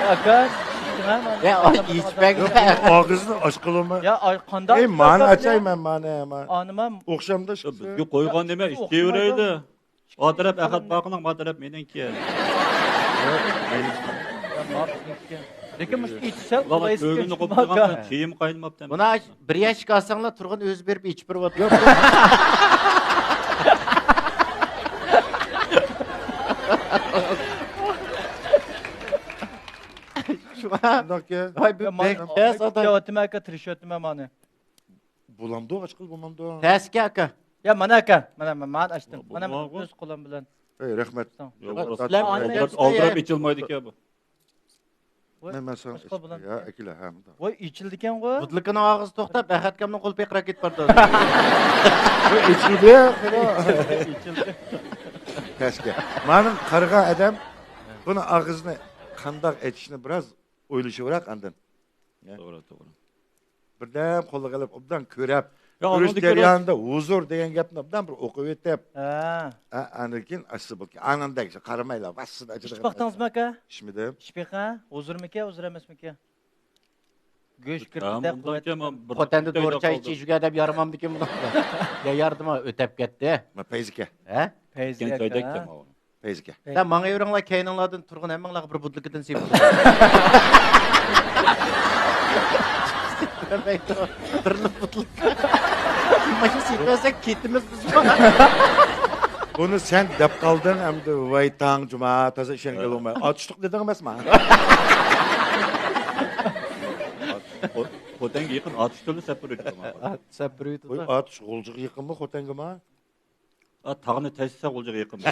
ئاكا، يا، ئاي، ئىچمەڭ. ياق، ئاغزىنى ئاچقىلىما. يا، ئاي، قانداق ئەي، مانى ئاچاي مەن، مانى، مانى. ئانىما ئوخشامدا بىزگە قويغان نېمە، ئىچىۋېرەيلى. ئۇ تەرەپ ئەخەت باقىنىڭ، ما تەرەپ مېنىڭكى. لېكىن مۇشۇ ئىچسەم، كۆڭلۈمنى قوپتۇرغان، چېيىم قاينىماپتۇ. مانا بىر يەشىك ئالساڭلار، تۇرغان ئۆزى بېرىپ ئىچىپ بېرىۋاتىدۇ. شۇڭا. شۇنداقكەن. ۋاي، بىر بەك تەس ئادەم. كېتىۋاتىمەن ئاكا، تىرىشىۋاتىمەن مانى. بولامدۇ، ئاچقىلى بولمامدۇ؟ تەسكە ئاكا. يا، مانا ئاكا. مانا، مانا، مانا ئاچتىم. مانا مېنىڭ ئۆز قولۇم بىلەن. ئەي، رەھمەت. سىلەر ئالدىراپ، ئالدىراپ ئېچىلمايدىكەن بۇ. ۋاي، مەن، مەن ساڭا ئاشقا ئېيتتىم. بولامدۇ؟ يا، ئەكىلە، ھە، مۇنداق. ۋاي، ئېچىلىدىكەنغۇ. بۇدلىكىنىڭ ئاغزى توختاپ، ئەخەتكەمنىڭ قولى پىرقىراپ كېتىپ بارىدۇ. ۋاي، ئېچىلدى. ئېچىلدى. تەسكە. مانا قارىغان ئادەم بۇنى ئاغزىنى قانداق ئېچىشنى بىراز ئويلىشىۋېرەك ئاندىن. توغرا، توغرا. بىردەم قولىغا ئېلىپ، ئوبدان كۆرەپ، يا، كۆرۈش جەريانىدا ھۇزۇر دېگەن گەپنى ئوبدان بىر ئوقۇۋېتىپ، ھە. ھە، ئاندىن كېيىن ئاشسا بولىدىكەن. ئاندىن قارىمايلا، ۋاسسىدە ئىچىپ باقتىڭىزمۇ ئاكا؟ ئىچمىدىم. ئىچىپ بېقىڭ، ھۇزۇرمىكەن، ھۇزۇر ئەمەسمىكەن؟ گۆش كىرىپتۇ-دە، قۇۋۋەت. خوتەندە دورا چاي ئىچىش يۈرگەن ئادەم يارىمامدىكىن بۇنىڭغا. يا ياردىمۇ ئۆتەپ كەتتى. ما پەيزىكە. ھە؟ پەيزىكە. پەيزىكە. دە، ماڭىۋېرىڭلار، كەينىڭلاردىن تۇرغان ھەممىڭلارغا بىر بۇدلىكىدىن سېپىپ. بىرلا بۇدلىكا. مانا شۇ سېپىۋەرسەك كېتىمىز بىزمۇ. بۇنى سەن دەپ قالدىڭ ئەمدى، ۋاي تاڭ جۇما، تازا ئىشەنگىلى بولماي. ئاتۇشلۇق دېدىڭ ئەمەسما؟ خو-، خوتەنگە يېقىن ئاتۇش تۈرلە سەپرىۋېتىدۇ. سەپرىۋېتىدۇ. ئاتۇش غۇلجىغا يېقىنمۇ خوتەنگىما؟ ئا، تاغنى تەشلىسە غۇلجىغا يېقىنمۇ؟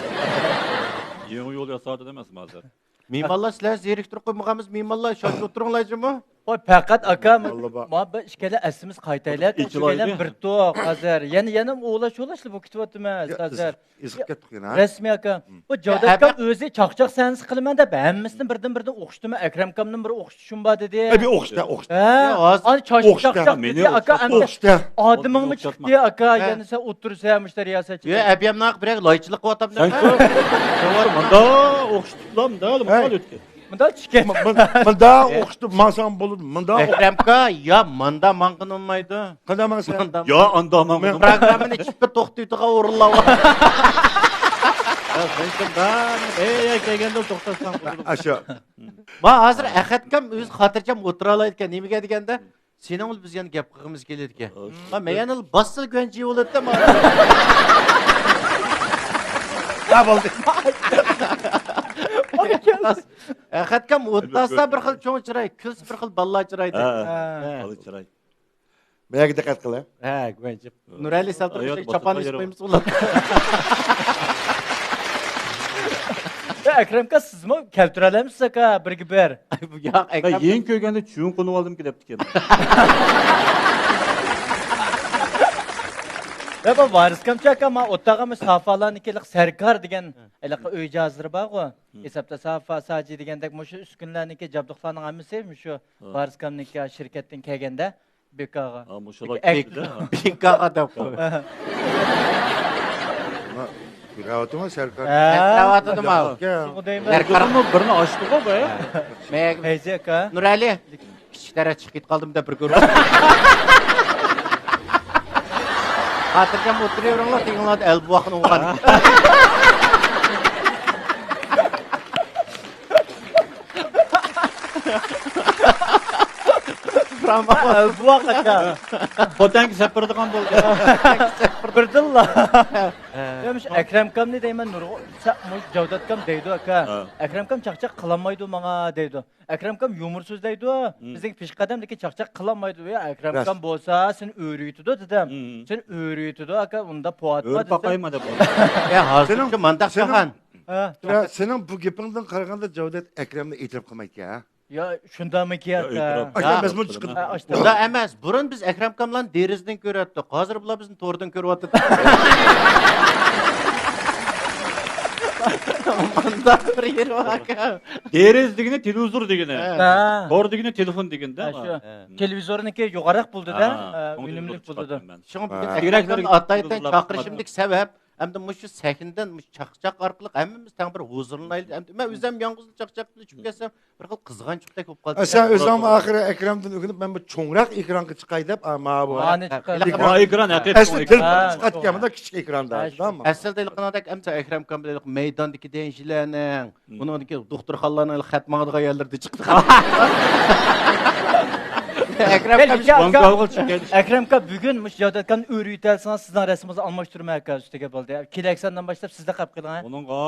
يېڭى يول ياساۋاتىدۇ ئەمەسمۇ ھازىر؟ مېھمانلار سىلەر زېرىكتۈرۈپ قويمىغانمىز، مېھمانلار شاد ئولتۇرۇڭلار جۇمۇ. ۋاي پەقەت ئاكا، مانا بىر ئىككىلى ئەسلىمىز قايتايلى، ئىككىلى بىر توق ھازىر. يەنە، يەنە ئوۋلاش، ئوۋلاش بولۇپ كېتىۋاتىمىز ھازىر. ئېزىپ كەتتۇق يەنە. رەسمىي ئاكا. بۇ جاۋدەت ئاكام ئۆزى چاقچاق سەھنىسى قىلىمەن دەپ ھەممىسىنى بىردىن بىردىن ئوخشىتىمەن. ئەكرەم ئاكامنىڭ بىر ئوخشىتىشىم بار دېدى. ئە، بىر ئوخشىتە، ئوخشىتە. ھە، ئاز ئانا چاچ ئوخشىتە. چاقچاق دېدى ئاكا، ئەمدى ئوخشىتە. ئادىمىڭمۇ چىقتى ئاكا، ھە. يەنە سەن ئولتۇرسەن مۇشۇ رىياسەتچىدە. يا، ئەبىيەمنىڭ بىرەر لايچىلىق قىلىۋاتامدۇ؟ سەن شۇ مۇندا ئوخشىتىپلا مۇندا ھە. مۇندا چىكەن. مۇندا ئوخشىتىپ ماڭساڭ بولىدۇ. مۇندا ئەكرەمكا، يا مۇندا ماڭغىنى بولمايدۇ. قانداق ماڭسا؟ مۇندا يا ئاندا ماڭغىنى. پروگراممىنى چىپپە توختىتىدىغان ئورۇنلار بار. يا، سەن شۇنداق، ئەي، كەلگەندە توختاتساڭ بولىدۇ. ئاشۇ. ما ھازىر ئەخەتكەم ئۆزى خاتىرجەم ئولتۇرالايدىكەن. نېمىگە دېگەندە، سېنىڭ بىلەن بىز يەنە گەپ قىلغىمىز كېلىدىكەن. ما مەيەنىل باسسا گۆنجى بولاتتى ما. ھە، بولدى. ئەخەتكەم ئولتۇرسا بىر خىل چوڭ چىراي، كۈلسە بىر خىل بالىلار چىرايدەك. ھە، ھە. بالا چىراي. مەگە دىققەت قىلە. ھە، گۆنجى. نۇرئەلى سەل تۇرۇپ شاپان ئېسىپ قويمىسا بولىدۇ. يا ئەكرەم ئاكا، سىزمۇ كەلتۈرەلەمسىز ئاكا، بىرگە بىر؟ ياق، ئەكرەم. يېڭى كۆرگەندە چۈۋۈن قونۇۋالدىمكى دەپتىكەن. يا بۇ ۋارىسكامچە ئاكا، ما ئوتاغا سافالارنىڭكى سەركار دېگەن ھېلىقى ئۆي جاھازلىرى بارغۇ. ھېسابتا سافا، ساجى دېگەندەك مۇشۇ ئۈسكۈنىلەرنىڭكى، جابدۇقلارنىڭ ھەممىسى مۇشۇ ۋارىسكامنىڭكى شىركەتتىن كەلگەندە. بىكاغا. ھا، مۇشۇلار ئەك-، كېلىدۇ. بىكاغا دەپ قوي. كۆرۈۋاتىدىما سەركار؟ ھە. سەكرەۋاتىدىما؟ شۇڭا دەيمەن. سەركارمۇ بىرنى ئاچتىغۇ بۇ. مەن پەيزى ئاكا. نۇرئەلى، كىچىك تەرەت چىقىپ كېتىپ قالدىم دەپ بىر كۆرۈپ. خاتىرجەم ئولتۇرۇۋېرىڭلار، تېگىڭلاردا ئەلبۇۋاقنى ئوقۇغان. بۇ ۋاقىتتا خوتەنگە سەپىرىدىغان بولدى. بىردىنلا. يا، مۇشۇ ئەكرەم ئاكامنى دەيمەن، نۇرغۇن، سە-، مۇ-، جاۋدات ئاكام دەيدۇ ئاكا. ھە. ئەكرەم ئاكام چاقچاق قىلالمايدۇ ماڭا دەيدۇ. ئەكرەم ئاكام يۇمۇر سۆزلەيدۇ. بىزنىڭ پېشقەدەمدىكى چاقچاق قىلالمايدۇ. يا، ئەكرەم ئاكام بولسا سېنى ئۆرۈيتىدۇ دېدىم. سېنى ئۆرۈيتىدۇ ئاكا، ئۇنداق پوۋاتما ئۆرۈپ باقايما دەپ. يا، ھازىرچۇ مانداق سېنىڭ، جاھان. ھە. يا، سېنىڭ بۇ گېپىڭدىن قارىغاندا جاۋدات ئەكرەمنى ئېتىراپ قىلمايدىكەن، ھە؟ يا، شۇنداقمىكى يا، ئاكا؟ ئيا، ئاشۇنداق مەزمۇن چىقىدۇ. ھە، ئاشۇنداق. ئۇنداق ئەمەس، بۇرۇن بىز ئەكرەم ئاكاملارنى دېرىزىدىن كۆرەتتۇق، ھازىر بۇلار بىزنى توردىن كۆرۈۋاتىدۇ. مۇنداق بىر يېرى بار ئاكا. دېرىزە دېگىنى تېلېۋىزور دېگىنى. ھە. تور دېگىنى تېلېفون دېگىنىدە. ھە، شۇ. تېلېۋىزورنىڭكى يوغانراق بولدىدە، ھە، ئۈنۈملۈك بولدىدۇ. شۇڭا بۈگۈن ئەكرەم ئاكامنى ئاتايتەن چاقىرىشىمدىكى سەۋەب، ئەمدى مۇشۇ سەھنىدىن مۇشۇ چاقچاق ئارقىلىق ھەممىمىز تەڭ بىر ھۇزۇرلىنايلى. ئەمدى مەن ئۆزۈم يالغۇز چاقچاق بىلەن چۈشۈپ كەتسەم، بىر خىل قىزغانچۇقتەك بولۇپ قالدى. ئە، سەن ئۆزۈڭمۇ ئاخىرى ئەكرەمدىن ئۆگىنىپ، مەن بۇ چوڭراق ئېكرانغا چىقاي دەپ، ئا، ماۋۇ. مانا چىققان. ئا، ئېكران ھەقىقىي ئەسلى چوڭ تېلېفون ئېكران. چىقاتتىكەن، مۇنداق كىچىك ئېكراندا، ھە، شۇنداقمۇ؟ ئەسلىدە ھېلىقىنىڭدەك ئەمسە ئەكرەم ئاكام بىلەن ھېلىقى مەيداندىكى دېڭىچىلەرنىڭ، بۇنىڭدىكى دوختۇرخانىلارنىڭ خەت ماڭىدىغان يەرلىرىدە چىقتى. ئەكرەم ئاكام، ئەكرەم ئاكا، بۈگۈن مۇشۇ جاۋدات ئاكامنى ئۆرۈيتەلسىڭىز، سىزنىڭ رەسىمىڭىزنى ئالماشتۇرىمەن ئكا، ئۈستىگە بولدى. كېلەكسەندىن باشلاپ سىزدە قاپ قېلىڭ، ھە؟ ئۇنىڭغا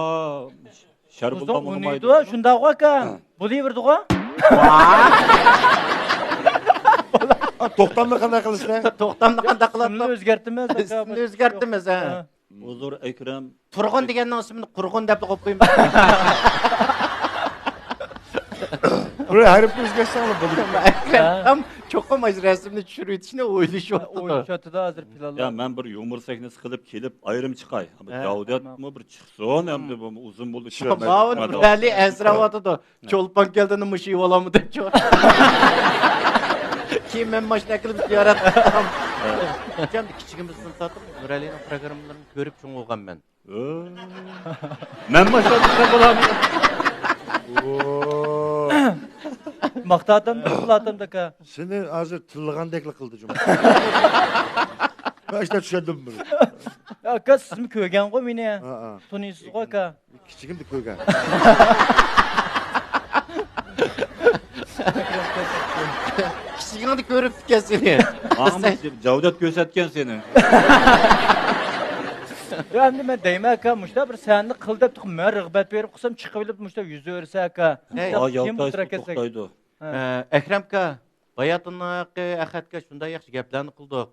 شەر بولمىغۇ، شۇنداقغۇ ئاكا. بولۇۋېرىدىغۇ. توختامنى قانداق قىلىسىلەر؟ توختامنى قانداق قىلاتتۇق؟ ئىسمىنى ئۆزگەرتىمىز، ئاكا. ئىسمىنى ئۆزگەرتىمىز، ھە. ھە. ھۇزۇر ئەكرەم. تۇرغۇن دېگەننىڭ ئىسمىنى قۇرغۇن دەپلا قويۇپ قويىمىز. بىر ھەرپنى ئۆزگەرتسەڭلار بولىدۇ. ئەكرەم چوقۇم ئاشۇ رەسىمنى چۈشۈرۈۋېتىشنى ئويلىشىۋاتىدۇ. ئويلىشىۋاتىدۇ ھازىر پىلانلار. يا، مەن بىر يۇمۇر سەھنىسى قىلىپ كېلىپ ئايرىم چىقاي. ھە. جاۋدىيەتمۇ بىر چىقسۇن، ئەمدى بۇ ئۇزۇن بولدى. شۇ ماۋۇ نۇرئەلى ئەنسىرەۋاتىدۇ. چولپان كەلدىنى مۇشۇ يۇۋالامدۇ دەپچۇ. كېيىن مەن ماشىنا ئەكىلىپ زىيارەت قىلسام. كىچىكىمىزدىن تارتىپ نۇرئەلىنىڭ پروگراممىلىرىنى كۆرۈپ چوڭ بولغان مەن. مەن ماشىنا بولامدۇ؟ ماختاتام، ماختاتام داكا. سېنى ھازىر تىللىغاندەكلا قىلدى جۇمۇ. مەن ئىشتە چۈشەندىم بۇنى. ئاكا، سىزمۇ كۆرگەنغۇ مېنى. ھە، ھە. تونۇيسىزغۇ ئاكا. كىچىكىمدە كۆرگەن. كىچىكىڭدە كۆرۈپتىكەن سېنى. جاۋدات كۆرسەتكەن سېنى. يا، ئەمدى مەن دەيمەن، ئاكا، مۇشۇنداق بىر سەھنىنى قىل دەپ تۇرۇپ، مەن رىغبەت بېرىپ قىلسام، چىقىۋېلىپ مۇشۇنداق يۈزۈۋەرسە، ئاكا. ھەي. مۇشۇنداق ئا، كىم يالتايسىز ئولتۇراكەتسەك؟ توختايدۇ. ھە. ئە، ئەكرەم ئاكا، باياتىنقى ئەخەتكە شۇنداق ياخشى گەپلەرنى قىلدۇق.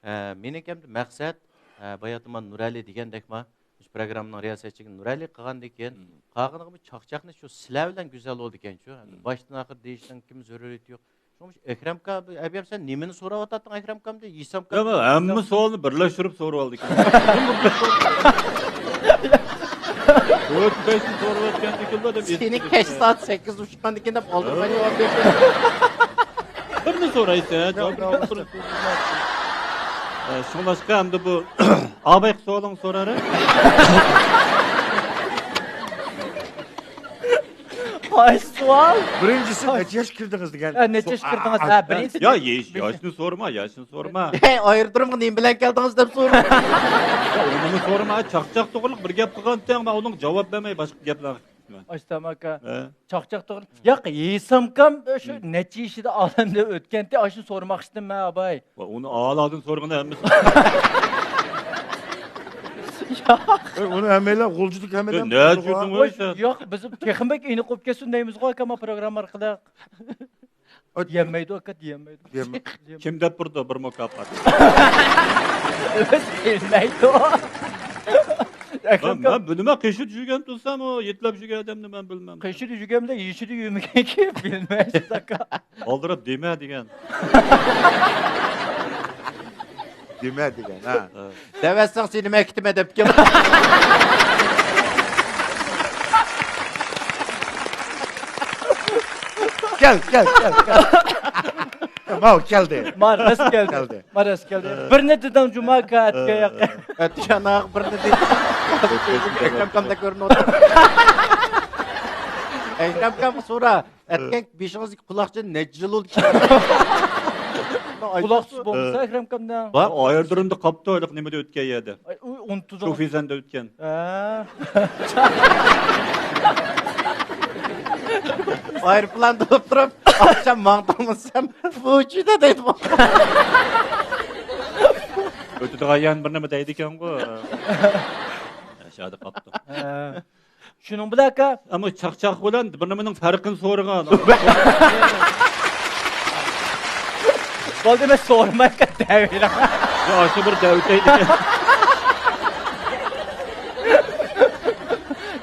ئە، مېنىڭكى ئەمدى مەقسەت، ئە، باياتىن مانا نۇرئەلى دېگەندەكما، شۇ پروگراممىنىڭ رىياسەتچىلىكىنى نۇرئەلى قىلغاندىن كېيىن، مم، قالغىنىغا بۇ چاقچاقنى شۇ سىلەر بىلەن گۈزەل بولىدىكەنچۇ. مم. باشتىن ئاخىر دېيىشنىڭ كىم زۆرۈرىيىتى يوق. شۇڭا مۇشۇ ئەكرەم ئاكا، ئەبىيەم، سەن نېمىنى سوراۋاتاتتىڭ ئەكرەم ئاكامدىن؟ ھېسام ئاكا، ياق، ھەممە سوئالنى بىرلەشتۈرۈپ سورىۋالدىكەن. تۆت بەشنى سورىۋەتكەندىكىنلا دەپ سېنى كەچ سائەت سەككىزدە ئۇچقاندىكىن دەپ ئالدىرىماي جاۋاب بەردىم. بىرنى سورايسەن، جاۋاب بېرىپ تۇرۇپ. ئە، شۇڭلاشقا ئەمدى بۇ ئابايقا سوئالىڭنى سورارە. قايسى سوئال؟ بىرىنچىسى، نەچچە ياشقا كىردىڭىز دېگەن. ھە، نەچچە ياشقا كىردىڭىز؟ ھە، بىرىنچىسى. يا، ياش، ياشنى سورىما، ياشنى سورىما. ھەي، ئايرودرومغا نېمە بىلەن كەلدىڭىز دەپ سورىما. يا، ئۇنىمۇ سورىما، چاقچاق توغرىلىق بىر گەپ قىلغانتىڭ، مەن ئۇنىڭغا جاۋاب بەرمەي باشقا گەپلەرگە كېتىمەن. ئاشتام ئاكا، ھە؟ چاقچاق توغرىلىق. ياق، ھېسام ئاكام شۇ، ھىم، نەچچە يېشىدا ئالەمدىن ئۆتكەنتى، ئاشۇنى سورىماقچىدىم مەن، ئاباي. ۋە ئۇنى ئالادىن سورىغىنى ھەممىسى. ياق. ئۇنى ھەممەيلەن غۇلجىدىكى ھەممەيلەن. نە جۈردۈڭ؟ ياق، بىز تېخىمۇ بەك ئېنىق بولۇپ كەتسۇن دەيمىزغۇ، ئاكا، ما پروگرامما ئارقىلىق. ئاي، دېيەلمەيدۇ، ئاكا، دېيەلمەيدۇ. دېيەلمەي-، كىم دەپ بۇرىدۇ بىر مۇكاپات؟ ئۆزى بىلمەيدۇ. مەن، مەن بىلىمەن، قېشىدا يۈرگەن تۇرسام، ئۇ يېتىلەپ يۈرگەن ئادەمنى مەن بىلمەم. قېشىدا يۈرگەن بىلەن يېشىدا يۈرمىگەن كىم بىلمەيسىز، ئاكا. ئالدىراپ دېمە دېگەن. دېمە دېگەن، ھە. ھە. دەۋەتسەڭ سېنى مەن كېتىمەن دەپتىكەن. كەل، كەل، كەل، كەل. ماۋۇ كەلدى. ما راست كەلدى. كەلدى. ما راست كەلدى. بىرنى دېدىڭ جۇما ئاكا، ئەتكەن ياق. ئەتىشاناق بىرنى دېدى. ئەكرەم ئاكامدەك كۆرۈنۈۋاتىدۇ. ئەكرەم ئاكامغا سورا. ئەتكەن بېشىڭىزدىكى قۇلاقچىنى نەچچە يىل بولدى؟ قۇلاقچىسى بولمىسا ئەكرەم ئاكامنىڭ. بار. ئايرودرومدا قاپتۇ، ھېلىقى نېمىدە ئۆتكەن يەردە. ئاي، ئۇ ئۇنتۇدۇق. شۇفىزەندە ئۆتكەن. ھە. ئايروپىلاندا ئولتۇرۇپ، ئاخشام ماڭدىڭمۇ سەن؟ پۇچىدا دەيدۇ. ئۆتىدىغان يەرنى بىر نېمە دەيدىكەنغۇ. شۇ يەردە قاپتۇ. ھە. شۇنىڭ بىلەن ئاكا. ئەمما چاقچاق بىلەن بىر نېمىنىڭ پەرقىنى سورىغان. بولدى، مەن سورىماي دەۋېرىڭ. يا، شۇ بىر دەۋېتەيدىكەن.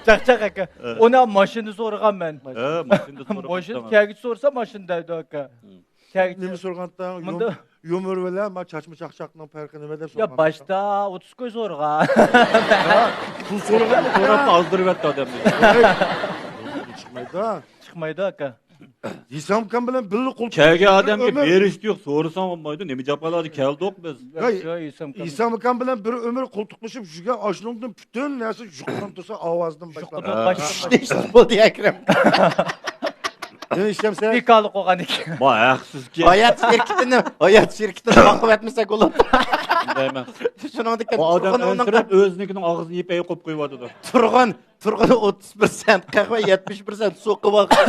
چاقچاق ئاكا. ھە. ئۇنى ماشىنا سورىغان مەن. ھە، ماشىنا سورىغان. ماشىنا كەلگۈچە سورىسا ماشىنا دەيدۇ ئاكا. ھە. كەلگۈچە. نېمە سورىغانتىڭ؟ مۇندا يۇم-، يۇمۇر بىلەن ما چاچما چاقچاقنىڭ پەرقى نېمە دەپ يا، سورىغان؟ باشتا ئوتتۇز كوي سورىغان. ھە، پۇل سورىغان. سوراپ ئازدۇرۇۋەتتى ئادەمنى. ھەي. چىقمايدۇ. چىقمايدۇ ئاكا. ھېسام ئاكام بىلەن بىللە قول كەلگەن ئادەمگە بېرىشتى يوق، سورىساڭ بولمايدۇ. نېمە جاپالاردا كەلدۇق بىز. يا، يا، ھېسام ئاكام. ھېسام ئاكام بىلەن بىر ئۆمۈر قول توقۇشۇپ يۈرگەن، ئاشۇنىڭدىن پۈتۈن نەرسە يۇقىرىدىن تۇرسا ئاۋازىدىن باشلاپ. باشلاپ. ھە. بولدى ئەكرەم. يەنە ئىشلەمسە. بىكارلىق بولغاندىكىن. ما ھەقسىزكى. ھايات شىركىتىنى، ھايات شىركىتىنى باقىۋەتمىسەك بولىدۇ. شۇندايمەن. شۇنىڭدىكى بۇ ئادەم تۇرغۇن ئۇنىڭ ئەنسىرەپ ئۆزىنىڭكىنىڭ ئاغزىنى يېپىپ ئەي قويۇپ قويۇۋاتىدۇ. تۇرغۇن، تۇرغۇن ئوتتۇز پىرسەنت قەھۋە، يەتمىش پىرسەنت سۇ قىلىۋالغان.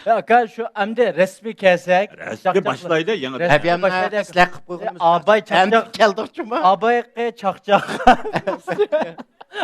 يا، ئاكا، شۇ ئەمدى رەسمىي كەلسەك، رەسمىي چاقچاق باشلايدۇ، يېڭى رەسمىي باشلايدۇ. سىلەر قىلىپ قويغان ئاباي چاقچاق كەلدۇق جۇما. ئابايقى چاقچاق.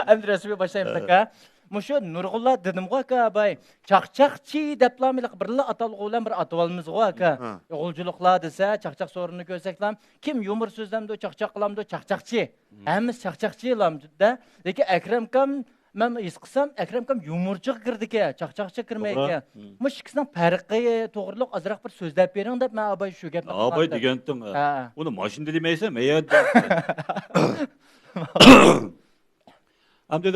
ئەمدى رەسمىي باشلايمىز، ئاكا. مۇشۇ نۇرغۇنلار دېدىمغۇ، ئاكا، ئاباي. چاقچاقچى دەپلا بىرلا ئاتالغۇ بىلەن بىر ئاتىۋالىمىزغۇ، ئاكا. ھە. غۇلجىلىقلار دېسە، چاقچاق سورۇنىنى كۆرسەكلا، كىم يۇمۇر سۆزلەمدۇ، چاقچاق قىلامدۇ، چاقچاقچى. ھەممىسى چاقچاقچىلامدۇ-دە. لېكىن ئەكرەمكام، مەن ھېس قىلسام، ئەكرەمكام يۇمۇرچىغا كىرىدىكەن، چاقچاقچىغا كىرمەيدىكەن. توغرا. مۇشۇ ئىككىسىنىڭ پەرقى توغرىلىق ئازراق بىر سۆزلەپ بېرىڭ دەپ مەن ئاباي شۇ گەپنى قىلغانىدىم. ئاباي دېگەنتىڭ، ھە. ئۇنى ماشىنا دېمەيسەن، مەيەت. ئەمدى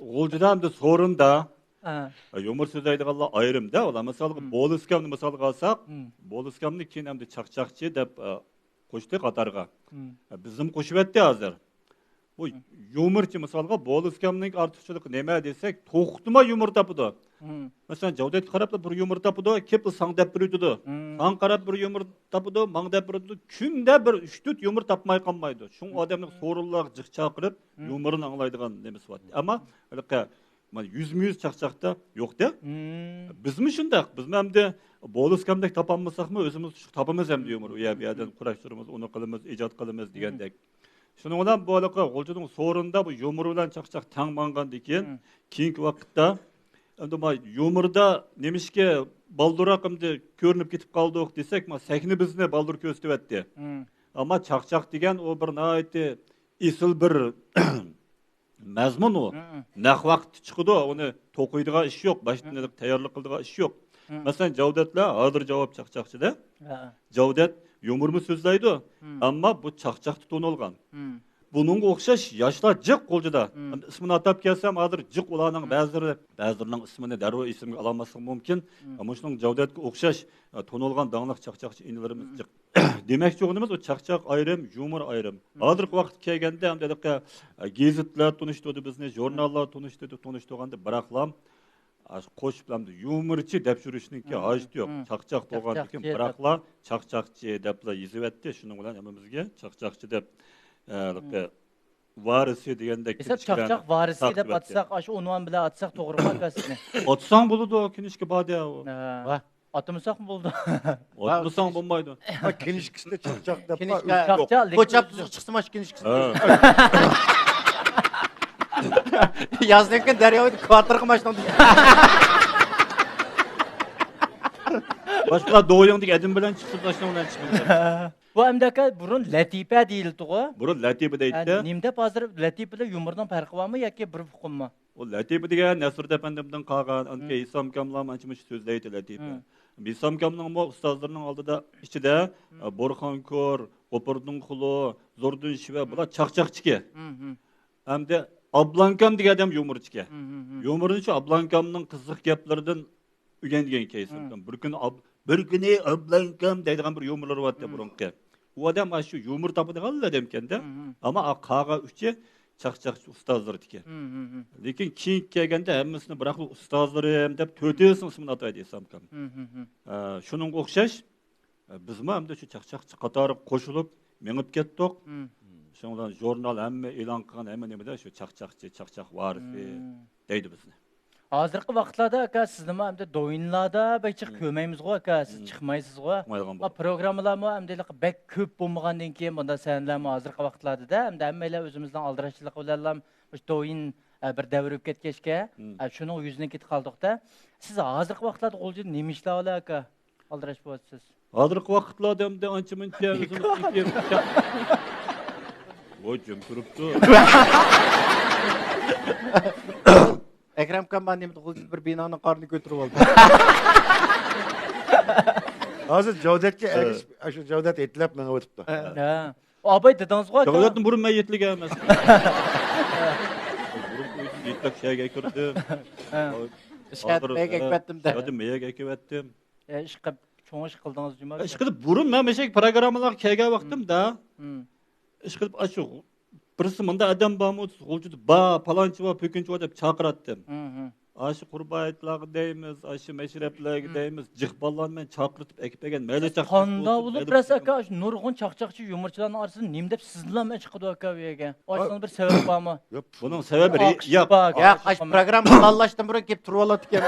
غۇلجىدا ئەمدى سورۇندا، ھە، يۇمۇر سۆزلەيدىغانلار ئايرىم-دە، ئۇلار مىسالغا، ھىم، بولىسكامنى مىسالغا ئالساق، ھىم، بولىسكامنى كېيىن ئەمدى چاقچاقچى دەپ، ئە، قوشتى قاتارغا. ھىم. ئە، بىزنىمۇ قوشۇۋەتتى ھازىر. بۇ، ھىم، يۇمۇرچى مىسالغا بولىسكامنىڭ ئارتۇقچىلىقى نېمە دېسەك، توختىماي يۇمۇر تاپىدۇ. ھىم. مەسىلەن، جاۋدەتكە قاراپلا بىر يۇمۇر تاپىدۇ، كېلىپلا ساڭا دەپ بېرىۋېتىدۇ. ھىم. ساڭا قاراپ بىر يۇمۇر تاپىدۇ، ماڭا دەپ بېرىدۇ. كۈندە بىر ئۈچ تۆت يۇمۇر تاپماي قالمايدۇ. شۇڭا ئۇ ئادەمنى سورۇنلارغا جىق چاقىرىپ، ھىم، يۇمۇرىنى ئاڭلايدىغان نېمىسى بار. ئەمما ھېلىقى مانا يۈزمۇ يۈز چاقچاقتا يوق-دە. مم. بىزمۇ شۇنداق. بىزمۇ ئەمدى بولۇسكامدەك تاپالمىساقمۇ، ئۆزىمىز تۇتۇپ تاپىمىز ئەمدى يۇمۇر. ئۇ يەر، بۇ يەردىن قۇراشتۇرىمىز، ئۇنى قىلىمىز، ئىجاد قىلىمىز دېگەندەك. شۇنىڭ بىلەن بۇ ھېلىقى غۇلجىنىڭ سورۇنىدا بۇ يۇمۇر بىلەن چاقچاق تەڭ ماڭغاندىن كېيىن، مم، كېيىنكى ۋاقىتتا ئەمدى ما يۇمۇردا نېمىشقا بالدۇرراق ئەمدى كۆرۈنۈپ كېتىپ قالدۇق دېسەك، ما سەھنە بىزنى بالدۇر كۆرسىتىۋەتتى. مم. ئەمما چاقچاق دېگەن ئۇ بىر ناھايىتى ئېسىل بىر مەزمۇن ئۇ. مم. نەق ۋاقىتتا چىقىدۇ، ئۇنى توقۇيدىغان ئىش يوق، باشتىن مم، ئېلىپ تەييارلىق قىلىدىغان ئىش يوق. مم. مەسىلەن، جاۋدەتلەر ھازىر جاۋاب چاقچاقچىدا. ھە. جاۋدەت يۇمۇرمۇ سۆزلەيدۇ، مم، ئەمما بۇ چاقچاقتا تونۇلغان. مم. بۇنىڭغا ئوخشاش ياشلار جىق غۇلجىدا. مم. ئەمدى ئىسمىنى ئاتاپ كەلسەم، ھازىر جىق ئۇلارنىڭ، مم، بەزىلىرى، بەزىلىرىنىڭ ئىسمىنى دەررۇ ئېسىمگە ئالالماسلىقىم مۇمكىن. مم. ئەمما شۇنىڭ جاۋدەتكە ئوخشاش، ئە، تونۇلغان داڭلىق چاقچاقچى ئىنىلىرىمىز، مم، جىق. دېمەكچى بولغىنىمىز، ئۇ چاقچاق ئايرىم، يۇمۇر ئايرىم. مم. ھازىرقى ۋاقىتقا كەلگەندە، ئەمدى ھېلىقى، ئە، گېزىتلەر تونۇشتۇردى بىزنى، ژۇرناللار تونۇشتۇردى، تونۇشتۇرغاندا، بىراقلا، ئاشۇ قوشۇپ ئەمدى يۇمۇرچى دەپ يۈرۈشنىڭكى، مم، ھاجىتى يوق. مم. چاقچاق بولغاندىكىن، چاقچاقچى دەپ، بىراقلا چاقچاقچى دەپلا يېزىۋەتتى. شۇنىڭ بىلەن ھەممىمىزگە چاقچاقچى دەپ، ئە، مم، ھېلىقى ۋارىسى دېگەندەك ئېسەپ كىنىشكىلەرنى چاقچاق ۋارىسى دەپ تارقىتىۋەتتى. ئاتىساق، ئاشۇ ئۇنۋان بىلەن ئاتىساق توغرىمۇ ئاكا سىزنى؟ ئاتساڭ بولىدۇ، كىنىشكا بار دە ئۇ. ھە. ۋاھ. ئاتىمىساقمۇ بولىدۇ. ئاتمىساڭ بولمايدۇ. ھە، كىنىشكىسىدا چاقچاق دەپ بار، كىنىشكا، چاقچاق، لېكىن كوچاپ تۇزۇق چىقسىمۇ كىنىشكىسى. ھە. يازدىن كېيىن دەريا بويىدا كۋاتىرغا ماشىنا. باشقىلار دويۇڭدىكى ئادەم بىلەن چىقسا، ماشىنا بىلەن چىقىدۇ. بۇ ئەمدى ئاكا بۇرۇن لەتىپە دېيىلدىغۇ. بۇرۇن لەتىپە دەيتتى. ھە، نېمە دەپ ھازىر لەتىپە بىلەن يۇمۇرنىڭ پەرقى بارمۇ ياكى بىر ئۇقۇممۇ؟ ئۇ لەتىپە دېگەن نەسرىدىن ئەپەندىمدىن قالغان، ئانكى ھېسام ئاكاملارمۇ ئانچە مۇنچە سۆزلەيتتى لەتىپە. ھېسام ئاكامنىڭمۇ ئۇستازلىرىنىڭ ئالدىدا ئىچىدە، ئە، بورخانكور، غوپۇردىن خۇلۇ، زوردۇن شىۋە، بۇلار چاقچاقچىكەن. ئەمدى ئابلانكام دېگەن ئادەم يۇمۇرچىكەن. يۇمۇرنى شۇ ئابلانكامنىڭ قىزىق گەپلىرىدىن ئۆگەنگەن كەيسەم. بىر كۈنى ئاب-، بىر كۈنى ئابلانكام دەيدىغان بىر يۇمۇرلىرى بارتتى بۇرۇنقى. ئۇ ئادەم ئاشۇ يۇمۇر تاپىدىغانلا ئادەمكەندە. ئەمما ئا قالغان ئۈچى چاقچاقچى ئۇستازلىرىدىكەن. لېكىن كېيىنكى كەلگەندە ھەممىسىنى بىراقلا ئۇستازلىرىم دەپ تۆتىسىنىڭ ئىسمىنى ئاتايدۇ ھېسام ئاكام. ئە، شۇنىڭغا ئوخشاش، ئە، بىزمۇ ئەمدى شۇ چاقچاقچى قاتارىغا قوشۇلۇپ مېڭىپ كەتتۇق. شۇنىڭ بىلەن ژۇرنال ھەممە ئېلان قىلغان ھەممە نېمىدە شۇ چاقچاقچى، چاقچاق ۋارىسى دەيدۇ بىزنى. ھازىرقى ۋاقىتلاردا ئاكا سىزنىمۇ ئەمدى دوينلاردا بەك جىق كۆرمەيمىزغۇ ئاكا، سىز چىقمايسىزغۇ. چىقمايدىغان بولدۇق. پروگراممىلارمۇ ئەمدى بەك كۆپ بولمىغاندىن كېيىن بۇنداق سەھنىلەرمۇ ھازىرقى ۋاقىتلاردىدا ئەمدى ھەممەيلەن ئۆزىمىزنىڭ ئالدىراشچىلىقى بىلەنلا مۇشۇ دوين، ئە، بىر دەۋرىگە كەتكەچكە، ئە، شۇنىڭغا يۈزلىنىپ كېتىپ قالدۇقتا. سىز ھازىرقى ۋاقىتلاردا غۇلجىدا نېمە ئىشلار بىلەن ئاكا ئالدىراش بولۇۋاتىسىز؟ ھازىرقى ۋاقىتلاردا ئەمدى ئانچە مۇنچە ئۆزىمىزنىڭكى ۋوي، جىم تۇرۇپتۇ. ئەكرەم ئاكام مانا نېمىدە غۇلجىدا بىر بىنانىڭ قارىنى كۆتۈرۈپ ئالدى. ھازىر جاۋدەتكە ئەگىشىپ، شۇ جاۋدەت ھېيتلاپ مېڭىۋېتىپتۇ. ھە. ئاباي دېدىڭىزغۇ ئاكا. جاۋدەتنى بۇرۇن مەن ھېيتلىگەن ئەمەس. بۇرۇن ئۆيدىن ھېيتلاپ شەھەرگە كىردىم. ھە. ھازىر، ئىشقىلىپ مېيەگە ئەكىۋەتتىم دە. ھازىر مېيەگە ئەكىۋەتتىم. ئە، ئىشقىلىپ، چوڭ ئىش قىلدىڭىز جۇما ئىشقىلىپ، بۇرۇن مەن مەشەگە پروگراممىلارغا كەلگەن ۋاقتىمدا، ئىشقىلىپ، ئاشۇ بىرسى مۇندا ئادەم بارمۇ، غۇلجىدا بار، پالانچى بار، پۈكۈنچى بار دەپ چاقىراتتىم. ئاشۇ قۇربان ھېيتلارغا دەيمىز، ئاشۇ مەشرەپلەرگە دەيمىز، جىق بالىلارنى مەن چاقىرتىپ ئەكىپ بەرگەن. مەيلى چاقىرتىپ قانداق بولسۇن، بولۇپ، مەيلى راست ئاكا، ئاشۇ نۇرغۇن چاقچاقچى، يۇمۇرچىلارنىڭ ئارىسىدا نېمە دەپ سىزنىلا مەن چىقىدۇ ئاكا بۇ يەرگە؟ ئاشۇنىڭ بىر سەۋەبى بارمۇ؟ ياق، بۇنىڭ سەۋەبى رى-، ئالقىش ياق. بار، ياق، ئاشۇ پروگرامما پىلانلاشتىن بۇرۇن كېلىپ تۇرۇۋالاتتىكەن.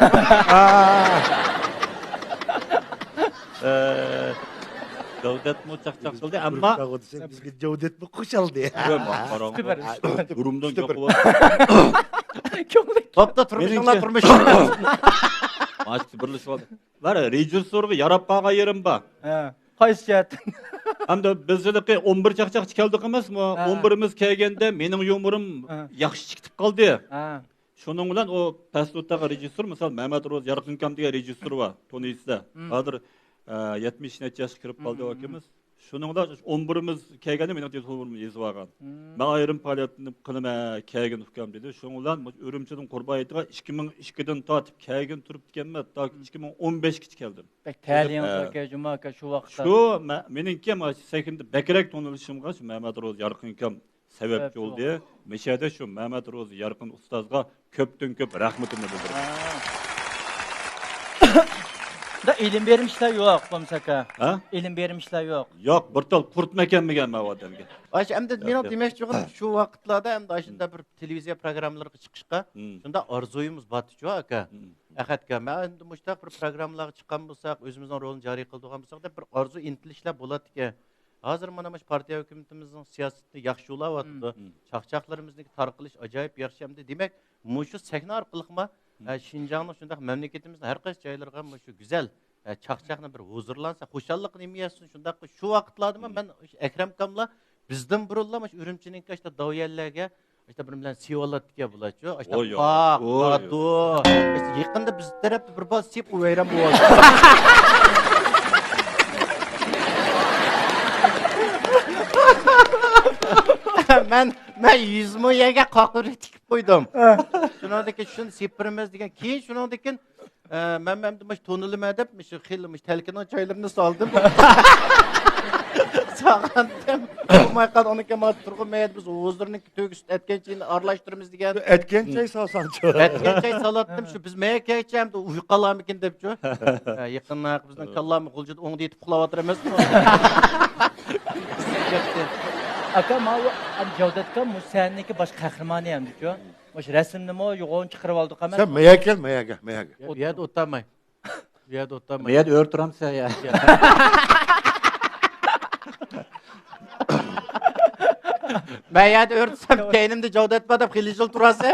ئە، جاۋدەتمۇ چاقچاق قىلدى، ئەمما بىزگە جاۋدەتمۇ قوشالدى. ياق، قاراڭ، ئۈستى بار. بۇرۇمدىن كۆڭلى توپتا تۇرمۇشۇڭلار، تۇرمۇش. ماشىنا بىرلىشىۋالدى. بار، رېژىسسورغا ياراپ قالغان يېرىم بار. ھە. قايسى جەھەتتىن؟ ئەمدى بىز ھېلىقى ئون بىر چاقچاقچى كەلدۇق ئەمەسمۇ؟ ھە. ئون بىرىمىز كەلگەندە مېنىڭ يۇمۇرۇم، ھە، ياخشى چىقىپ قالدى. ھە. شۇنىڭ بىلەن ئۇ پەستۇتاغا رېژىسسور، مىسال، مەمەت روز يارقىنكام دېگەن رېژىسسور بار، تونۇيسىزلەر. ھازىر، ئە، يەتمىش نەچچە ياشقا كىرىپ قالدى ئاكىمىز. شۇنىڭ بىلەن ئون بىرىمىز كەلگەندە مېنىڭ تېلېفونۇمنى يېزىۋالغان. مەن ئايرىم پائالىيەتنى قىلىمەن، كەلگىن ئۇكام دېدى. شۇنىڭ بىلەن ئۈرۈمچىدىن قۇربان ھېيتىغا ئىككى مىڭ ئىككىدىن تارتىپ كەلگىن تۇرۇپتىكەنمەن، تاكى ئىككى مىڭ ئون بەشكىچە كەلدىم. بەك تەلىيىڭىز ئاكا جۇما ئاكا شۇ ۋاقىتتا. شۇ مە-، مېنىڭكى مانا سەھنىدە بەكرەك تونۇلۇشۇمغا شۇ مەمەت روزى يارقىنكام سەۋەبچى بولدى. مىشەدە شۇ مەمەت روزى يارقىن ئۇستازغا كۆپتىن كۆپ رەھمىتىمنى بىلدۈرىمەن. ئىلىم بېرىمىشلار يوق، بولمىسا ئاكا. ھە؟ ئىلىم بېرىمىشلار يوق. يوق، بىر تال قۇرتمۇ ئەكەلمىگەن مەن ئۇ ئادەمگە. ئاشۇ ئەمدى مېنىڭ دېمەكچى بولغىنىم، شۇ ۋاقىتلاردا ئەمدى ئاشۇنداق بىر تېلېۋىزىيە پروگراممىلىرىغا چىقىشقا شۇنداق ئارزۇيىمىز بارتىچۇ، ئاكا. ئەخەت ئاكا، مەن ئەمدى مۇشۇنداق بىر پروگراممىلارغا چىققان بولساق، ئۆزىمىزنىڭ رولىنى جارى قىلىدىغان بولساق دەپ بىر ئارزۇ ئىنتىلىشلار بولاتتىكەن. ھازىر مانا مۇشۇ پارتىيە ھۆكۈمىتىمىزنىڭ سىياسىتىنى ياخشى ئۇلاۋاتىدۇ. چاقچاقلىرىمىزنىڭكى تارقىلىش ئاجايىپ ياخشى. ئەمدى دېمەك، مۇشۇ سەھنە ئارقىلىقما، ئە، شىنجاڭنىڭ شۇنداق مەملىكىتىمىزنىڭ ھەر قايسى جايلىرىغا مۇشۇ گۈزەل، ئە، چاقچاقنى بىر ھۇزۇرلانسا، خۇشاللىقنى ھېم يەتسۇن. شۇنداق شۇ ۋاقىتلاردىمۇ مەن ئاشۇ ئەكرەم ئاكاملا بىزدىن بۇرۇنلا مۇشۇ ئۈرۈمچىنىڭكى ئاشۇ داۋيەنلەرگە ئاشۇ بىر بىلەن سېۋىۋالاتتىكەن بۇلارچۇ. ئاشۇ قاق، دادۇ. يېقىندا بىز تەرەپتە بىر بالا سېپ ۋەيران بولۇۋاتىدۇ. مەن، مەن يۈز مو يەرگە قاقۇرۇق تىكىپ قويدۇم. شۇنىڭدىن كېيىن شۇنى سېپىرىمىز دېگەن. كېيىن شۇنىڭدىن كېيىن، ئە، مەن، مەن مۇشۇ تونۇلىمەن دەپ، مۇشۇ خېلى مۇشۇ تەلكىنىڭ چايلىرىنى سالدىم. سالغانتىم. بولماي قالدى. ئۇنىڭ كېيىن ماڭا تۇرغۇن مەيەت، بىز ھوزۇرنىڭ تۆگىسى ئەتكەن چاينى ئارىلاشتۇرىمىز دېگەن. ئەتكەن چاي سالساڭچۇ. ئەتكەن چاي سالاتتىم، شۇ بىز مەيەت كەيچە ئەمدى ئۇيقۇ ئالامىكىن دەپچۇ. ھە، يېقىندا بىزنىڭ كاللامۇ غۇلجىدا ئوڭدا يېتىپ ئۇخلاۋاتىمىز. ئاكا، ماۋۇ جاۋدەت ئاكا مۇشۇ سەھنىنىڭكى باش قەھرىمانى ئەمدىچۇ. مۇشۇ رەسىمنىمۇ يوغان چىقىرىۋالدۇق ئەمەس. سەن مەيەگە كەل، مەيەگە، مەيەگە. ئۇ يەردە ئولتۇرماي. ئۇ يەردە ئولتۇرماي. ئۇ يەردە ئۆرە تۇرامسەن يا؟ مەن يەردە ئۆرە تۇرسام، كەينىمدە جاۋدەت بار دەپ خېلى يىل تۇراسەن.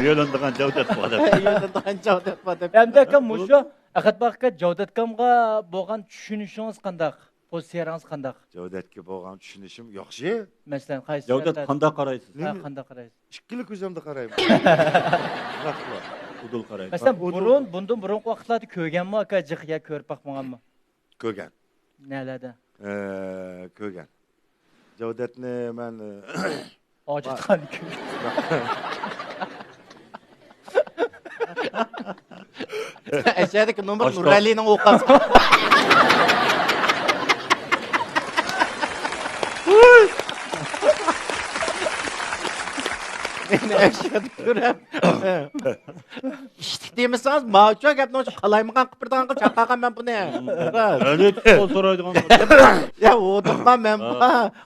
يۆلىنىدىغان جاۋدەت بار دەپ. يۆلىنىدىغان جاۋدەت بار دەپ. ئەمدى ئاكا، مۇشۇ ئەخەت باقا جاۋدەت ئاكامغا بولغان چۈشىنىشىڭىز قانداق؟ پوزىتسىيەڭىز قانداق؟ جاۋدەتكە بولغان چۈشىنىشىم ياخشى. مەسىلەن، قايسى جاۋدەت سەۋەبلەر؟ قانداق قارايسىز؟ ھە، نېمە؟ قانداق قارايسىز؟ ئىككىلا كۆزۈمدە قارايمەن. ئۇدۇل قارايسىز. مەسىلەن، ھە، ئۇدۇل. بۇرۇن، بۇندىن بۇرۇنقى ۋاقىتلاردا كۆرگەنمۇ ئاكا جىق يا كۆرۈپ باقمىغانمۇ؟ كۆرگەن. نەلەردە؟ ئە، كۆرگەن. جاۋدەتنى مەن، ئە، ھاجەتخانىدا كۆرگەن. ئەشەدىكى نومۇر ئاشتا- نۇرئەلىنىڭ ئوقاسى. مېنى ئەشەدە كۆرۈپ، ئىشتىك دېمىسىڭىز، ماۋۇچۇ گەپنى ئۇنچە قالايمىقان قىلىپ بېرىدىغانغا چاققانغان مەن بۇنى. ئەلى تۇتقان سورايدىغان. يا، ئۇدۇقما مەن بۇ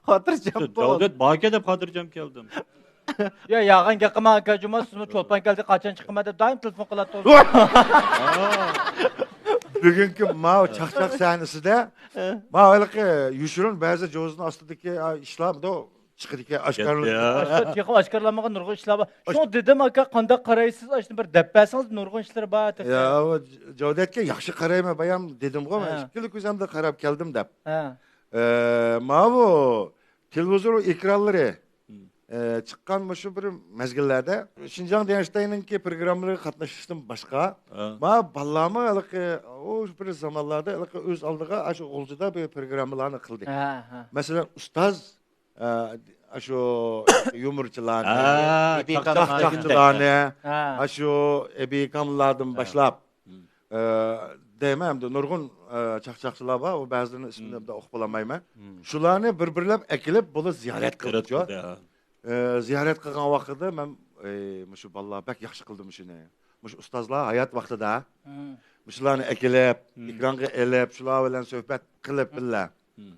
خاتىرجەم بول. جاۋدەت باركەن دەپ خاتىرجەم كەلدىم. يا، يالغان گەپ قىلماڭ، ئاكا جۇما، سىزمۇ چولپان كەلدى، قاچان چىقىمەن دەپ دائىم تېلېفون قىلاتتىڭىز. بۈگۈنكى ماۋۇ چاقچاق سەھنىسىدە ماۋۇ ھېلىقى يوشۇرۇن بەزى جوزىنىڭ ئاستىدىكى، ئا، ئىشلار بۇ چىقىدىكەن، ئاشكارىلىنىدىكەن. ئاشكارا، تېخى ئاشكارىلانمىغان نۇرغۇن ئىشلار بار. شۇڭا دېدىم، ئاكا، قانداق قارايسىز؟ ئاشۇنى بىر دەپ بەرسىڭىز، نۇرغۇن ئىشلىرى بار تېخى. يا، ئۇ جاۋدەتكە ياخشى قارايمەن، بايام دېدىمغۇ، مەن ھە. ئىككىلا كۆزۈمدە قاراپ كەلدىم دەپ. ھە. ئە، ماۋۇ تېلېۋىزور ئېكرانلىرى، مم. ئە، چىققان مۇشۇ بىر مەزگىللەردە شىنجاڭ دىيەنشىتاينىڭكى پروگراممىلىرىغا قاتنىشىشتىن باشقا، ھە. ما بالىلارمۇ ھېلىقى، ئۇ بىر زامانلاردا ھېلىقى ئۆز ئالدىغا ئاشۇ غۇلجىدا بىر پروگراممىلارنى قىلدى. ھە، ھە. مەسىلەن، ئۇستاز، ئە، ئاشۇ يۇمۇرچىلارنى، ھە، ئەبىكاملارنى. چاقچاقچىلارنى، ھە. ئاشۇ ئەبىكاملاردىن ھە. باشلاپ، مم. ئە، دەيمەن، ئەمدى نۇرغۇن، ئە، چاقچاقچىلار بار، ئۇ بەزىلىرىنىڭ ئىسمىنى مم. ئەمدى ئۇقۇپ بولالمايمەن. مم. شۇلارنى بىر-بىرلەپ ئەكېلىپ، بۇلار زىيارەت زىيارەت قىلدىچۇ. قىلدى، ھە. ئە، زىيارەت قىلغان ۋاقتىدا مەن، ئەي، مۇشۇ بالىلار بەك ياخشى قىلدى مۇشۇنى. مۇشۇ ئۇستازلار ھايات ۋاقتىدا مم. مۇشۇلارنى ئەكېلىپ، مم. ئېكرانغا ئېلىپ، شۇلار بىلەن سۆھبەت قىلىپ مم. بىللە. مم.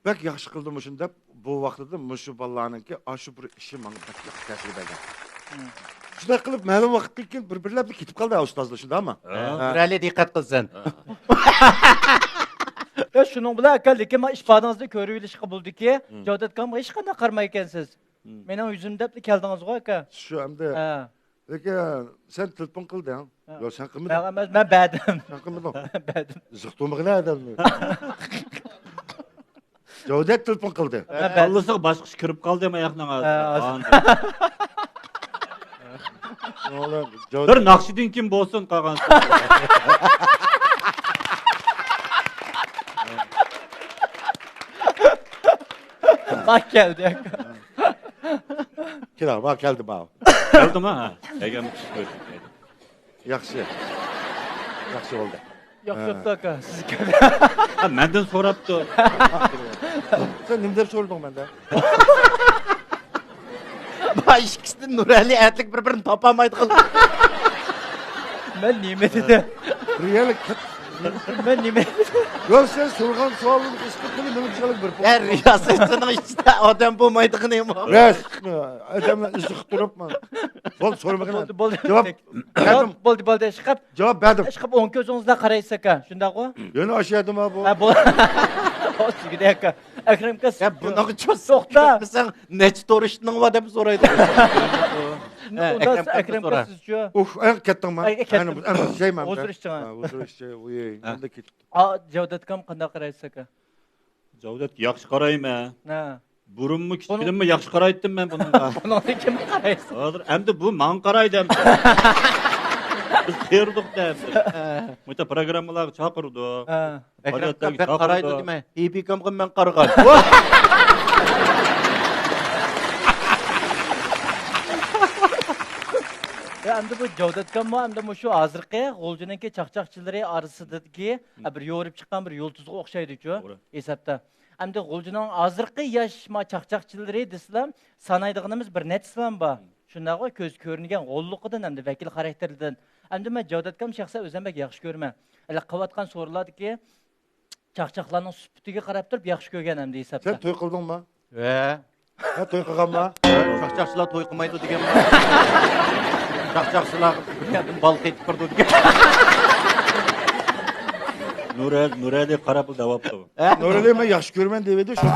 بەك ياخشى قىلدى مۇشۇنى دەپ، بۇ ۋاقتىدا مۇشۇ بالىلارنىڭكى ئاشۇ بىر ئىشى ماڭا بەك ياخشى تەسىر بەرگەن. مم. شۇنداق قىلىپ، مەلۇم ۋاقىتتىن كېيىن بىر-بىرلەپ كېتىپ قالدى ئۇستازلار، شۇنداقمۇ؟ ھە. ھە. نۇرئەلى دىققەت قىلسۇن. ھە. يا، شۇنىڭ بىلەن ئاكا، لېكىن مانا ئىپادىڭىزنى كۆرۈۋېلىشقا بولىدۇكى، مم. جاۋدەت ئاكامغا ھېچقانداق قارىمايدىكەنسىز. مم. مېنىڭ يۈزۈمنى دەپلا كەلدىڭىزغۇ، ئاكا. شۇ ئەمدى ھە. لېكىن سەن تېلېفون قىلدىڭ. ھە. ياق، سەن قىلمىدىڭ. مەن ئەمەس، مەن بەردىم. سەن قىلمىدىڭ. بەردىم. زىق تۇرمىغىنە ئادەمنى. جاۋدەت تېلېفون قىلدى. مەن بەردىم. كاللىسىغا باشقا ئىش كىرىپ قالدى ماياقنىڭ ھە، ئاستىغا. بىر ناخشىدىن كېيىن بولسۇن قالغان. باش كەلدى. كېلە، ما كەلدى، ما. كەلدىما؟ ھە. ئەگەر چۈشۈپ كۆرسەم. ياخشى. ياخشى بولدى. ياخشى بوپتۇ، ئاكا. سىزگە. ھە، مەندىن سوراپتۇ. سەن نېمە دەپ سورىدىڭ مەندىن؟ ما ئىككىسىدىن نۇرئەلى ئەتلىك بىر-بىرىنى تاپالمايدىغان. مەن نېمە دېدىم؟ رېئال كەت-، مەن نېمە دېدىم؟ ياق، سەن سورىغان سوئالنىڭ ئىشقىلىپ مېنىڭ چىقىرىپ بىر يا، رىياسەتچىنىڭ ئىچىدە ئادەم بولمايدىغىنى. راست، ئادەمنى ئىزدىقىپ تۇرۇپمەن. بولدى، سورىمىغىن. بولدى، بولدى. جاۋاب بەردىم. بولدى، بولدى، ئىشقىپ. جاۋاب بەردىم. ئىشقىپ، ئوڭ كۆزىڭىزلا قارايسىز ئاكا، شۇنداقغۇ؟ يەنە ئاشۇ يەردىما بۇ؟ ھە، بۇ. بولدى، ئاكا. ئەكرەم ئاكا، يا، بۇنىڭغا چوس-، توختا. چوسمىساڭ، نەچچە تورۇشنىڭ بار دەپ سورايدۇ. ھە، ئۇندا ئەكرەم ئاكا، ئەكرەم سورا. ئاكا، سىزچۇ؟ ئۇھ، ئەي، كەتتىڭما؟ ئەي، ئەي، كەتتىم. ئەمدى، ئەمدى، شەيمەن. ھۇزۇر ئىچىڭە. ھە، ھۇزۇر ئىچى، ئۇي، ھە. ئەمدى كېتىپتۇ. ئا، جەۋدەت ئاكام قانداق قارايسىز ئاكا؟ جەۋدەت، ياخشى قارايمەن. ھە. بۇرۇنمۇ بۇنىڭ كىچىكىدىنمۇ ياخشى قارايتتىم مەن بۇنىڭغا. بۇنىڭدىن كىم قارايسىز؟ ھازىر ئەمدى بۇ ماڭا قارايدۇ ئەمدى. بىز تېرىدۇق دە ئەمدى. ھە. مۇشۇنچە پروگراممىلارغا چاقىرىدۇ. ھە. ئەكرەم ئاكا بەك قارايدۇ دېمەي، ھېبىكامغا مەن قارىغان. يا، ئەمدى بۇ جەۋدەت ئاكاممۇ ئەمدى مۇشۇ ھازىرقى غۇلجىنىڭكى چاقچاقچىلىرى ئارىسىدىكى، ھە، بىر يورۇپ چىققان بىر يۇلتۇزغا ئوخشايدۇچۇ، توغرا. ھېسابتا. ئەمدى غۇلجىنىڭ ھازىرقى ياش ما چاقچاقچىلىرى دېسىلا، سانايدىغىنىمىز بىر نەچچىسىلا بار. شۇنداقغۇ، كۆز كۆرۈنگەن غوللۇقىدىن، ئەمدى ۋەكىل خاراكتېرىدىن. ئەمدى مەن جەۋدەت ئاكام شەخسەن ئۆزۈم بەك ياخشى كۆرىمەن. ھېلى قىلىۋاتقان سورۇنلاردىكى چاقچاقلارنىڭ سۈپىتىگە قاراپ تۇرۇپ ياخشى كۆرگەن ئەمدى ھېسابتا. سەن توي قىلدىڭما؟ ھە. ھە، توي قىلغانما؟ چاقچاقچىلار توي قىلمايدۇ دېگەنما؟ چاقچاقچىلار بىر يەردىن بالا قېتىپ بارىدۇ دېگەن. نۇرە-، نۇرەلى قاراپلا دەۋاپتۇ. ھە؟ نۇرەلى مەن ياخشى كۆرىمەن دەۋىدى شۇ.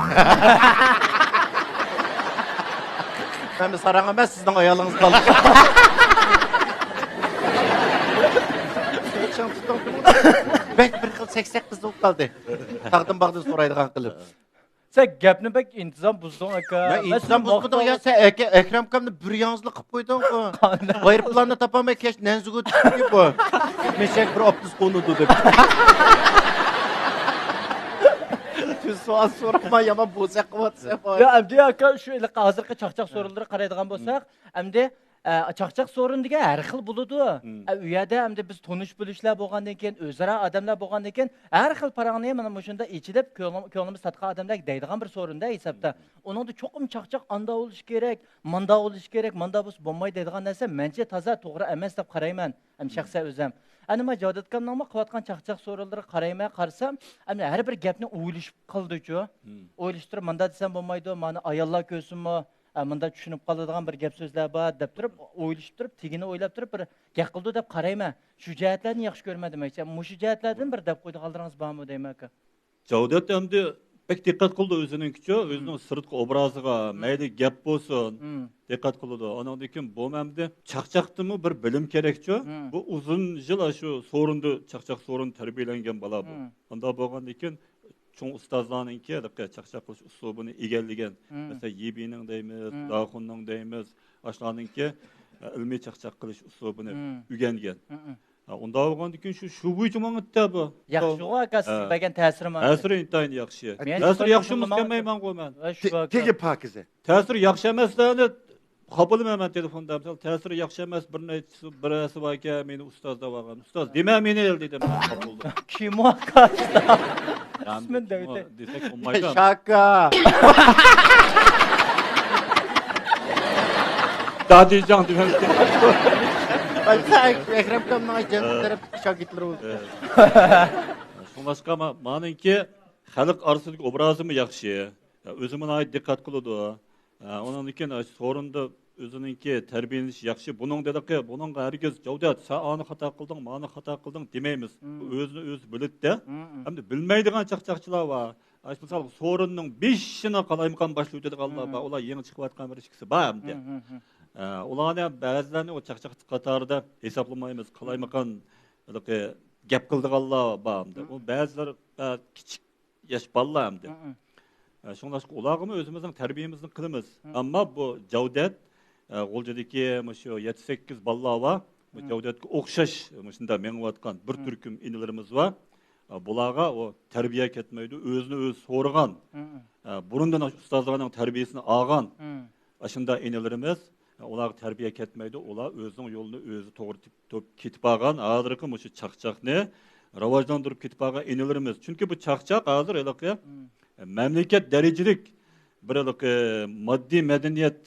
مەن ساراڭ ئەمەس، سىزنىڭ ئايالىڭىز قالدى. بەك بىر خىل سەكسەك قىز بولۇپ قالدى. تاغدىن باغدىن سورايدىغان قىلىپ. سەن گەپنى بەك ئىنتىزام بۇزدۇڭ، ئاكا. مەن ئىنتىزام بۇزمىدىڭ يا، سەن ئەكە-، ئەكرەم ئاكامنى بىر ياڭزىلىق قىلىپ قويدۇڭغۇ. قانداق؟ بايرىپىلاننى تاپالماي كەچ نەنزىگۇ چۈشتىكى بۇ. مېشەك بىر ئاپتوبۇس قونىدۇ دەپ. تۈز سوئال سورىما، يامان بوزەك قىلىۋاتىسەن. يا، ئەمدى ئاكا، شۇ ھېلىقى ھازىرقى چاقچاق سورۇنلىرىغا قارايدىغان بولساق، ئەمدى ئە، چاقچاق سورۇن دېگەن ھەر خىل بولىدۇ. ئە، ئۇ يەردە ئەمدى بىز تونۇش بىلىشلەر بولغاندىن كېيىن، ئۆزئارا ئادەملەر بولغاندىن كېيىن، ھەر خىل پاراڭنى مانا مۇشۇنداق ئېچىلىپ، كۆڭلۈم-، كۆڭلىمىز تارتقان ئادەملەرگە دەيدىغان بىر سورۇندا ھېسابتا. ئۇنىڭدا چوقۇم چاقچاق ئاندا بولۇشى كېرەك، ماندا بولۇشى كېرەك، ماندا بولسا بولمايدۇ دەيدىغان نەرسە مەنچە تازا توغرا ئەمەس دەپ قارايمەن، ھەم شەخسەن ئۆزۈم. ئەنە مانا جاۋدەت ئاكامنىڭمۇ قىلىۋاتقان چاقچاق سورۇنلىرىغا قارايمەن، قارىسام، ئەمدى ھەر بىر گەپنى ئويلىشىپ قىلىدۇچۇ. ئويلىشىپ تۇرۇپ، ماندا دېسەم بولمايدۇ، مانا ئاياللار كۆرسۇنمۇ، ئە، مۇنداق چۈشىنىپ قالىدىغان بىر گەپ سۆزلەر بار دەپ تۇرۇپ، ئويلىشىپ تۇرۇپ، تېگىنى ئويلاپ تۇرۇپ، بىر گەپ قىلىدۇ دەپ قارايمەن. شۇ جەھەتلەرنى ياخشى كۆرىمەن دېمەكچى. مۇشۇ جەھەتلەردىن بىر دەپ قويىدىغانلىرىڭىز بارمۇ دەيمەن، ئاكا؟ جاۋدەت ئەمدى بەك دىققەت قىلىدۇ ئۆزىنىڭكىچۇ، ئۆزىنىڭ سىرتقى ئوبرازىغا، مەيلى گەپ بولسۇن، دىققەت قىلىدۇ. ئانىڭدىن كېيىن بۇ ئەمدى چاقچاقتىمۇ بىر بىلىم كېرەكچۇ. بۇ ئۇزۇن يىل شۇ سورۇندا، چاقچاق سورۇندا تەربىيەلەنگەن بالا بۇ. ئانداق بولغاندىن كېيىن چوڭ ئۇستازلارنىڭكى ھېلىقى چاقچاق قىلىش ئۇسلۇبىنى ئىگىلىگەن، مەسىلەن، يىبىنىڭ دەيمىز، داخۇننىڭ دەيمىز، ئاشۇلارنىڭكى، ئە، ئىلمىي چاقچاق قىلىش ئۇسلۇبىنى ئۆگەنگەن. ھە، ئۇنداق بولغاندىكىن شۇ، شۇ بويىچە ماڭىتتى بۇ. ياخشىغۇ، ئاكا، سىزگە بەرگەن تەسىرى ماڭا. تەسىرى ئىنتايىن ياخشى. تەسىرى ياخشى ئەمەس، كەلمەيمەنغۇ مەن. تېگى پاكىزە. تەسىرى ياخشى ئەمەسلەرنى خاپىلىمەيمەن تېلېفوندا. مىسال، تەسىرى ياخشى ئەمەس، بىر نەچچىسى، بىرەرسى باركەن، مېنى ئۇستاز دەۋالغان. ئۇستاز دېمە مېنى دېدىم. كىم ئۇ، ئاكا؟ ئىسمىنى دەۋېتەي. دېسەك بولمايدۇ. شاكا. دادىجاڭ دېمەمسىز. ئەكرەم ئاكامنىڭ جەننەت تەرەپتىكى شاگىرتلىرى بولدى. شۇڭلاشقا ما-، مانىڭكى خەلق ئارىسىدىكى ئوبرازىمۇ ياخشى. ئۆزىمۇ ناھايىتى دىققەت قىلىدۇ. ئۇنىڭدىن كېيىن سورۇندا ئۆزىنىڭكى تەربىيەلىنىشى ياخشى. بۇنىڭ دېدىقى، بۇنىڭغا ھەرگىز جاۋدەت، سەن ئانى خاتا قىلدىڭ، مانى خاتا قىلدىڭ دېمەيمىز. ئۇ ئۆزىنى ئۆزى بىلىدىدە. ئەمدى بىلمەيدىغان چاقچاقچىلار بار. ئاشۇ مىسال، سورۇننىڭ بېشىنى قالايمىقان باشلىۋېتىدىغانلار بار. ئۇلار يېڭى چىقىۋاتقان بىر ئىككىسى بار ئەمدى. ئە، ئۇلارنى بەزىلەرنى ئۇ چاقچاق قاتارىدا ھېسابلىمايمىز. قالايمىقان ھېلىقى گەپ قىلىدىغانلار بار ئەمدى. ئۇ بەزىلەر، ئە، كىچىك ياش بالىلار ئەمدى. ئە، شۇڭلاشقا ئۇلارغىمۇ ئۆزىمىزنىڭ تەربىيەمىزنى قىلىمىز. ئەمما بۇ جاۋدەت، ئە، غۇلجىدىكى مۇشۇ يەتتە سەككىز بالىلار بار. بۇ جاۋدەتكە ئوخشاش مۇشۇنداق مېڭىۋاتقان بىر تۈركۈم ئىنىلىرىمىز بار. ئە، بۇلارغا ئۇ تەربىيە كەتمەيدۇ، ئۆزىنى ئۆزى سورىغان، ئە، بۇرۇندىن ئۇستازلارنىڭ تەربىيەسىنى ئالغان ئاشۇنداق ئىنىلىرىمىز، ئە، ئۇلارغا تەربىيە كەتمەيدۇ، ئۇلار ئۆزىنىڭ يولىنى ئۆزى توغرا تۇتۇپ كېتىپ بارغان، ھازىرقى مۇشۇ چاقچاقنى راۋاجلاندۇرۇپ كېتىپ بارغان ئىنىلىرىمىز. چۈنكى بۇ چاقچاق ھازىر ھېلىقى مەملىكەت دەرىجىلىك بىر ھېلىقى ماددىي مەدەنىيەت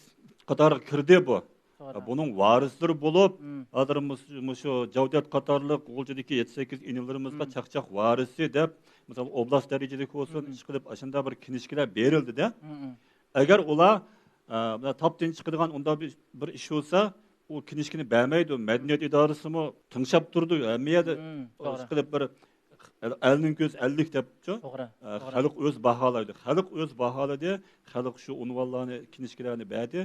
قاتارىغا كىردى بۇ. بۇنىڭ ۋارىسلىرى بولۇپ، ھازىر مۇش-، مۇشۇ جەۋدەت قاتارلىق غۇلجىدىكى يەتتە سەككىز ئىنىلىرىمىزغا چاقچاق ۋارىسى دەپ، مىسال، ئوبلاست دەرىجىلىك بولسۇن، ئىشقىلىپ، ئاشۇنداق بىر كىنىشكىلەر بېرىلدى-دە. ئەگەر ئۇلار، ئە، مانا تاپتىن چىقىدىغان ئۇنداق بىر، بىر ئىش بولسا، ئۇ كىنىشكىنى بەرمەيدۇ. مەدەنىيەت ئىدارىسىمۇ تىڭشاپ تۇرىدۇ. ھەممە يەردە توغرا. ئىشقىلىپ بىر ئەلنىڭ كۆزى ئەللىك دەپچۇ. توغرا، ئە، توغرا. خەلق ئۆزى باھالايدۇ. خەلق ئۆزى باھالىدى. خەلق شۇ ئۇنۋانلارنى، كىنىشكىلەرنى بەردى.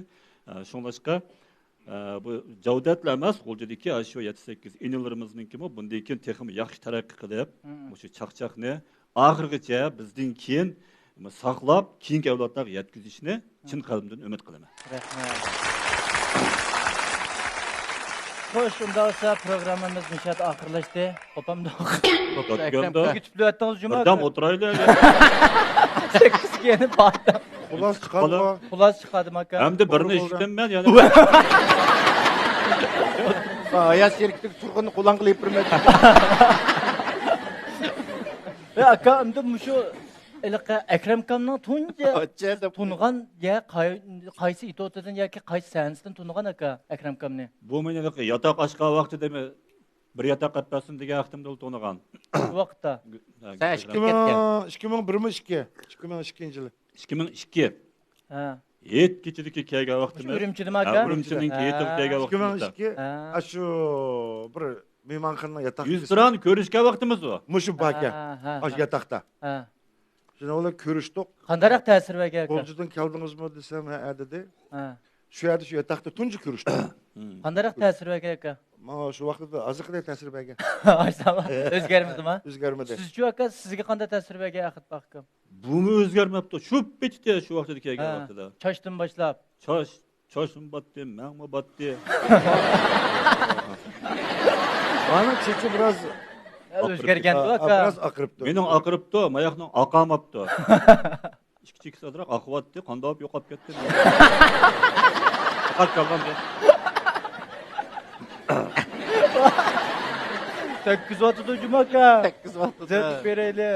ئە، شۇڭلاشقا، ئە، بۇ جەۋدەتلا ئەمەس، غۇلجىدىكى شۇ يەتتە سەككىز ئىنىلىرىمىزنىڭكىمۇ بۇندىن كېيىن تېخىمۇ ياخشى تەرەققىي قىلىپ، مۇشۇ چاقچاقنى ئاخىرغىچە بىزدىن كېيىن ساقلاپ، كېيىنكى ئەۋلادلارغا يەتكۈزۈشنى چىن قەلبىمدىن ئۈمىد قىلىمەن. رەھمەت. خوش، ئۇنداق بولسا پروگراممىمىز مۇشۇ يەردە ئاخىرلاشتى. قوپامدۇق. ئەكرەم ئاكا. كۈتۈپ ئۆتتىڭىز جۇما. بىردەم ئولتۇرايلى. سەككىزگە يەنە باردىم. خۇلاسە چىقادىغۇ. خۇلاسە چىقادىمۇ ئاكا؟ ئەمدى بىرنى ئىشلىتىمەن يەنە. ھايات شېرىكلىك تۇرغۇننى قولۇڭغا ئېلىپ بېرىمەن. ئاكا، ئەمدى مۇشۇ ھېلىقى ئەكرەم ئاكامنىڭ تۇنجى تونۇغان يە قاي-، قايسى ئېپىزودىدىن ياكى قايسى سەھنىسىدىن تونۇغان ئاكا ئەكرەم ئاكامنى؟ بۇ مېنى ھېلىقى ياتاق ئاچقان ۋاقتىدا مەن بىر ياتاق ئەپ بەرسۇن دېگەن ۋاقتىمدا تونۇغان. شۇ ۋاقىتتا؟ ھە، سەن ئىككى مىڭ، ئىككى مىڭ بىرمۇ ئىككى؟ ئىككى مىڭ ئىككىنچى يىلى. ئىككى مىڭ ئىككى. ھە. ھېيت كېچىدىكى كەلگەن ۋاقتىمىز. ئۈرۈمچىدىمۇ ھە، ئاكا؟ ئۈرۈمچىنىڭكى ھېيتىغا كەلگەن ۋاقتىمىزدا. ئىككى مىڭ ئىككى. ھە. ئاشۇ بىر مېھمانخانىنىڭ ياتاقى. يۈزتۇرانە كۆرۈشكەن ۋاقتىمىزغۇ. مۇشۇ باركەن. ھە، ھە، ئاشۇ ياتاقتا. ھە. شۇنىڭ بىلەن كۆرۈشتۇق. قانداقراق تەسىر بەرگەن ئاكا؟ غۇلجىدىن كەلدىڭىزمۇ دېسەم، ھەئە دېدى. ھە. شۇ يەردە، شۇ ياتاقتا تۇنجى كۆرۈشتۇق. قانداقراق تەسىر بەرگەن ئاكا؟ ماڭا شۇ ۋاقىتتا ئازاققىدەك تەسىر بەرگەن. ئاشۇنداقمۇ؟ ئۆزگەرمىدىما؟ ئۆزگەرمىدى. سىزچۇ ئاكا، سىزگە قانداق تەسىر بەرگەن ئەخەت ئاكا؟ بۇمۇ ئۆزگەرمەپتۇ. شۇ پېتى شۇ ۋاقىتتا كەلگەن ھە. ۋاقتىدا. چاچتىن باشلاپ. چاچ، چاچمۇ باتتى، مەڭمۇ باتتى. مانا چېچى بىراز ئۆزگەرگەنتۇ ھە، ئاكا. بىراز ئاقىرىپتۇ. مېنىڭ ئاقىرىپتۇ، ماياقنىڭ ئاقارماپتۇ. ئىككى چېكىسى ئازراق ئاقىۋاتتى، قانداق بولۇپ يوقاپ كەتتى. يوقاپ قالغان گەپ. تەگكۈزۈۋاتىدۇ جۇما ئاكا. تەگكۈزۈۋاتىدۇ. تۈزەتىپ بېرەيلى.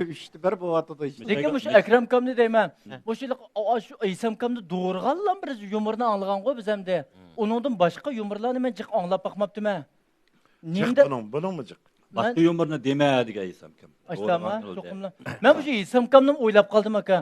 ئۈچتە بىر بولۇۋاتىدۇ ئىشلار. لېكىن مۇشۇ ئەكرەم ئاكامنى دەيمەن. ھە. مۇشۇ ئا-، شۇ ئەيسەم ئاكامنى دورىغانلا بىر يۇمۇرنى ئاڭلىغانغۇ بىز ئەمدى. ھە. ئۇنىڭدىن باشقا يۇمۇرلارنى مەن جىق ئاڭلاپ باقماپتىمەن. جىق نېمىدە-، بۇنىڭ، بۇنىڭمۇ جىق. باشقا يۇمۇرنى دېمە دېگەن ئەيسەم ئاكام. ئاشۇنداقمۇ؟ دورىغان شۇ قىلدى. مەن مۇشۇ ئەيسەم ئاكامنىمۇ ئويلاپ قالدىم ئاكا.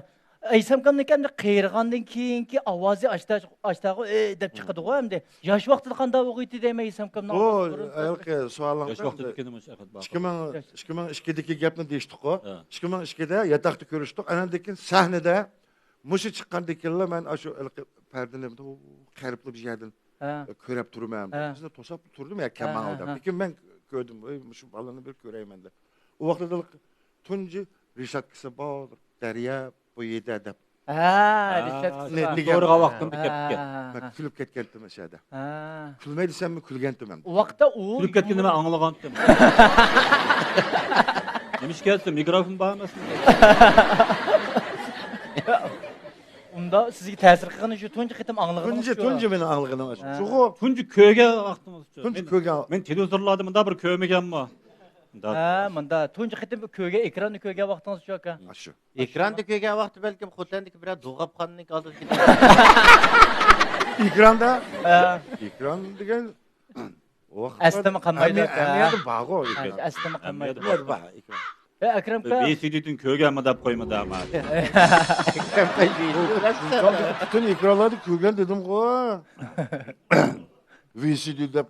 ئەيسەم ئاكامنىڭكى ئەمدى قېرىغاندىن كېيىنكى ئاۋازى ئاشتا-، ئاشتاغۇ، ئېي دەپ چىقىدىغۇ ئەمدى. ياش ۋاقتىدا قانداق بولغىيتى دەيمەن ئەيسەم ئاكامنىڭ بۇ ئاۋازى بۇرۇن. ھېلىقى سوئالىڭ ياش ۋاقتىدا ئىكەن مۇشۇ ئەخەت بار. ئىككى مىڭ، ئىككى مىڭ ئىككىدىكى گەپنى دېيىشتۇققۇ. ھە. ئىككى مىڭ ئىككىدە ياتاقتا كۆرۈشتۇق. ئاندىن كېيىن سەھنىدە مۇشۇ چىققاندىن كېيىنلا مەن ئاشۇ ھېلىقى پەردىنى قېرىپلا بىر يەردىن ھە. كۆرۈپ تۇرىمەن. ھە. بىزنى توساپ تۇردۇم يا ھە، كەلمەڭ ھە، دەپ. ھە. لېكىن مەن كۆردۈم، ئەي، مۇشۇ بالىنى بىر كۆرەيمەن دەپ. ئۇ ۋاقىتتا تۇنجى رېشاتكىسى بار دەريا بويىدا دەپ. ھە، ھە، رېشاتكىسى بار. دېگەن. سورىغان ۋاقتىمدا ھە، كەپتىكەن. ھە، ھە، مەن ھە. كۈلۈپ كەتكەنتىم ئىچەردە. ھە. كۈلمەي دېسەممۇ كۈلگەنتىم ئەمدى. ئۇ ۋاقىتتا ئۇ كۈلۈپ كەتكىنىنى مەن ئاڭلىغانتىم. نېمىشقا دېسە مىكروفون بار ئەمەسمۇ؟ ئۇنداق سىزگە تەسىر قىلغىنى شۇ تۇنجى قېتىم ئاڭلىغىنىڭىز تۇنجى، شۇ. تۇنجى مېنىڭ ئاڭلىغىنىم ھە. شۇغۇ. تۇنجى كۆرگەن ۋاقتىڭىز شۇ. تۇنجى مەن، كۆرگەن. مەن تېلېۋىزورلاردا مۇنداق بىر كۆرمىگەنمۇ. ھە، مۇنداق. تۇنجى قېتىم كۆرگەن، ئېكراندا كۆرگەن ۋاقتىڭىز شۇ ئاكا. ئاشۇ. ئېكراندا كۆرگەن ۋاقتى بەلكىم خوتەندىكى بىرەر دوغاپخانىنىڭ ئالدىدا كېتىپ. ئېكراندا؟ ھە. ئېكران دېگەن ئەستىمۇ قالمايدۇ ھەممە، ئاكا. ھەممە يەردە بارغۇ ئېكران. ئەستىمۇ قالمايدۇ. ھەممە يەردە بار ئېكران. ئە، ئەكرەم ئاكا. ۋى سى دىدىن كۆرگەنمۇ دەپ قويما دەما. پۈتۈن ئېكرانلاردا كۆرگەن دېدىمغۇ. ۋى سى دى دەپ.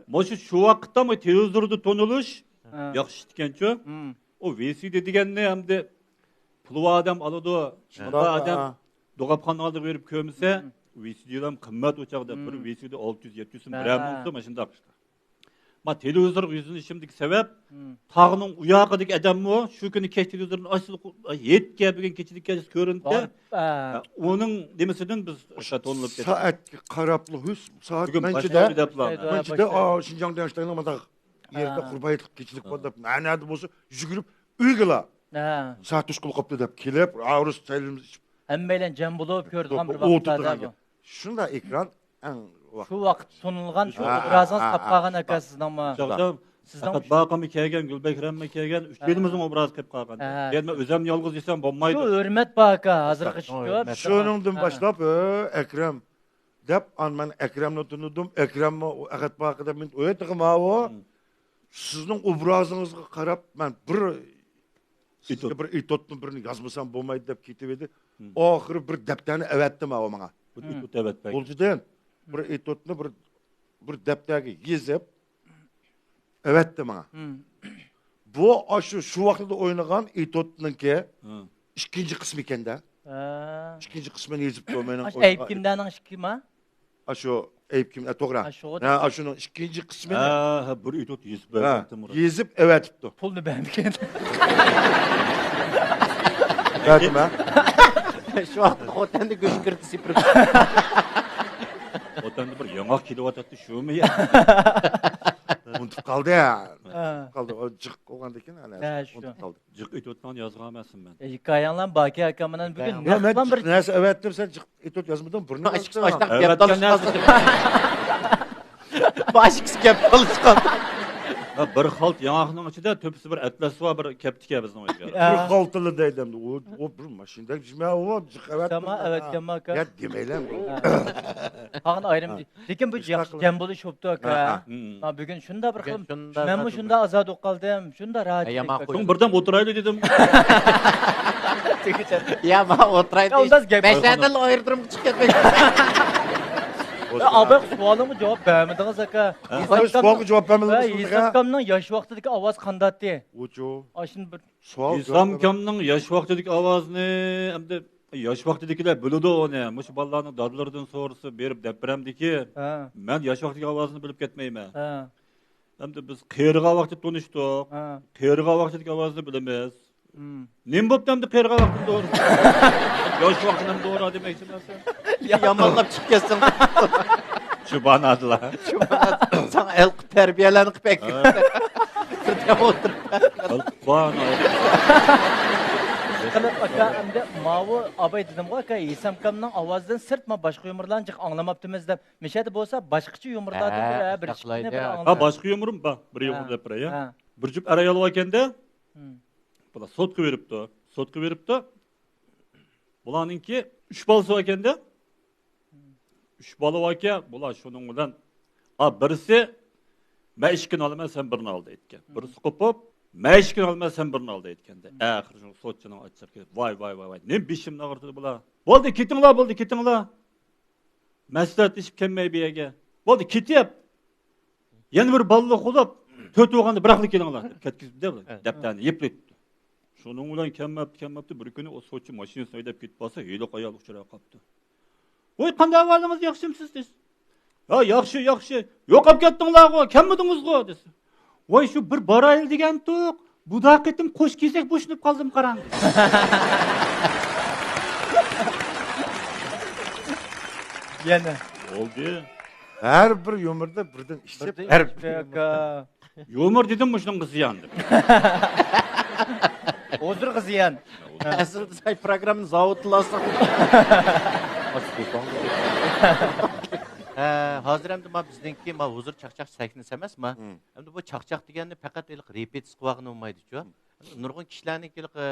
مۇشۇ شۇ ۋاقىتتا مۇ تېلېۋىزوردا تونۇلۇش ھە. ياخشى ئىشتىكەنچۇ. ھىم. ئۇ ۋى سى دى دېگەننى ئەمدى پۇلى بار ئادەم ئالىدۇ، شۇنداق ئادەم ھە. دوغاپخانا ئالدىغا بېرىپ كۆرمىسە، ھىم. ۋى سى دى ھەم قىممەت ئۇ چاغدا. بىر ھىم. ۋى سى دى ئالتە يۈز، يەتتە يۈز سوم ھە، بىرەر ھە. مىڭ سوم ئاشۇنداق. ما تېلېۋىزورغا يۈزلىنىشىمدىكى سەۋەب، ھىم. تاغنىڭ ئۇ ياقىدىكى ئادەممۇ شۇ كۈنى كەچ تېلېۋىزورنى ئاچسا، ھېيتكە بۈگۈن كېچىدىكى كەچ كۆرۈندى. ھە. ھە، ئۇنىڭ نېمىسىدىن بىز تونۇلۇپ كەتتۇق. سائەتكە قاراپلا، ھۈس، سائەت بۈگۈن نەنچىدە؟ باشلىنىدۇ دەپلا. نەنچىدە؟ ئا، شىنجاڭ دېڭىز تايلاندىمۇ مۇنداق يېرىدە ھە. قۇربان ھېيتلىق كېچىلىك بار دەپ، نەدە بولسا يۈگۈرۈپ ئۆيگىلا. ھە. سائەت توشقىلى قوپتى دەپ كېلىپ، ئاۋۇرۇس سەيلىمىز ئىچىپ. ھەممەيلەن جەم بولۇپ كۆرىدىغان بىر ۋاقىتتا بۇ. شۇنداق ئېكران ئەڭ ۋاقىت. شۇ ۋاقىت تونۇلغان شۇ ھە، ئوبرازىڭىز ھە، قاپقالغان ھە، ئاكا ھە. سىزنىڭمۇ. چاغدا سىزنىڭ ئەخەت باقىمۇ كەلگەن، گۈلبەكرەممۇ كەلگەن، ئۈچىيلىمىزنىڭ ئوبرازى قېلىپ قالغان. ھە. يەنە ئۆزۈمنى يالغۇز يېسەم بولمايدۇ. شۇ ھۆرمەت بار ئاكا، ھازىرغىچە شۇ. شۇنىڭدىن ھە. باشلاپ، ئەكرەم دەپ، ئان مەن ئەكرەمنى تونۇدۇم. ئەكرەممۇ ئەخەت باقىدا مېنى ئۆتىغى ماۋۇ. سىزنىڭ ئوبرازىڭىزغا قاراپ مەن بىر سىزگە بىر ئېتوتنى بىرنى يازمىسام بولمايدۇ دەپ كېتىۋىدى. ئاخىرى بىر دەپتەرنى ئەۋەتتى ماۋۇ ماڭا. بىر ئېتوت ئەۋەتمەك. غۇلجىدىن بىر ئېتوتنى بىر، بىر دەپتەرگە يېزىپ ئەۋەتتى ماڭا. بۇ ئاشۇ شۇ ۋاقتىدا ئوينىغان ئېتوتنىڭكى ئىككىنچى قىسمى ئىكەندە. ئىككىنچى قىسمىنى يېزىپتۇ مېنىڭ. ئاشۇ ئەيىب كىمدەنىڭ ئىككى ما؟ ئاشۇ ئەيىب كىم؟ ئە، توغرا. ئاشۇغۇ ھە، ئاشۇنىڭ ئىككىنچى قىسمىنى ھە، ھە، بىر ئېتوت يېزىپ ھە، بەرگەنتىم. يېزىپ ئەۋەتىپتۇ. پۇلنى بەرمىگەن. بەردىم ھە. شۇ ۋاقىتتا خوتەندە گۆش كىرتى سېپىرىپ. خوتەندە بىر ياڭاق كېلىۋاتاتتى، شۇمۇ يا؟ ئۇنتۇپ قالدى ھە. ھە. ئۇنتۇپ قالدى. ئۇ جىق بولغاندىن كېيىن ھە، ھە، شۇ. ئۇنتۇپ قالدى. جىق ئېتوتنى يازغان ئەمەسمەن مەن. ھېكايەڭلار باركەن ئاكا، مانا بۈگۈن ھېكايەڭلار. نەق يا، مەن بىر نەرسە ئەۋەتتىم، سەن جىق ئېتوت يازمىدىڭ، بىر نەرسە. ئاشىق، ئاشتاق گەپ ئەۋەتكەن تالىشىپ نەرسە قالدى. باشقىسى گەپ تالىشىپ قالدى. ھە، بىر خالتا ياڭاقنىڭ ئىچىدە تۆپىسى بىر ئەتلەس بار، بىر كەپتىكەن بىزنىڭ ئۆيگە. ھە. بىر خالتىلا دەيدۇ ئەمدى. ئۇ، ئۇ بىر ماشىنىدەك جىمە، ئۇ جىق ئەۋەتتىم. ساما ئەۋەتكەنما ئاكا؟ يا دېمەيلەم. ھە. قالغان ئايرىم. ھە. لېكىن بۇ ياخشى دەم بولۇش بوپتۇ ئاكا. ھە، ھە. ھە، بۈگۈن شۇنداق بىر خىل، مەنمۇ شۇنداق ئازادە بولۇپ قالدىم، شۇنداق راھەت. شۇڭ بىردەم ئولتۇرايلى دېدىم. يا، ما ئولتۇرايلى. يا، ئۇنداز گەپ. مەشەدىن ئايرىدۇرۇم چىقىپ كەتمەك. ئاباق سوئالىمغا جاۋاب بەرمىدىڭىز ئاكا. ھە؟ سوئالغا جاۋاب بەرمىدىڭىز. ھە، ھېسام ئاكامنىڭ ياش ۋاقتىدىكى ئاۋازى قانداتتى؟ ئاشۇنى بىر سوئال. ھېسام ئاكامنىڭ ياش ۋاقتىدىكى ئاۋازىنى ئەمدى ياش ۋاقتىدىكىلەر بىلىدۇ ئۇنى. مۇشۇ بالىلارنىڭ دادىلىرىدىن سورىسا بېرىپ دەپ بېرەمدىكى. ھە. مەن ياش ۋاقتىدىكى ئاۋازىنى بىلىپ كەتمەيمەن. ھە. ئەمدى بىز قېرىغان ۋاقتىدا تونۇشتۇق. ھە. قېرىغان ۋاقتىدىكى ئاۋازنى بىلىمىز. نېمە بوپتۇ ئەمدى قېرىغان ۋاقتىدا دورا؟ ياش ۋاقتىدا دورا دېمەكچىمەن سەن. يامانلاپ چىقىپ كەتسەڭ. شۇبھاناللا. شۇبھاناللا. ساڭا ئەل قىلىپ تەربىيەلەرنى قىلىپ ئەكىردى. بىردەم ئولتۇرۇپ. قېنى ئاكا، ئەمدى ماۋۇ ئاباي دېدىمغۇ ئاكا، ھېسام ئاكامنىڭ ئاۋازىدىن سىرت ما باشقا يۇمۇرلارنى جىق ئاڭلىماپتىمىز دەپ. مىشەدە بولسا باشقىچە يۇمۇرلاردىن ھە، بىر، ھە، بىر ئىككىنى بىر ئاڭلا. ھە، باشقا يۇمۇرۇم بار. بىر يۇمۇر دەپ بېرەي. ھە. بىر جۈپ ئەر ئايال باركەندە، بۇلار سوتقا بېرىپتۇ. سوتقا بېرىپتۇ. بۇلارنىڭكى ئۈچ بالىسى باركەندە، ئۈچ بالا باركەن، بۇلار شۇنىڭ بىلەن، ئا، بىرسى، مەن ئىككىنى ئالىمەن، سەن بىرنى ئال دەيدىكەن. بىرسى قوپۇپ، مەن ئىككىنى ئالىمەن، سەن بىرنى ئال دەيدىكەندە. ئەخىرى شۇ سوتچىنىڭ ئاچچىقى كېلىپ، ۋاي، ۋاي، ۋاي، ۋاي، نېمە بېشىمنى ئاغرىتىدۇ بۇلار؟ بولدى، كېتىڭلار، بولدى، كېتىڭلار. مەسلىھەتلىشىپ كەلمەي بۇ يەرگە. بولدى، كېتىپ. يەنە بىر بالىلىق بولۇپ، تۆت بولغاندا بىراقلا كېلىڭلار دەپ كەتكۈزۈپتۇ دەپتەرنى يېپىپ كېتىپتۇ. شۇنىڭ بىلەن كەلمەپتۇ، كەلمەپتۇ. بىر كۈنى ئۇ سوتچى ماشىنىسىنى ھەيدەپ كېتىپ بارسا، ھېلىقى ئايال ئۇچراپ قاپتۇ. ۋاي، قانداق ئەھۋالىڭىز، ياخشىمۇسىز دېسە. ھە، ياخشى، ياخشى. يوقاپ كەتتىڭلارغۇ، كەلمىدىڭىزغۇ دېسە. ۋاي، شۇ بىر بارايلى دېگەنتۇق، بۇدا قېتىم قوش كېسەك بوشىنىپ قالدىم قاراڭ. يەنە. بولدى. ھەر بىر يۇمۇردا بىردىن ئىشلەپ، بىردىن ھەر بىر ئىشلەپ، يۇمۇر. يۇمۇر دېدىم، مۇشۇنىڭغا زىيان دەپ. ھۇزۇرغا زىيان. ئەسلىدە سەي پروگراممىنى زاۋۇتلا ئالساق. ھە، ھازىر ئەمدى ما بىزنىڭكى ما ھۇزۇر چاقچاق سەھنىسى ئەمەس ما. ئەمدى بۇ چاقچاق دېگەننى پەقەت ھېلىقى رېپېتىتسىيە قىلىۋالغىنى بولمايدۇچۇ. نۇرغۇن كىشىلەرنىڭكى ھېلىقى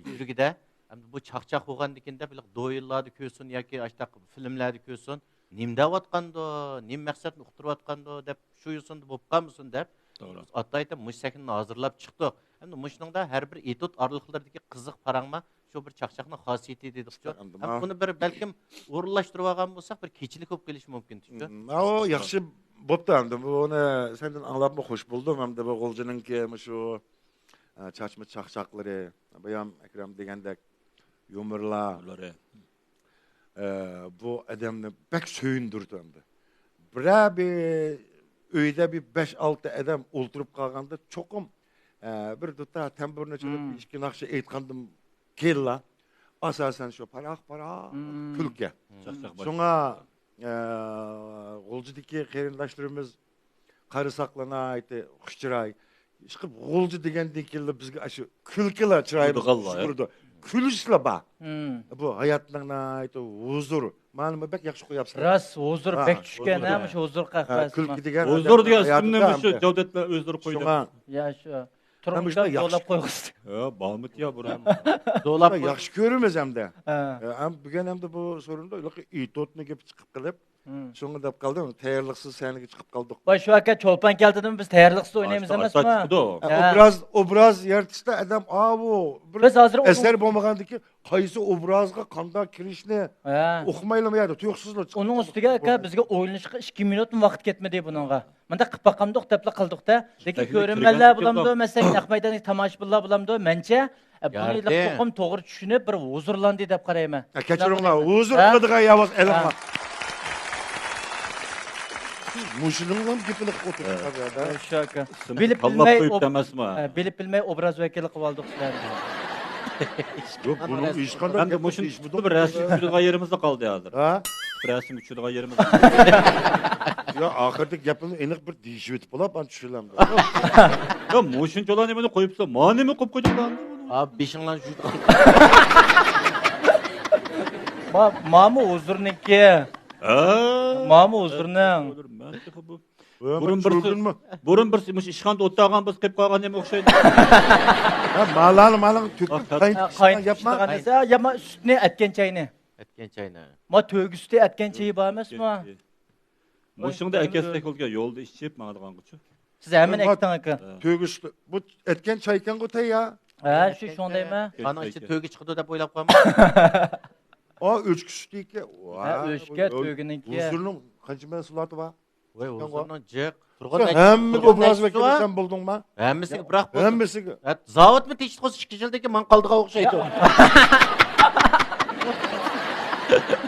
يۈرىكىدە، ئەمدى بۇ چاقچاق بولغاندىكىن دەپ ھېلىقى دويىنلاردا كۆرسۇن ياكى ئاشۇنداق فىلىملەردە كۆرسۇن، نېمە دەۋاتقاندۇ، نېمە مەقسەتنى ئۇقتۇرۇۋاتقاندۇ دەپ شۇ يوسۇندا بولۇپ قالمىسۇن دەپ، توغرا. ئاتايتىن مۇشۇ سەھنىنى ھازىرلاپ چىقتۇق. ئەمدى مۇشۇنىڭدا ھەر بىر ئېتوت ئارىلىقلىرىدىكى قىزىق پاراڭما شۇ بىر چاقچاقنىڭ خاسىيىتى دېدۇقچۇ. ئەمدى ھەم ما- بۇنى بىر بەلكىم ئورۇنلاشتۇرۇۋالغان بولساق بىر كېچىلىك بولۇپ قېلىشى مۇمكىن شۇ. مم، ئاۋۇ ياخشى بوپتۇ ئەمدى. بۇنى سەندىن ئاڭلاپمۇ خوش بولدۇم. ئەمدى بۇ غۇلجىنىڭكى مۇشۇ، ئە، چاچما چاقچاقلىرى، بايام ئەكرەم دېگەندەك يۇمۇرلار. يۇمۇرلىرى. ئە، بۇ ئادەمنى بەك سۆيۈندۈرىدۇ ئەمدى. بىرەر بىر ئۆيدە بىر بەش-ئالتە ئادەم ئولتۇرۇپ قالغاندا چوقۇم، ئە، بىر دۇتار تەمبۇرنى چېلىپ، مم. ئىككى ناخشا ئېيتقاندىن كېيىنلا، ئاساسەن شۇ پاراق-پاراق مم. كۈلكە. مم. چاقچاق بار. شۇڭا، ئە، غۇلجىدىكى قېرىنداشلىرىمىز قارىساقلا ناھايىتى خۇش چىراي. ئىشقىلىپ غۇلجا دېگەندىن كېيىنلا بىزگە ئاشۇ كۈلكىلا چىرايىمىزغا كۈلىدىغانلار، چۈش ئۇرىدۇ. كۈلۈشلا بار. مم. بۇ ھاياتنىڭ ناھايىتى ھۇزۇر. مانا بۇ بەك ياخشى قوياپسىز. راست، ھۇزۇر ھا، بەك چۈشكەن، ھە، مۇشۇ ھۇزۇر قەھۋەسى. ھە، كۈلكە دېگەن ھۇزۇر دېگەن ئىسىمنى مۇشۇ جاۋدەتلەر ئۆزلىرى قويدى. شۇڭا. يا، شۇ. تۇرغۇن ئاكا زورلاپ قويغۇزدى. يا، بارمىدى يا بۇرۇن. زورلاپ قوي-، ياخشى كۆرىمىز ئەمدى. ھە. ئە، ئەم، بۈگۈن ئەمدى بۇ سورۇندا ھېلىقى ئېتوتنىڭ گېپى چىقىپ قېلىپ، شۇڭا دەپ قالدىم. تەييارلىقسىز سەھنىگە چىقىپ قالدۇق. ۋاي، شۇ ئاكا چولپان كەلدىدىمۇ بىز تەييارلىقسىز ئوينايمىز ئەمەسمۇ؟ ھە، ھە. ئوبراز، ئوبراز يارىتىشتا ئادەم، ئاۋۇ، بىر بىز ھازىر ئۇ ئەسەر بولمىغاندىكى قايسى ئوبرازغا قانداق كىرىشنى ھە. ئۇقمايلا بۇ يەردە تۇيۇقسىزلا چىقىپ ئۇنىڭ ئۈستىگە ئاكا، بىزگە ئويلىنىشقا ئىككى مىنۇتمۇ ۋاقىت كەتمىدى بۇنىڭغا. مۇنداق قىلىپ باقامدۇق دەپلا قىلدۇق-دە. لېكىن كۆرۈرمەنلەر بولامدۇ، مەسىلەن، نەق مەيداندىكى تاماشىبىنلار بولامدۇ، مەنچە، ئە، بۇنى چوقۇم توغرا چۈشىنىپ، بىر ھۇزۇرلاندى دەپ قارايمەن. ئە، كەچۈرۈڭلار، ھۇزۇر قىلىدىغان ياۋاز ئېلىڭلار. سىز مۇشۇنىڭلام گېپىنى قىلىپ ئولتۇرۇۋاتىسىز. شۇ ئاكا. بىلىپ بىلمەي ئوب-، ئە، بىلىپ بىلمەي ئوبراز ۋەكىلى قىلىۋالدۇق سىلەرنى. يوق، بۇنىڭ ھېچقانداق گەپ بىر رەسىمگە چۈشىدىغان يېرىمىزلا قالدى ھازىر. ھە؟ بىر رەسىمگە چۈشىدىغان يېرىمىز. يا، ئاخىرىدىكى گەپنى ئېنىق بىر دېيىشىۋېتىپ بولاپ، ئاندىن چۈشۈرەمدۇ؟ يا، مۇشۇنچىلا نېمىنى قويۇپسىز؟ ما نېمە قويۇپ قويدۇڭ؟ ئا، بېشىڭلارنى جۇيىدىغان. ما-، مامۇ ھۇزۇرنىڭكى. ھە؟ مامۇ ھۇزۇرنىڭ. مەن تېخى بۇ ۋە بۇرۇن بىرسى، بۇرۇن بىرسى مۇشۇ ئىشخانىدا ئولتۇرغان بىز قېلىپ قالغان نېمە ئوخشايدۇ؟ ھە، مالانى، مالانى تۆكۈپ، ھە، قاينىتىپ قاينىتىپ ئىچىدىغان نەرسە، يا ما سۈتنى ئەتكەن چاينى. ئەتكەن چاينى. ما تۆگە سۈتى ئەتكەن چېيى بار ئەمەسمۇ؟ مۇشۇڭدا ئەكەتسەك بولىدىكەن، يولدا ئىچىپ ماڭىدىغانغىچۇ. سىز ھەممىنى ئەكىتىڭ ئاكا. تۆگە سۈتى. بۇ ئەتكەن چايكەنغۇ تەييار. ھە، شۇ شۇڭا دەيمەن. ئانا ئىچى تۆگە چىقىدۇ دەپ ئويلاپ قالما. ئا، ئۆچكە سۈتى ئىكەن. ھە، ئۆچكە، تۆگىنىڭكى. ھۇزۇرنىڭ قانچە مەن سۇلاتى بار؟ ۋاي، ھۇزۇرنىڭ جىق. تۇرغان ھەممىگە ئوبراز ۋەكىلى سەن بولدۇڭما؟ ھەممىسىگە بىراق بولدۇم. ھەممىسىگە. ھە، زاۋۇتمۇ تېشىپ قويسا ئىككى يىلدىن كېيىن ماڭا قالىدىغان ئوخشايدۇ.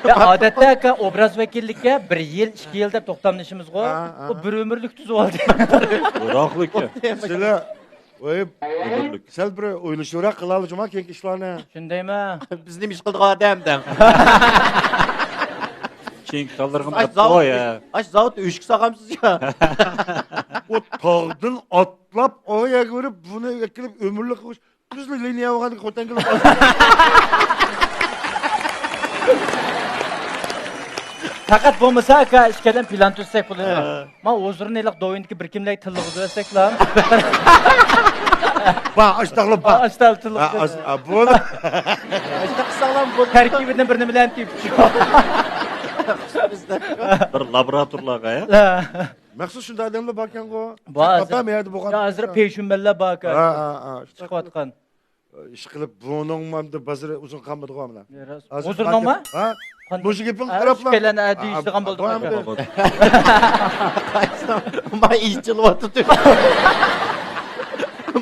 يا، ئادەتتە ئاكا، ئوبراز ۋەكىللىككە بىر يىل، ئىككى يىل دەپ توختاملىشىمىزغۇ. ھە، ھە. ئۇ بىر ئۆمۈرلۈك تۈزۈۋالدى. بىراقلىككە. سىلەر ۋاي، سەل بىر ئويلىشىۋراق قىلايلى جۇما كېيىنكى ئىشلارنى. شۇندايمۇ؟ بىز نېمە ئىش قىلدۇق ئادەم دەڭ. كېيىنكى سانلىرىغا ئاش زاۋۇت، قوي، ھە. ئاش زاۋۇت ئۆشۈك سالغانمىسىز يا؟ ئۇ تاغدىن ئاتلاپ ئۇ يەرگە بېرىپ بۇنى ئەكىرىپ ئۆمۈرلۈك قىلىش. بىزلا لىنىيە بولغاندىكىن خوتەنگە. پەقەت بولمىسا ئاكا، ئىككىيلەن پىلان تۈزسەك بولىدۇ. ھە. ما ھۇزۇرنى ھېلىقى دوۋىندىكى بىر كىملەرگە تىللىغۇزۇۋەتسەكلا. با، ئاشتاقلا با. ئاشتاقلا تىللىغۇزۇۋەتسەك. بۇ. ئاشتاق ساغلام بۇ. تەركىبىدىن بىر نېمىلەرنى تېپىپ. بىر لابراتورلارغا، ھە؟ ھە. مەخسۇس شۇنداق ئادەملەر باركەنغۇ. بار ھازىر. مەيەردە بولغان. يا، ھازىر پېشۇنبەنلەر باركەن. ھە، ھە، ھە. چىقىۋاتقان. ئىشقىلىپ بۇنىڭ ئەمدى بازىرى ئۇزۇن قالمىدىغۇ مانا. ھۇزۇرنىڭما؟ ھە؟ مۇشۇ گېپىڭ قاراپلا. ئىككىيلەن دېيىشىدىغان بولدۇق. ما ئېچىلىۋاتىدۇ.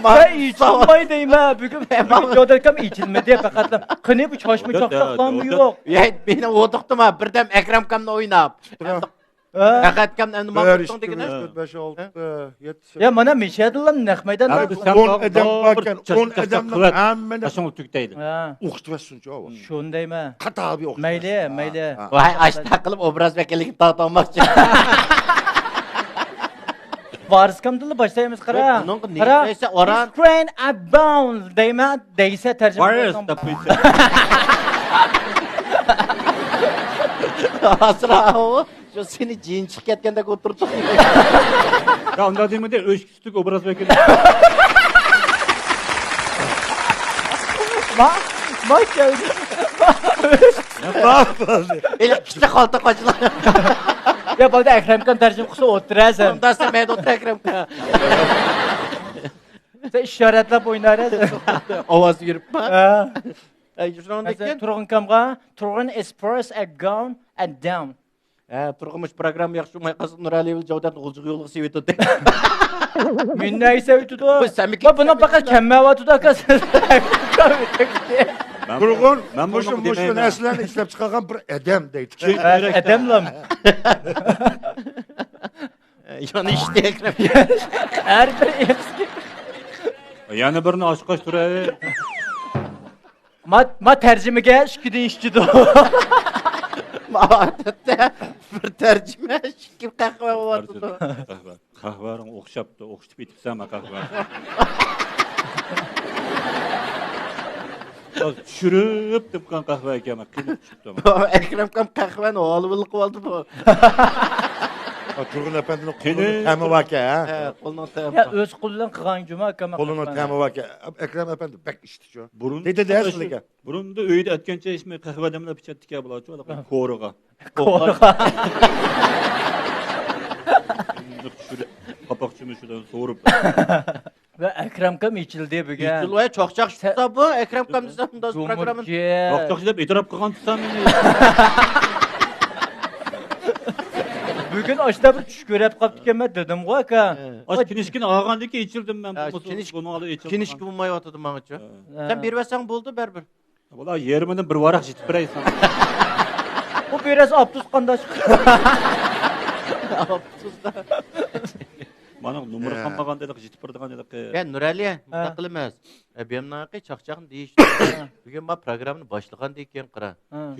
ما ئېچىلماي دەيمەن. بۈگۈن يودەكەم ئېچىلمىدى پەقەتلا. قېنى بۇ چاچما چاقچاقلارمۇ يوق. يا، مېنى ئوتۇقتىما بىردەم ئەكرەمكەمنى ئويناپ. پەقەتكەم ئەمدى ماڭا بىر، ئىككى، ئۈچ، تۆت، بەش، ئالتە، يەتتە، سەككىز. يا، مانا مىشەدىنلا نەق مەيداندا ئون ئادەم باركەن، ئون ئادەمنىڭ ھەممىنى ئاشۇڭلار تۈگىتەيلى. ھە. ئوقۇتۇۋەتسۇنچۇ ئاۋۇ. شۇنى دەيمەن. قاتابى ئوقۇتۇۋەتسۇن. مەيلى، مەيلى. ۋاي، ئاشتاق قىلىپ ئوبراز ۋەكىللىكىنى تارتالماقچى. ۋارىسكامدىنلا باشلايمىز، قارا. بۇنىڭغا نېمە دېسە، ئوران. It's grand and bound دەيمەن، دەيسە تەرجىمە قىلسام. ۋارىس دەپ قويسا. ھازىر ئاۋۇ. شۇ سېنى جىن چىقىپ كەتكەندەك ئولتۇرۇپ. يا، ئۇنداق دېمىدى، ئۆچكە سۈتىگە ئوبراز ۋەكىلى. ما، ما كەلدى. ھېلى كىچىك خالتا قاچىلار. يا، بالىدا ئەكرەمكان تەرجىمە قىلسا ئولتۇرە سەن. ئۇندا سەن مەيدە ئولتۇر ئەكرەمكان. سەن ئىشارەتلەپ ئوينايسەن. ئاۋاز بېرىپ. ھە. ئەي، شۇنىڭدىن كېيىن تۇرغۇن كامغا، تۇرغۇن is first at ground and down. ھە، تۇرغۇن مۇشۇ پروگرامما ياخشى بولماي قالسا، نۇرئەلى بىلەن جەۋدەت غۇلجىغا يولغا سېۋىتىدۇ. مېنى نەگە سېۋىتىدۇ؟ بۇ سەمىكە بۇنىڭ پەقەت كەممەۋاتىدۇ، ئاكا. تۇرغۇن، مۇشۇ، مۇشۇ نەرسىلەرنى ئىشلەپ چىقارغان بىر ئادەم دەيدۇ. ھە، ئادەملام. يەنە ئىشتە ئەكرەم. ھەر بىر ئېغىز. يەنە بىرنى ئاچقاچ تۇراي. ما، ما تەرجىمىگە ئىككىدىن ئىچىدۇ. ما ئادەتتە بىر تەرجىمە، ئىككى قەھۋە بولۇۋاتىدۇ. قەھۋە. قەھۋەڭ ئوخشاپتۇ، ئوخشىتىپ ئېيتىپسەن ما قەھۋە. چۈشۈرۈپ تۇرغان قەھۋە ئىكەن، قىلىپ چۈشۈپتۇ. ئەكرەمكام قەھۋەنى ھالۋىلىق قىلىۋالدى بۇ. تۇرغۇن ئەپەندىنىڭ قولىنىڭ تەمى باركەن، ھە؟ ھە، قولنىڭ تەمى يا بار. ئۆز قولى بىلەن قىلغان جۇمۇ ئاكام. قولىنىڭ تەمى باركەن. ئەكرەم ئەپەندى بەك ئىشتىچۇ. بۇرۇن دېدى دە سىزگە. بۇرۇندا ئۆيدە ئەتكەنچە ئىچمەي قەھۋە دەملەپ ئىچەتتىكەن بۇلارچۇ، ھېلىقى كورىغا. كورىغا. شۇنداق چۈشۈرۈپ، قاپاق چۆمۈچ بىلەن سورۇپ. ۋە ئەكرەمكام ئېچىلدى بۈگۈن. ئېچىلدى، چاقچاق شۇتا بۇ، ئەكرەمكام دېسەم، مۇنداق پروگراممىنى. چاقچاق دەپ ئېتىراپ قىلغان تۇرسام مېنى. بۈگۈن ئاشتا بىر چۈش كۆرۈپ قاپتىكەنمەن دېدىمغۇ، ئاكا. ھە. ئاش كىنىشكىنى ئالغاندىن كېيىن ئېچىلدىم مەن. ھە، بۇ كىنىش-، بۇنىڭ ئالدىدا ئېچىلمىغان. كىنىشكا بولمايۋاتىدۇ ماڭىچۇ. ھە. سەن بېرىۋەتسەڭ بولدى، بەرىبىر. بۇلار يېرىمىدىن بىر ۋاراق يېتىپ بېرەي ساڭا. بۇ بىرەز ئاپتوس قانداش. ئاپتوستا. مانا نومۇر قالمىغان دېدۇق، يېتىپ بېرىدىغان ھېلىقى. يا نۇرئەلى، ھە. مۇنداق قىلىمىز. ئە، بۇ يەرنىڭ چاقچاقنى دېيىش. بۈگۈن ما پروگراممىنى باشلىغاندىن كېيىن قارا. ھە.